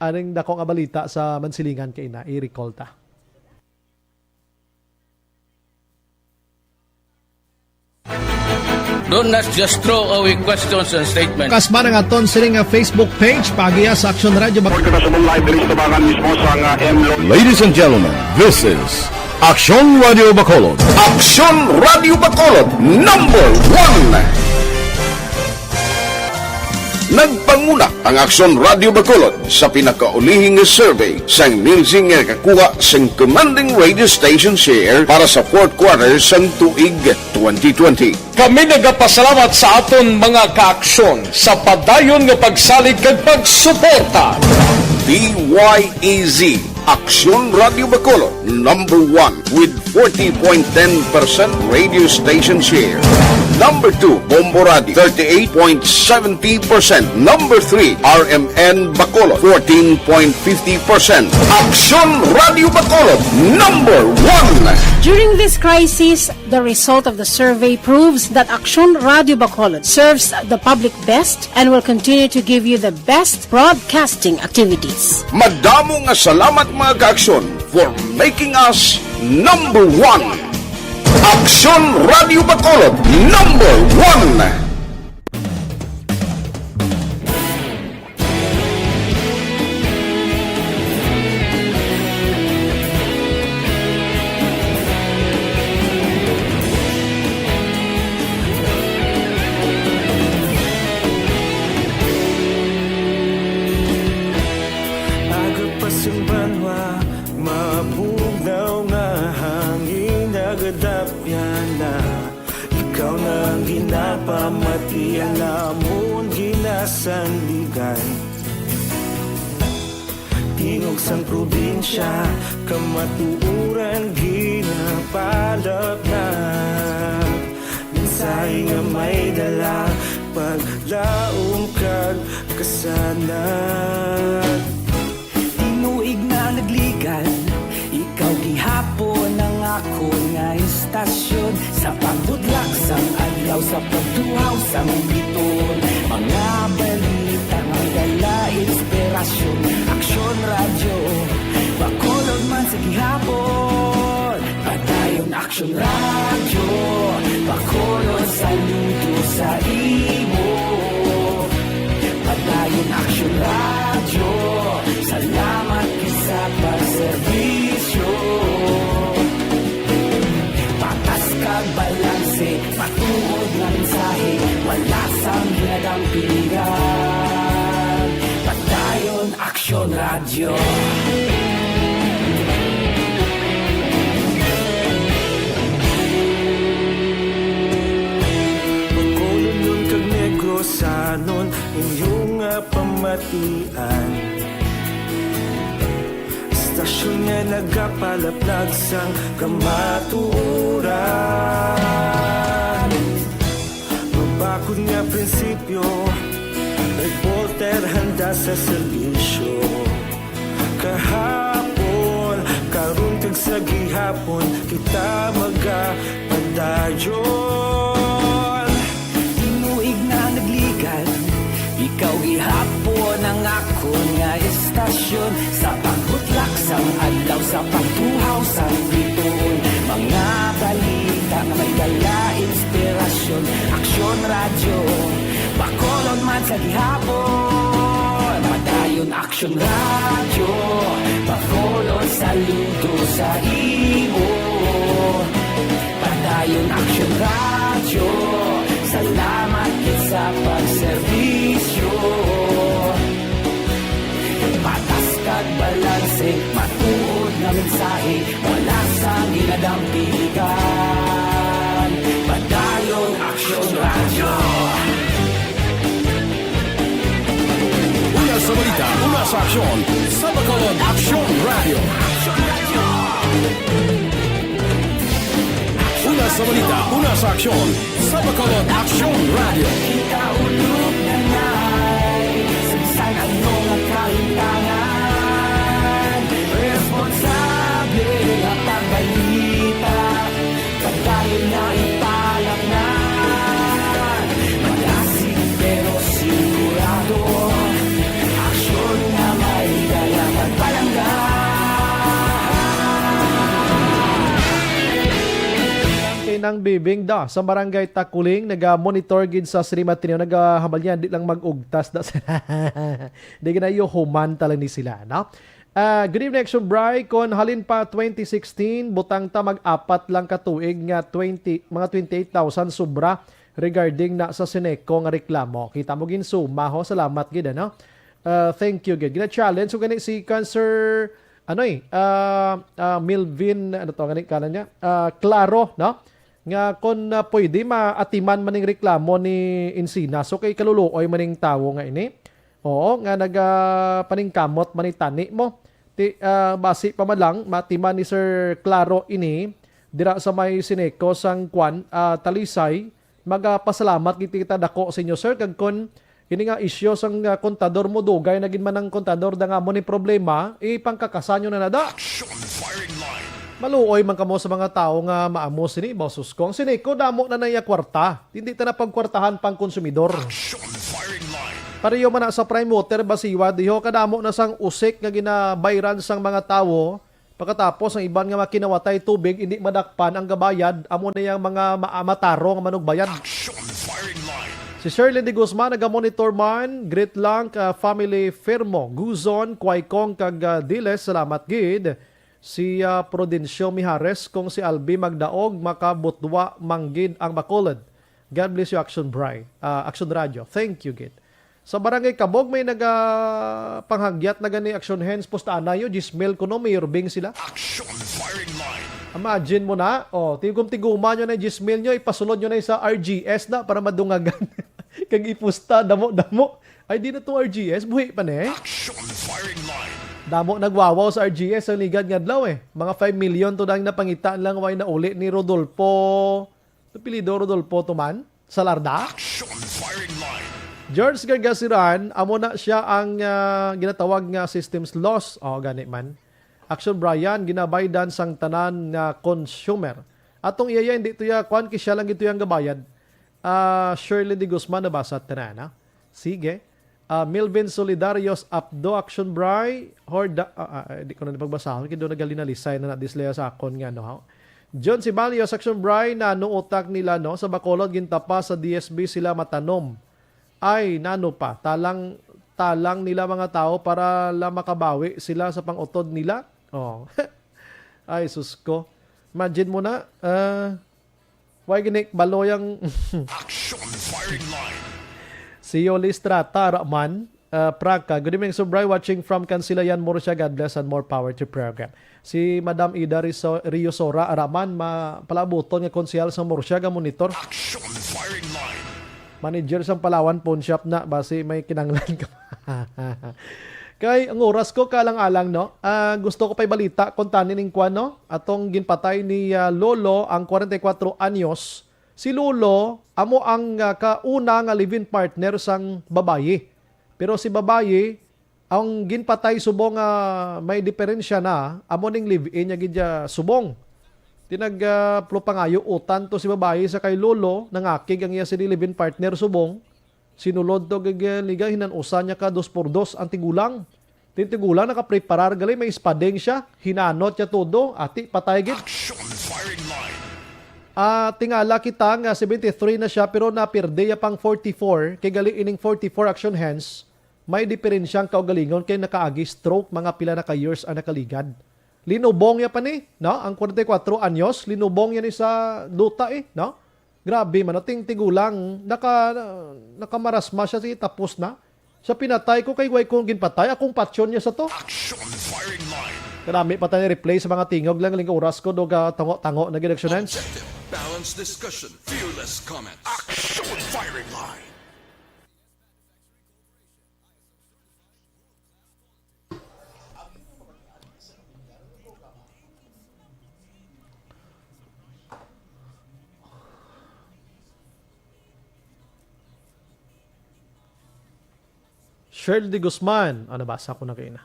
aning dako nga balita sa Mansilingan kay na, i-recall ta. Do not just throw away questions and statements. Kasma nga aton sini nga Facebook page, pagiya sa Action Radio Bak- Report ko na sa mong live diri sa Tabangan mismo sa nga M Lo- Ladies and gentlemen, this is Action Radio Bacolod. Action Radio Bacolod, number one. Nagpanguna ang Aksyon Radio Bacolod sa pinakaulihi nga survey sang Nielsen nga nakakuha sang commanding radio station share para sa fourth quarter sang tuig twenty twenty. Kami nagapasalamat sa aton mga kaaksyon sa padayon nga pagsalig kag pagsuporta. D Y E Z, Aksyon Radio Bacolod, number one with forty point ten percent radio station share. Number two, Bombo Radio, thirty-eight point seventy percent. Number three, R M N Bacolod, fourteen point fifty percent. Aksyon Radio Bacolod, number one. During this crisis, The result of the survey proves that Aksyon Radio Bacolod serves the public best and will continue to give you the best broadcasting activities. Madamo nga salamat, mga ka-Aksyon, for making us number one. Aksyon Radio Bacolod, number one. Aga pa sang banwa, mabugnaw nga hangin, nagadapyan na. Ikaw na ang ginapamati, ang amon ginasandigan. Tingog sang probinsya, kamatuoran ginapalapnap. Mensahe nga may dala, paglaom kag kasanag. Tinuig na nagligan, ikaw gihapon ang akon nga istasyon. Sa pagbudlak sang adlaw, sa pagtuhaw sang bituon, mga balita nga dala inspirasyon. Aksyon Radyo, Bacolod man sa gihapon. Padayon Aksyon Radyo, Bacolod saludo sa imo. Padayon Aksyon Radyo, salamat gid sa pagserbisyo. Patas kag balanse, matuod nga mensahe, wala sang ginadampigan. Padayon Aksyon Radyo. Bacolodnon kag Negrosanon, inyo nga pamatian. Istasyon nga nagapalaplag sang kamatuoran. Mabakod nga prinsipyo, reporter handa sa serbisyo. Kahapon, karon kag sa gihapon, kita magapadayon. Tinuig na nagligan, ikaw gihapon ang akon nga istasyon. Sa pagbutlak sang adlaw, sa pagtuhaw sang bituon, mga balita nga may dala inspirasyon. Aksyon Radyo, Bacolod man sa gihapon. Padayon Aksyon Radyo, Bacolod saludo sa imo. Padayon Aksyon Radyo, salamat gid sa pagserbisyo. Patas kag balanse, matuod nga mensahe, wala sang ginadampigan. Padayon Aksyon Radyo. Una sa balita, una sa aksyon, sa Bacolod Aksyon Radyo. Una sa balita, una sa aksyon, sa Bacolod Aksyon Radyo. Kita ulog na nai, sa bisan ano nga kahintangan, responsable nga pagbalita. Padayon na ipalapngan, malasig pero sigurado. Aksyon nga may dala pagpalangga. Kay Nang Bibing da sa Barangay Takuling, naga-monitor gid sa Sri Matneo, nagahamalian, di lang mag-ugtas da. Di ginayo human tala ni sila, no? Ah, good evening, Action Bry. Kon halin pa twenty sixteen, butang ta mag-apat lang ka tuig nga twenty, mga twenty-eight thousand sobra regarding na sa Sineco nga reklamo. Kita mo, ginsuma ho. Salamat gid, ano? Ah, thank you gid. Gina-challenge ko gani si Cancer, ano eh, ah, ah, Milvin, ano to, gani kanan niya? Ah, Claro, no? Nga kon, ah, pwede maatiman man ning reklamo ni Encina. So, kay kaluluoy man ning tawo nga ini. Oo, nga naga paningkamot man ni tani mo. Ti, ah, basi pa man lang, matiman ni Sir Claro ini, dira sa may Sineco sang kwan, ah, Talisay. Magapasalamat gid kita dako sa inyo, sir. Kag kon ini nga isyu sang, ah, kontador mo, dugay na gid man ang kontador da nga mo ni problema, ipangkakasanyo na nada. Action Firing Line. Maluoy man kamo sa mga tawo nga maamo sini, ba, sus ko. Ang Sineco, damo na na iya kwarta. Hindi ta na pagkwartahan pang konsumidor. Pareho man na sa Prime Water, basiwa diho, kadamo na sang usik nga ginabayran sang mga tawo. Pagkatapos, ang iban nga makinawatay tubig, hindi madakpan ang gabayad, amo na yang mga ma-, matarong nga manugbayad. Si Sherlyn de Guzman, naga-monitor man, greet lang ka family Firmo, Guzon, Quaicong, kag, ah, Diles, salamat gid. Si, ah, Prudencio Mijares, kung si Albi magdaog, makabutwa manggid ang Bacolod. God bless you, Action Bri-, ah, Action Radio. Thank you, gid. Sa Barangay Kabog, may nagapanghagyat na gani, Action Hands, pusta na yo, Jismil kuno, Mayor Bing sila. Action Firing Line. Imagine mo na, oh, tigom-tiguma nyo na yung Jismil nyo, ipasulod nyo na yung sa R G S na para madungagan. Kag ipusta, damo-damo. Ay, di na to R G S, buhi pa ni. Action Firing Line. Damo nagwawaw sa R G S ang ligad nga adlaw eh. Mga five million to dang napangitaan lang, way na uli ni Rodolfo. Apelyido Rodolfo to man? Salarda? Action Firing Line. George Gargasiran, amo na siya ang, ah, ginatawag nga systems loss. O, gani man. Action Brian, ginabaydan sang tanan nga consumer. Atong iya, hindi to ya, kwan, kay siya lang gito yang gabayad. Ah, Shirley de Guzman, nabasa tanan, ha? Sige. Ah, Melvin Solidarios Apdo, Action Bri, Horda, ah, ah, di ko na pagbasahon, kaya doon nagalinalisay na nadisplay sa akon nga, no, ha? John Sibalios, Action Bri, nano utak nila, no? Sa Bacolod, gintapa sa D S B sila matanom. Ay, nano pa, talang, talang nila mga tao para la makabawi sila sa pang-utod nila. Oh. Ay, sus ko. Imagine mo na, ah, why gini balo yang Action Firing Line. Si Yoli Strata, Raman, ah, Praca. Good evening, Subray. Watching from Kansilayan, Murcia. God bless and more power to program. Si Madam Ida Riso-, Riosora, Raman, ma-, palabuton nga konsehal sa Murcia, ga monitor. Action Firing Line. Manager sang Palawan Pawn Shop na, basi may kinanglan ka. Kay ang oras ko, kalang-alang, no? Ah, gusto ko pa'y balita kung tani ning kwan, no? Atong ginpatay ni, ah, Lolo, ang forty-four anyos. Si Lolo, amo ang, ah, kauna nga live-in partner sang babayi. Pero si babayi, ang ginpatay subong nga may diferensya na, amo ning live-in niya gid siya subong. Tinag, ah, plo pangayo utan to si babayi sa kay Lolo, nangakig ang iya sini live-in partner subong. Sinulod to gid, ah, liga, hinan-usa niya ka dos por dos ang tigulang. Tin tigulang nakapreparar gali, may espading siya, hinanot niya todo, ati patay gid. Action Firing Line. Ah, tingala kita nga seventy-three na siya, pero napirde ya pang forty-four, kay gali ining forty-four Action Hands, may diferensyang kaugalingon kay nakaagi stroke, mga pila na ka years ang nakaligad. Linubong ya pa ni, no? Ang forty-four anyos, linubong ya ni sa duta eh, no? Grabe man, ating tigulang, naka, nakamarasma siya, sige, tapos na. Sa pinatay ko, kay way kong ginpatay, akong patyon niya sa to. Action Firing Line. Kanami pa tayo replay sa mga tingog lang, ling oras ko, doga tango-tango na gid, Action Hands. Objective, balanced discussion, fearless comments. Action Firing Line. Shirley de Guzman. Ah, nabasa ko na kayo na.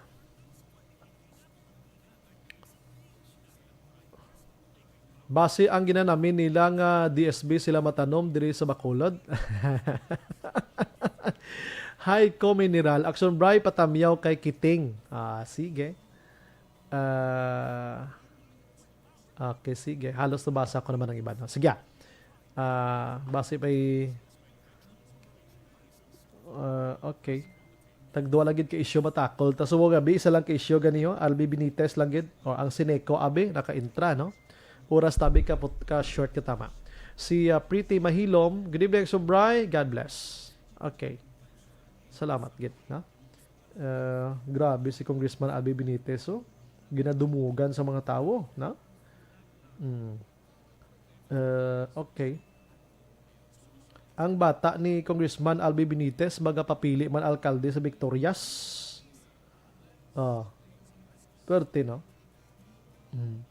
Basi ang ginanamin nila nga D S B sila matanom diri sa Bacolod. Hi, Ko Mineral. Action Bri, patamyaw kay Kiting. Ah, sige. Ah, okay, sige. Halos nabasa ko naman ang iba, no? Sige, ah. Ah, basi may, ah, okay. Tagduwa lang gid ka issue matakol. Ta subo gabi, isa lang ka issue ganiho. Albi Benitez lang gid. O, ang Sineco, abi, naka-intra, no? Oras tabi ka, put-, ka short ka tama. Si, ah, Pretty Mahilom, good evening, Subray. God bless. Okay. Salamat gid, no? Ah, grabe si Congressman Albi Benitez, oh. Ginadumugan sa mga tawo, no? Mm. Ah, okay. Ang bata ni Congressman Albi Benitez magapapili man alkalde sa Victorias. Ah. Pwerte, no? Mm.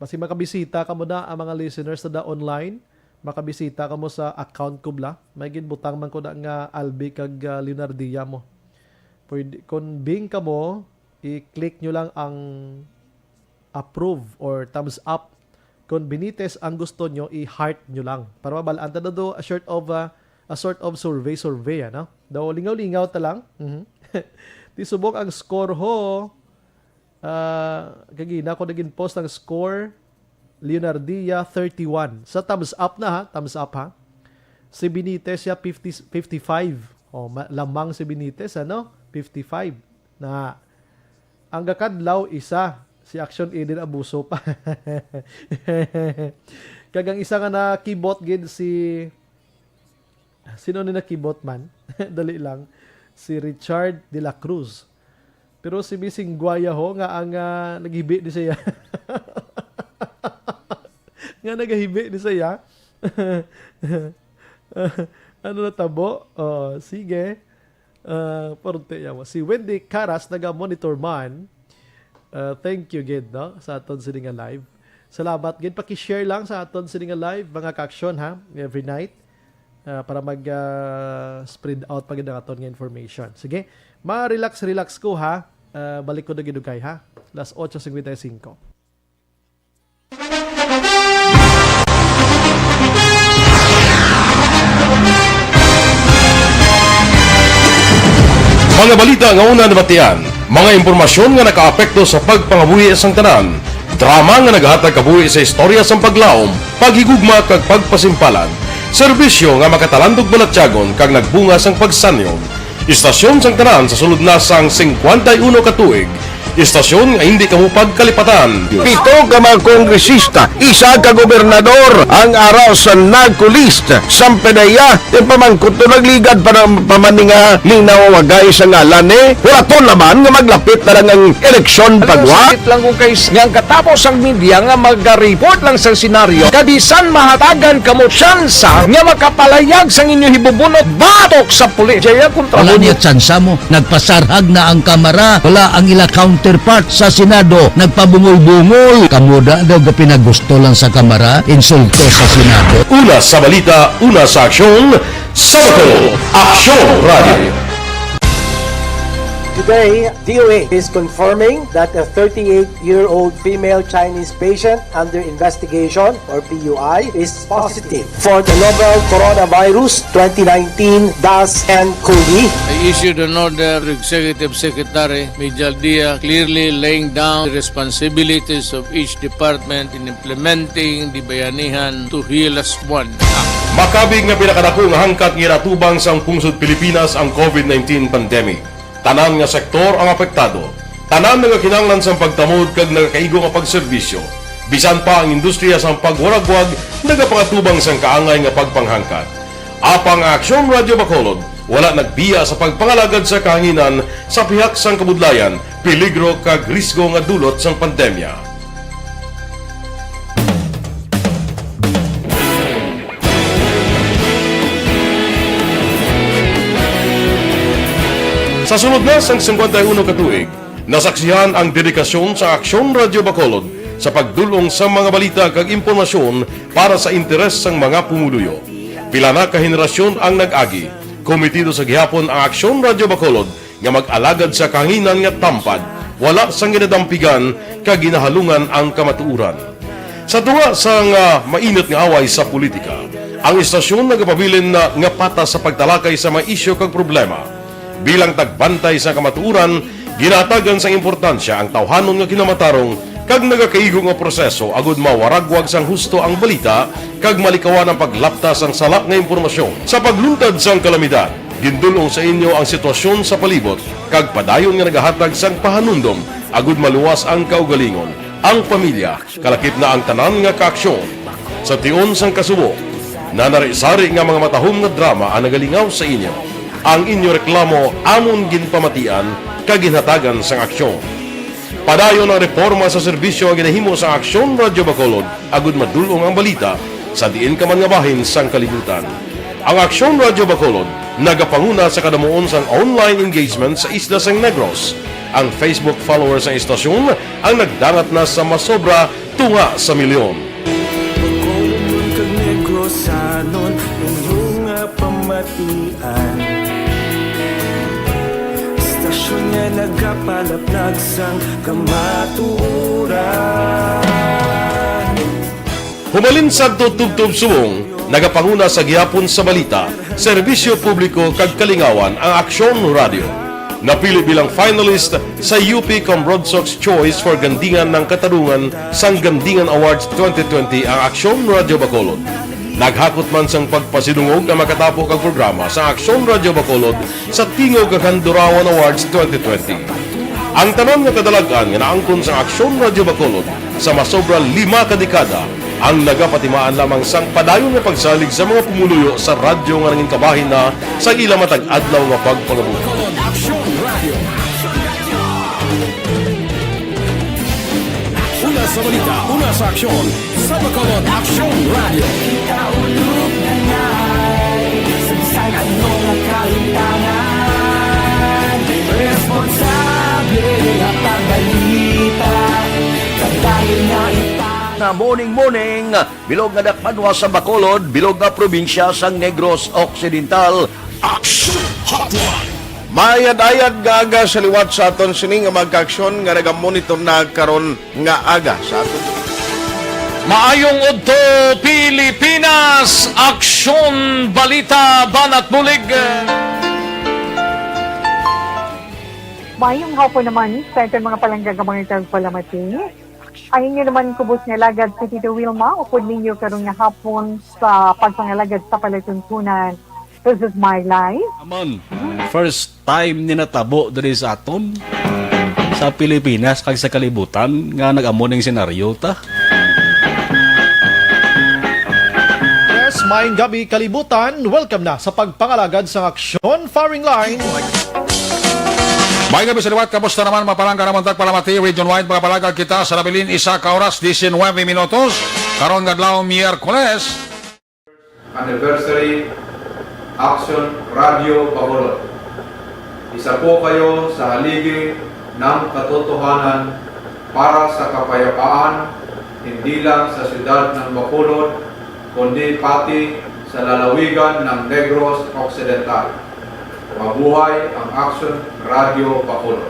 Basi makabisita kamo na, ang mga listeners na da online, makabisita kamo sa account ko bala. May ginbutang man ko na nga Albi kag, ah, Leonardia mo. Pwede, kung Bing kamo, i-click nyo lang ang, approve or thumbs up. Kung Benitez ang gusto nyo, i-heart nyo lang. Para mabalaan ta do a short of, ah, a sort of survey, survey, ano? Daw lingaw-lingaw ta lang. Mhm. Di subok ang score ho. Ah, kagina ko naging post ang score. Leonardia, thirty-one. Sa thumbs up na, ha? Thumbs up, ha? Si Benitez siya, fifty, fifty-five. Oh, ma-, lamang si Benitez, ano? Fifty-five. Na ang gakadlaw, isa. Si Action Eden abuso pa. Kag ang isa nga nakibot gid si, sino ni nakibot man? Dali lang. Si Richard de la Cruz. Pero si Missing Guaya ho nga ang, ah, naghibi ni siya. Nga nagahibi ni siya. Ano na tabo? Oh, sige. Ah, parunti yan mo. Si Wendy Caras, naga-monitor man. Ah, thank you gid, no, sa aton sini nga live. Salamat gid. Paki-share lang sa aton sini nga live, mga ka-aksyon, ha, every night. Ah, para mag, ah, spread out pa gid ang aton nga information. Sige, ma-relax, relax ko, ha. Ah, balik ko na gid, okay, ha. Las ocho cincuenta y cinco. Mga balita nga una nabatian, mga impormasyon nga nakaapekto sa pagpangabuhi sang tanan, drama nga nagahatag kabuhi sa istorya sang paglaom, paghigugma kag pagpasimpalan, serbisyo nga makatalandog balatyagon kag nagbunga sang pagsanyon. Istasyon sang tanan sa sulod na sang cincuenta y uno ka tuig. Istasyon nga hindi kamo pagkalipatan. Pito ka mga kongresista, isa ka gobernador, ang ara sa NAGCOLEST, sang PDEA, ti pamangkot to nagligad pa ng pamaninga ni nawawagay sa ngalan ni. Wala to naman nga maglapit na lang ang eleksyon pagwa. Sakit lang kung kay nga ang katapos ang media nga magareport lang sa senaryo, kabisan mahatagan kamo tsansa nga makapalayag sang inyo hibubunot batok sa pulis. Jaya kontra Wala mo niya tsansa mo. Nagpasarhag na ang Kamara. Wala ang ila counterpart sa Senado. Nagpabungol-bungol. Kamo da daw gapinagusto lang sa Kamara. Insulto sa Senado. Una sa balita, una sa aksyon, sa Bacolod, Aksyon Radio. Today, D O A is confirming that a thirty-eight-year-old female Chinese patient under investigation, or P U I, is positive for the novel coronavirus twenty nineteen dash N COVID. I issued an order to Executive Secretary Mijal Dia, clearly laying down the responsibilities of each department in implementing the Bayanihan to Heal Us One Act. Makabig nga pinakadako nga hangkat nga ginatubang sang pungsod Pilipinas ang COVID nineteen pandemic. Tanan nga sektor ang apektado. Tanan nagakinahanglan sang pagtamod kag nagakaigo nga pagserbisyo. Bisan pa ang industriya sang pagwaragwag nagapangatubang sang kaangay nga pagpanghangkat. Apang ang Aksyon Radio Bacolod wala nagbiya sa pagpangalagad sa kahanginan sa pihak sang kabudlayan, peligro kag risgo nga dulot sang pandemya. Sa sulod na sang cincuenta y uno ka tuig, nasaksihan ang dedikasyon sa Aksyon Radio Bacolod sa pagdul-ong sa mga balita kag impormasyon para sa interes sang mga pumuluyo. Pila na ka henerasyon ang nag-agi. Kometido sa gihapon ang Aksyon Radio Bacolod nga mag-alagad sa kahanginan nga tampad, wala sang ginadampigan kag ginahalungan ang kamatuoran. Sa tunga sang, ah, mainit nga away sa politika, ang istasyon nagapabilin na nga patas sa pagtalakay sa mga isyu kag problema. Bilang tagbantay sa kamatuoran, ginahatagan sang importansya ang tawhanon nga kinamatarong kag nagakaigo nga proseso agud mawaragwag sang husto ang balita kag malikawan ang paglapta sang sala nga impormasyon. Sa pagluntad sang kalamidad, gindul-ong sa inyo ang sitwasyon sa palibot kag padayon nga nagahatag sang pahanumdom agud maluwas ang kaugalingon, ang pamilya, kalakip na ang tanan nga kaaksyon. Sa tion sang kasubo, nanari-sari nga mga matahom nga drama ang nagalingaw sa inyo. Ang inyo reklamo amon ginpamatian kag ginhatagan sang aksyon. Padayon ang reporma sa serbisyo nga ginahimo sa Aksyon Radio Bacolod agud madul-ong ang balita sa diin ka man nga bahin sang kalibutan. Ang Aksyon Radio Bacolod nagapanguna sa kadamuon sang online engagement sa isla sang Negros. Ang Facebook followers sang istasyon ang nagdangat na sa masobra tunga sa milyon. Bacolod man kag Negrosanon, inyo nga pamatian. Esta Nga nagapalaplag sang kamatuoran. Humalin sadto tubtob subong, nagapanguna sa gihapon sa balita, serbisyo publiko kag kalingawan ang Aksyon Radio. Napili bilang finalist sa U P Cambronsox Choice for Gandingan ng Katarungan sang Gandingan Awards twenty twenty ang Aksyon Radio Bacolod. Naghakot man sang pagpasidungog ang makatapo kag programa sa Aksyon Radio Bacolod sa Tingog kag Kandurawan Awards twenty twenty. Ang tanan nga kadalag-an nga naangkon sang Aksyon Radio Bacolod sa masobra lima ka dekada ang nagapatimaan lamang sang padayon nga pagsalig sa mga pumuluyo sa radyo nga nangin kabahin na sa ila matag adlaw nga pagpangabuhi. Aksyon Radio. Una sa balita, una sa aksyon, sa Bacolod Aksyon Radio. Kita ulog na ngay, sagsag ano nga kahitangan, responsable nga pagbalita, kadayon nga ita. Na morning, morning, bilog nga dakbanwa sa Bacolod, bilog nga probinsya sang Negros Occidental. Action Hotline. Mayad-ayad nga aga sa liwat sa aton sini nga mga kaaksyon nga nagamonitor na karon nga aga sa aton. Maayong udto, Pilipinas! Aksyon, balita, banat bulig. Mayong hapon naman sa aton mga palangga nga mga tagpalamati. Ang inyo naman kubos nga alagad si Tito Wilma, upod ninyo karon nga hapon sa pagpangalagad sa palatuntunan. This is my life. Aman, first time ni natabo diri sa aton, sa Pilipinas kag sa kalibutan nga nag-amo ning senaryo ta. Yes, maayong gabi, kalibutan. Welcome na sa pagpangalagad sang Aksyon Firing Line. Maayong gabi sa liwat, kamusta naman, mga palangga namon tagpalamati, region wide, mga palangga kita sa nabilin, isa ka oras, diecinuebe minutos, karon nga adlaw, Miyerkules. Anniversary Action Radio Bacolod. Isa po kayo sa haligi ng katotohanan para sa kapayapaan, hindi lang sa siyudad ng Bacolod, kundi pati sa lalawigan ng Negros Occidental. Mabuhay ang Action Radio Bacolod.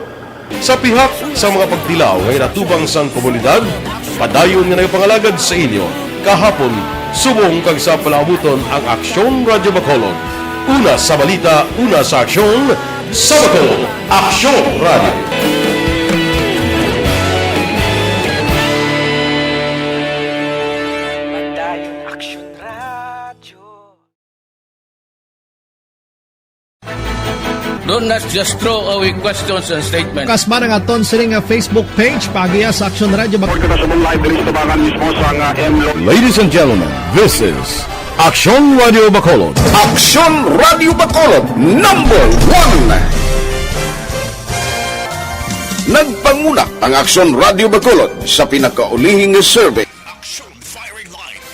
Sa pihak sa mga pagtilaw nga inatubang sang komunidad, padayon nga nagapangalagad sa inyo kahapon, subong kag sa palaabuton ang Aksyon Radio Bacolod. Una sa balita, una sa aksyon, sa Bacolod, Aksyon Radio. Padayon Aksyon Radio. Do not just throw away questions and statements. Kasman ang aton sini nga Facebook page, paagiha sa Aksyon Radio Bac- Report kita sa live diri sa tubangan mismo sa nga M Lo- Ladies and gentlemen, this is Aksyon Radio Bacolod. Aksyon Radio Bacolod, number one. Nagpanguna ang Aksyon Radio Bacolod sa pinakaulihing nga survey. Action Firing Line.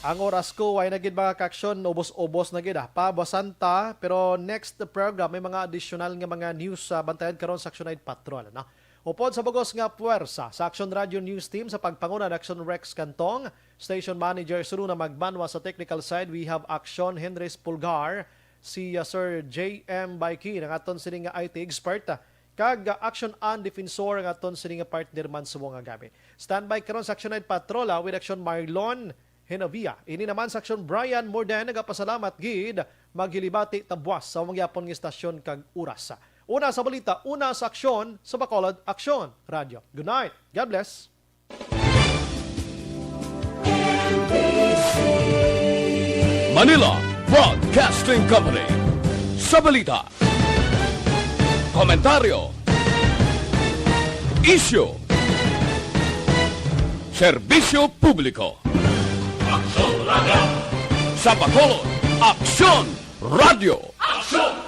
Ang oras ko, way na gid, mga kaaksyon, ubos-ubos na gid, ah. Pabasan ta, pero next program, may mga additional nga mga news sa bantayan karon sa Action Night Patrol, no? Upod sa bugos nga puwersa sa Action Radio News Team sa pagpanguna ni Action Rex Cantong, Station Manager Suruna Magbanwa, sa technical side, we have Action Henry Pulgar, si, uh, Sir J M Baiki, ang aton sini nga I T expert, uh, kag, uh, Action An Defensor, ang aton sini nga partner man subong nga gabi. Standby karon sa Action Night Patrol, uh, with Action Marlon Genovia. Ini naman sa Action Brian Morden, nagapasalamat gid, maghilibati ta buas sa mga yapon nga istasyon kag oras. Una sa balita, una sa aksyon, sa Bacolod Aksyon Radio. Good night. God bless. Manila Broadcasting Company. Sa balita, komentaryo, isyu, serbisyo publiko. Aksyon Radio. Sa Bacolod, Aksyon Radio. Aksyon!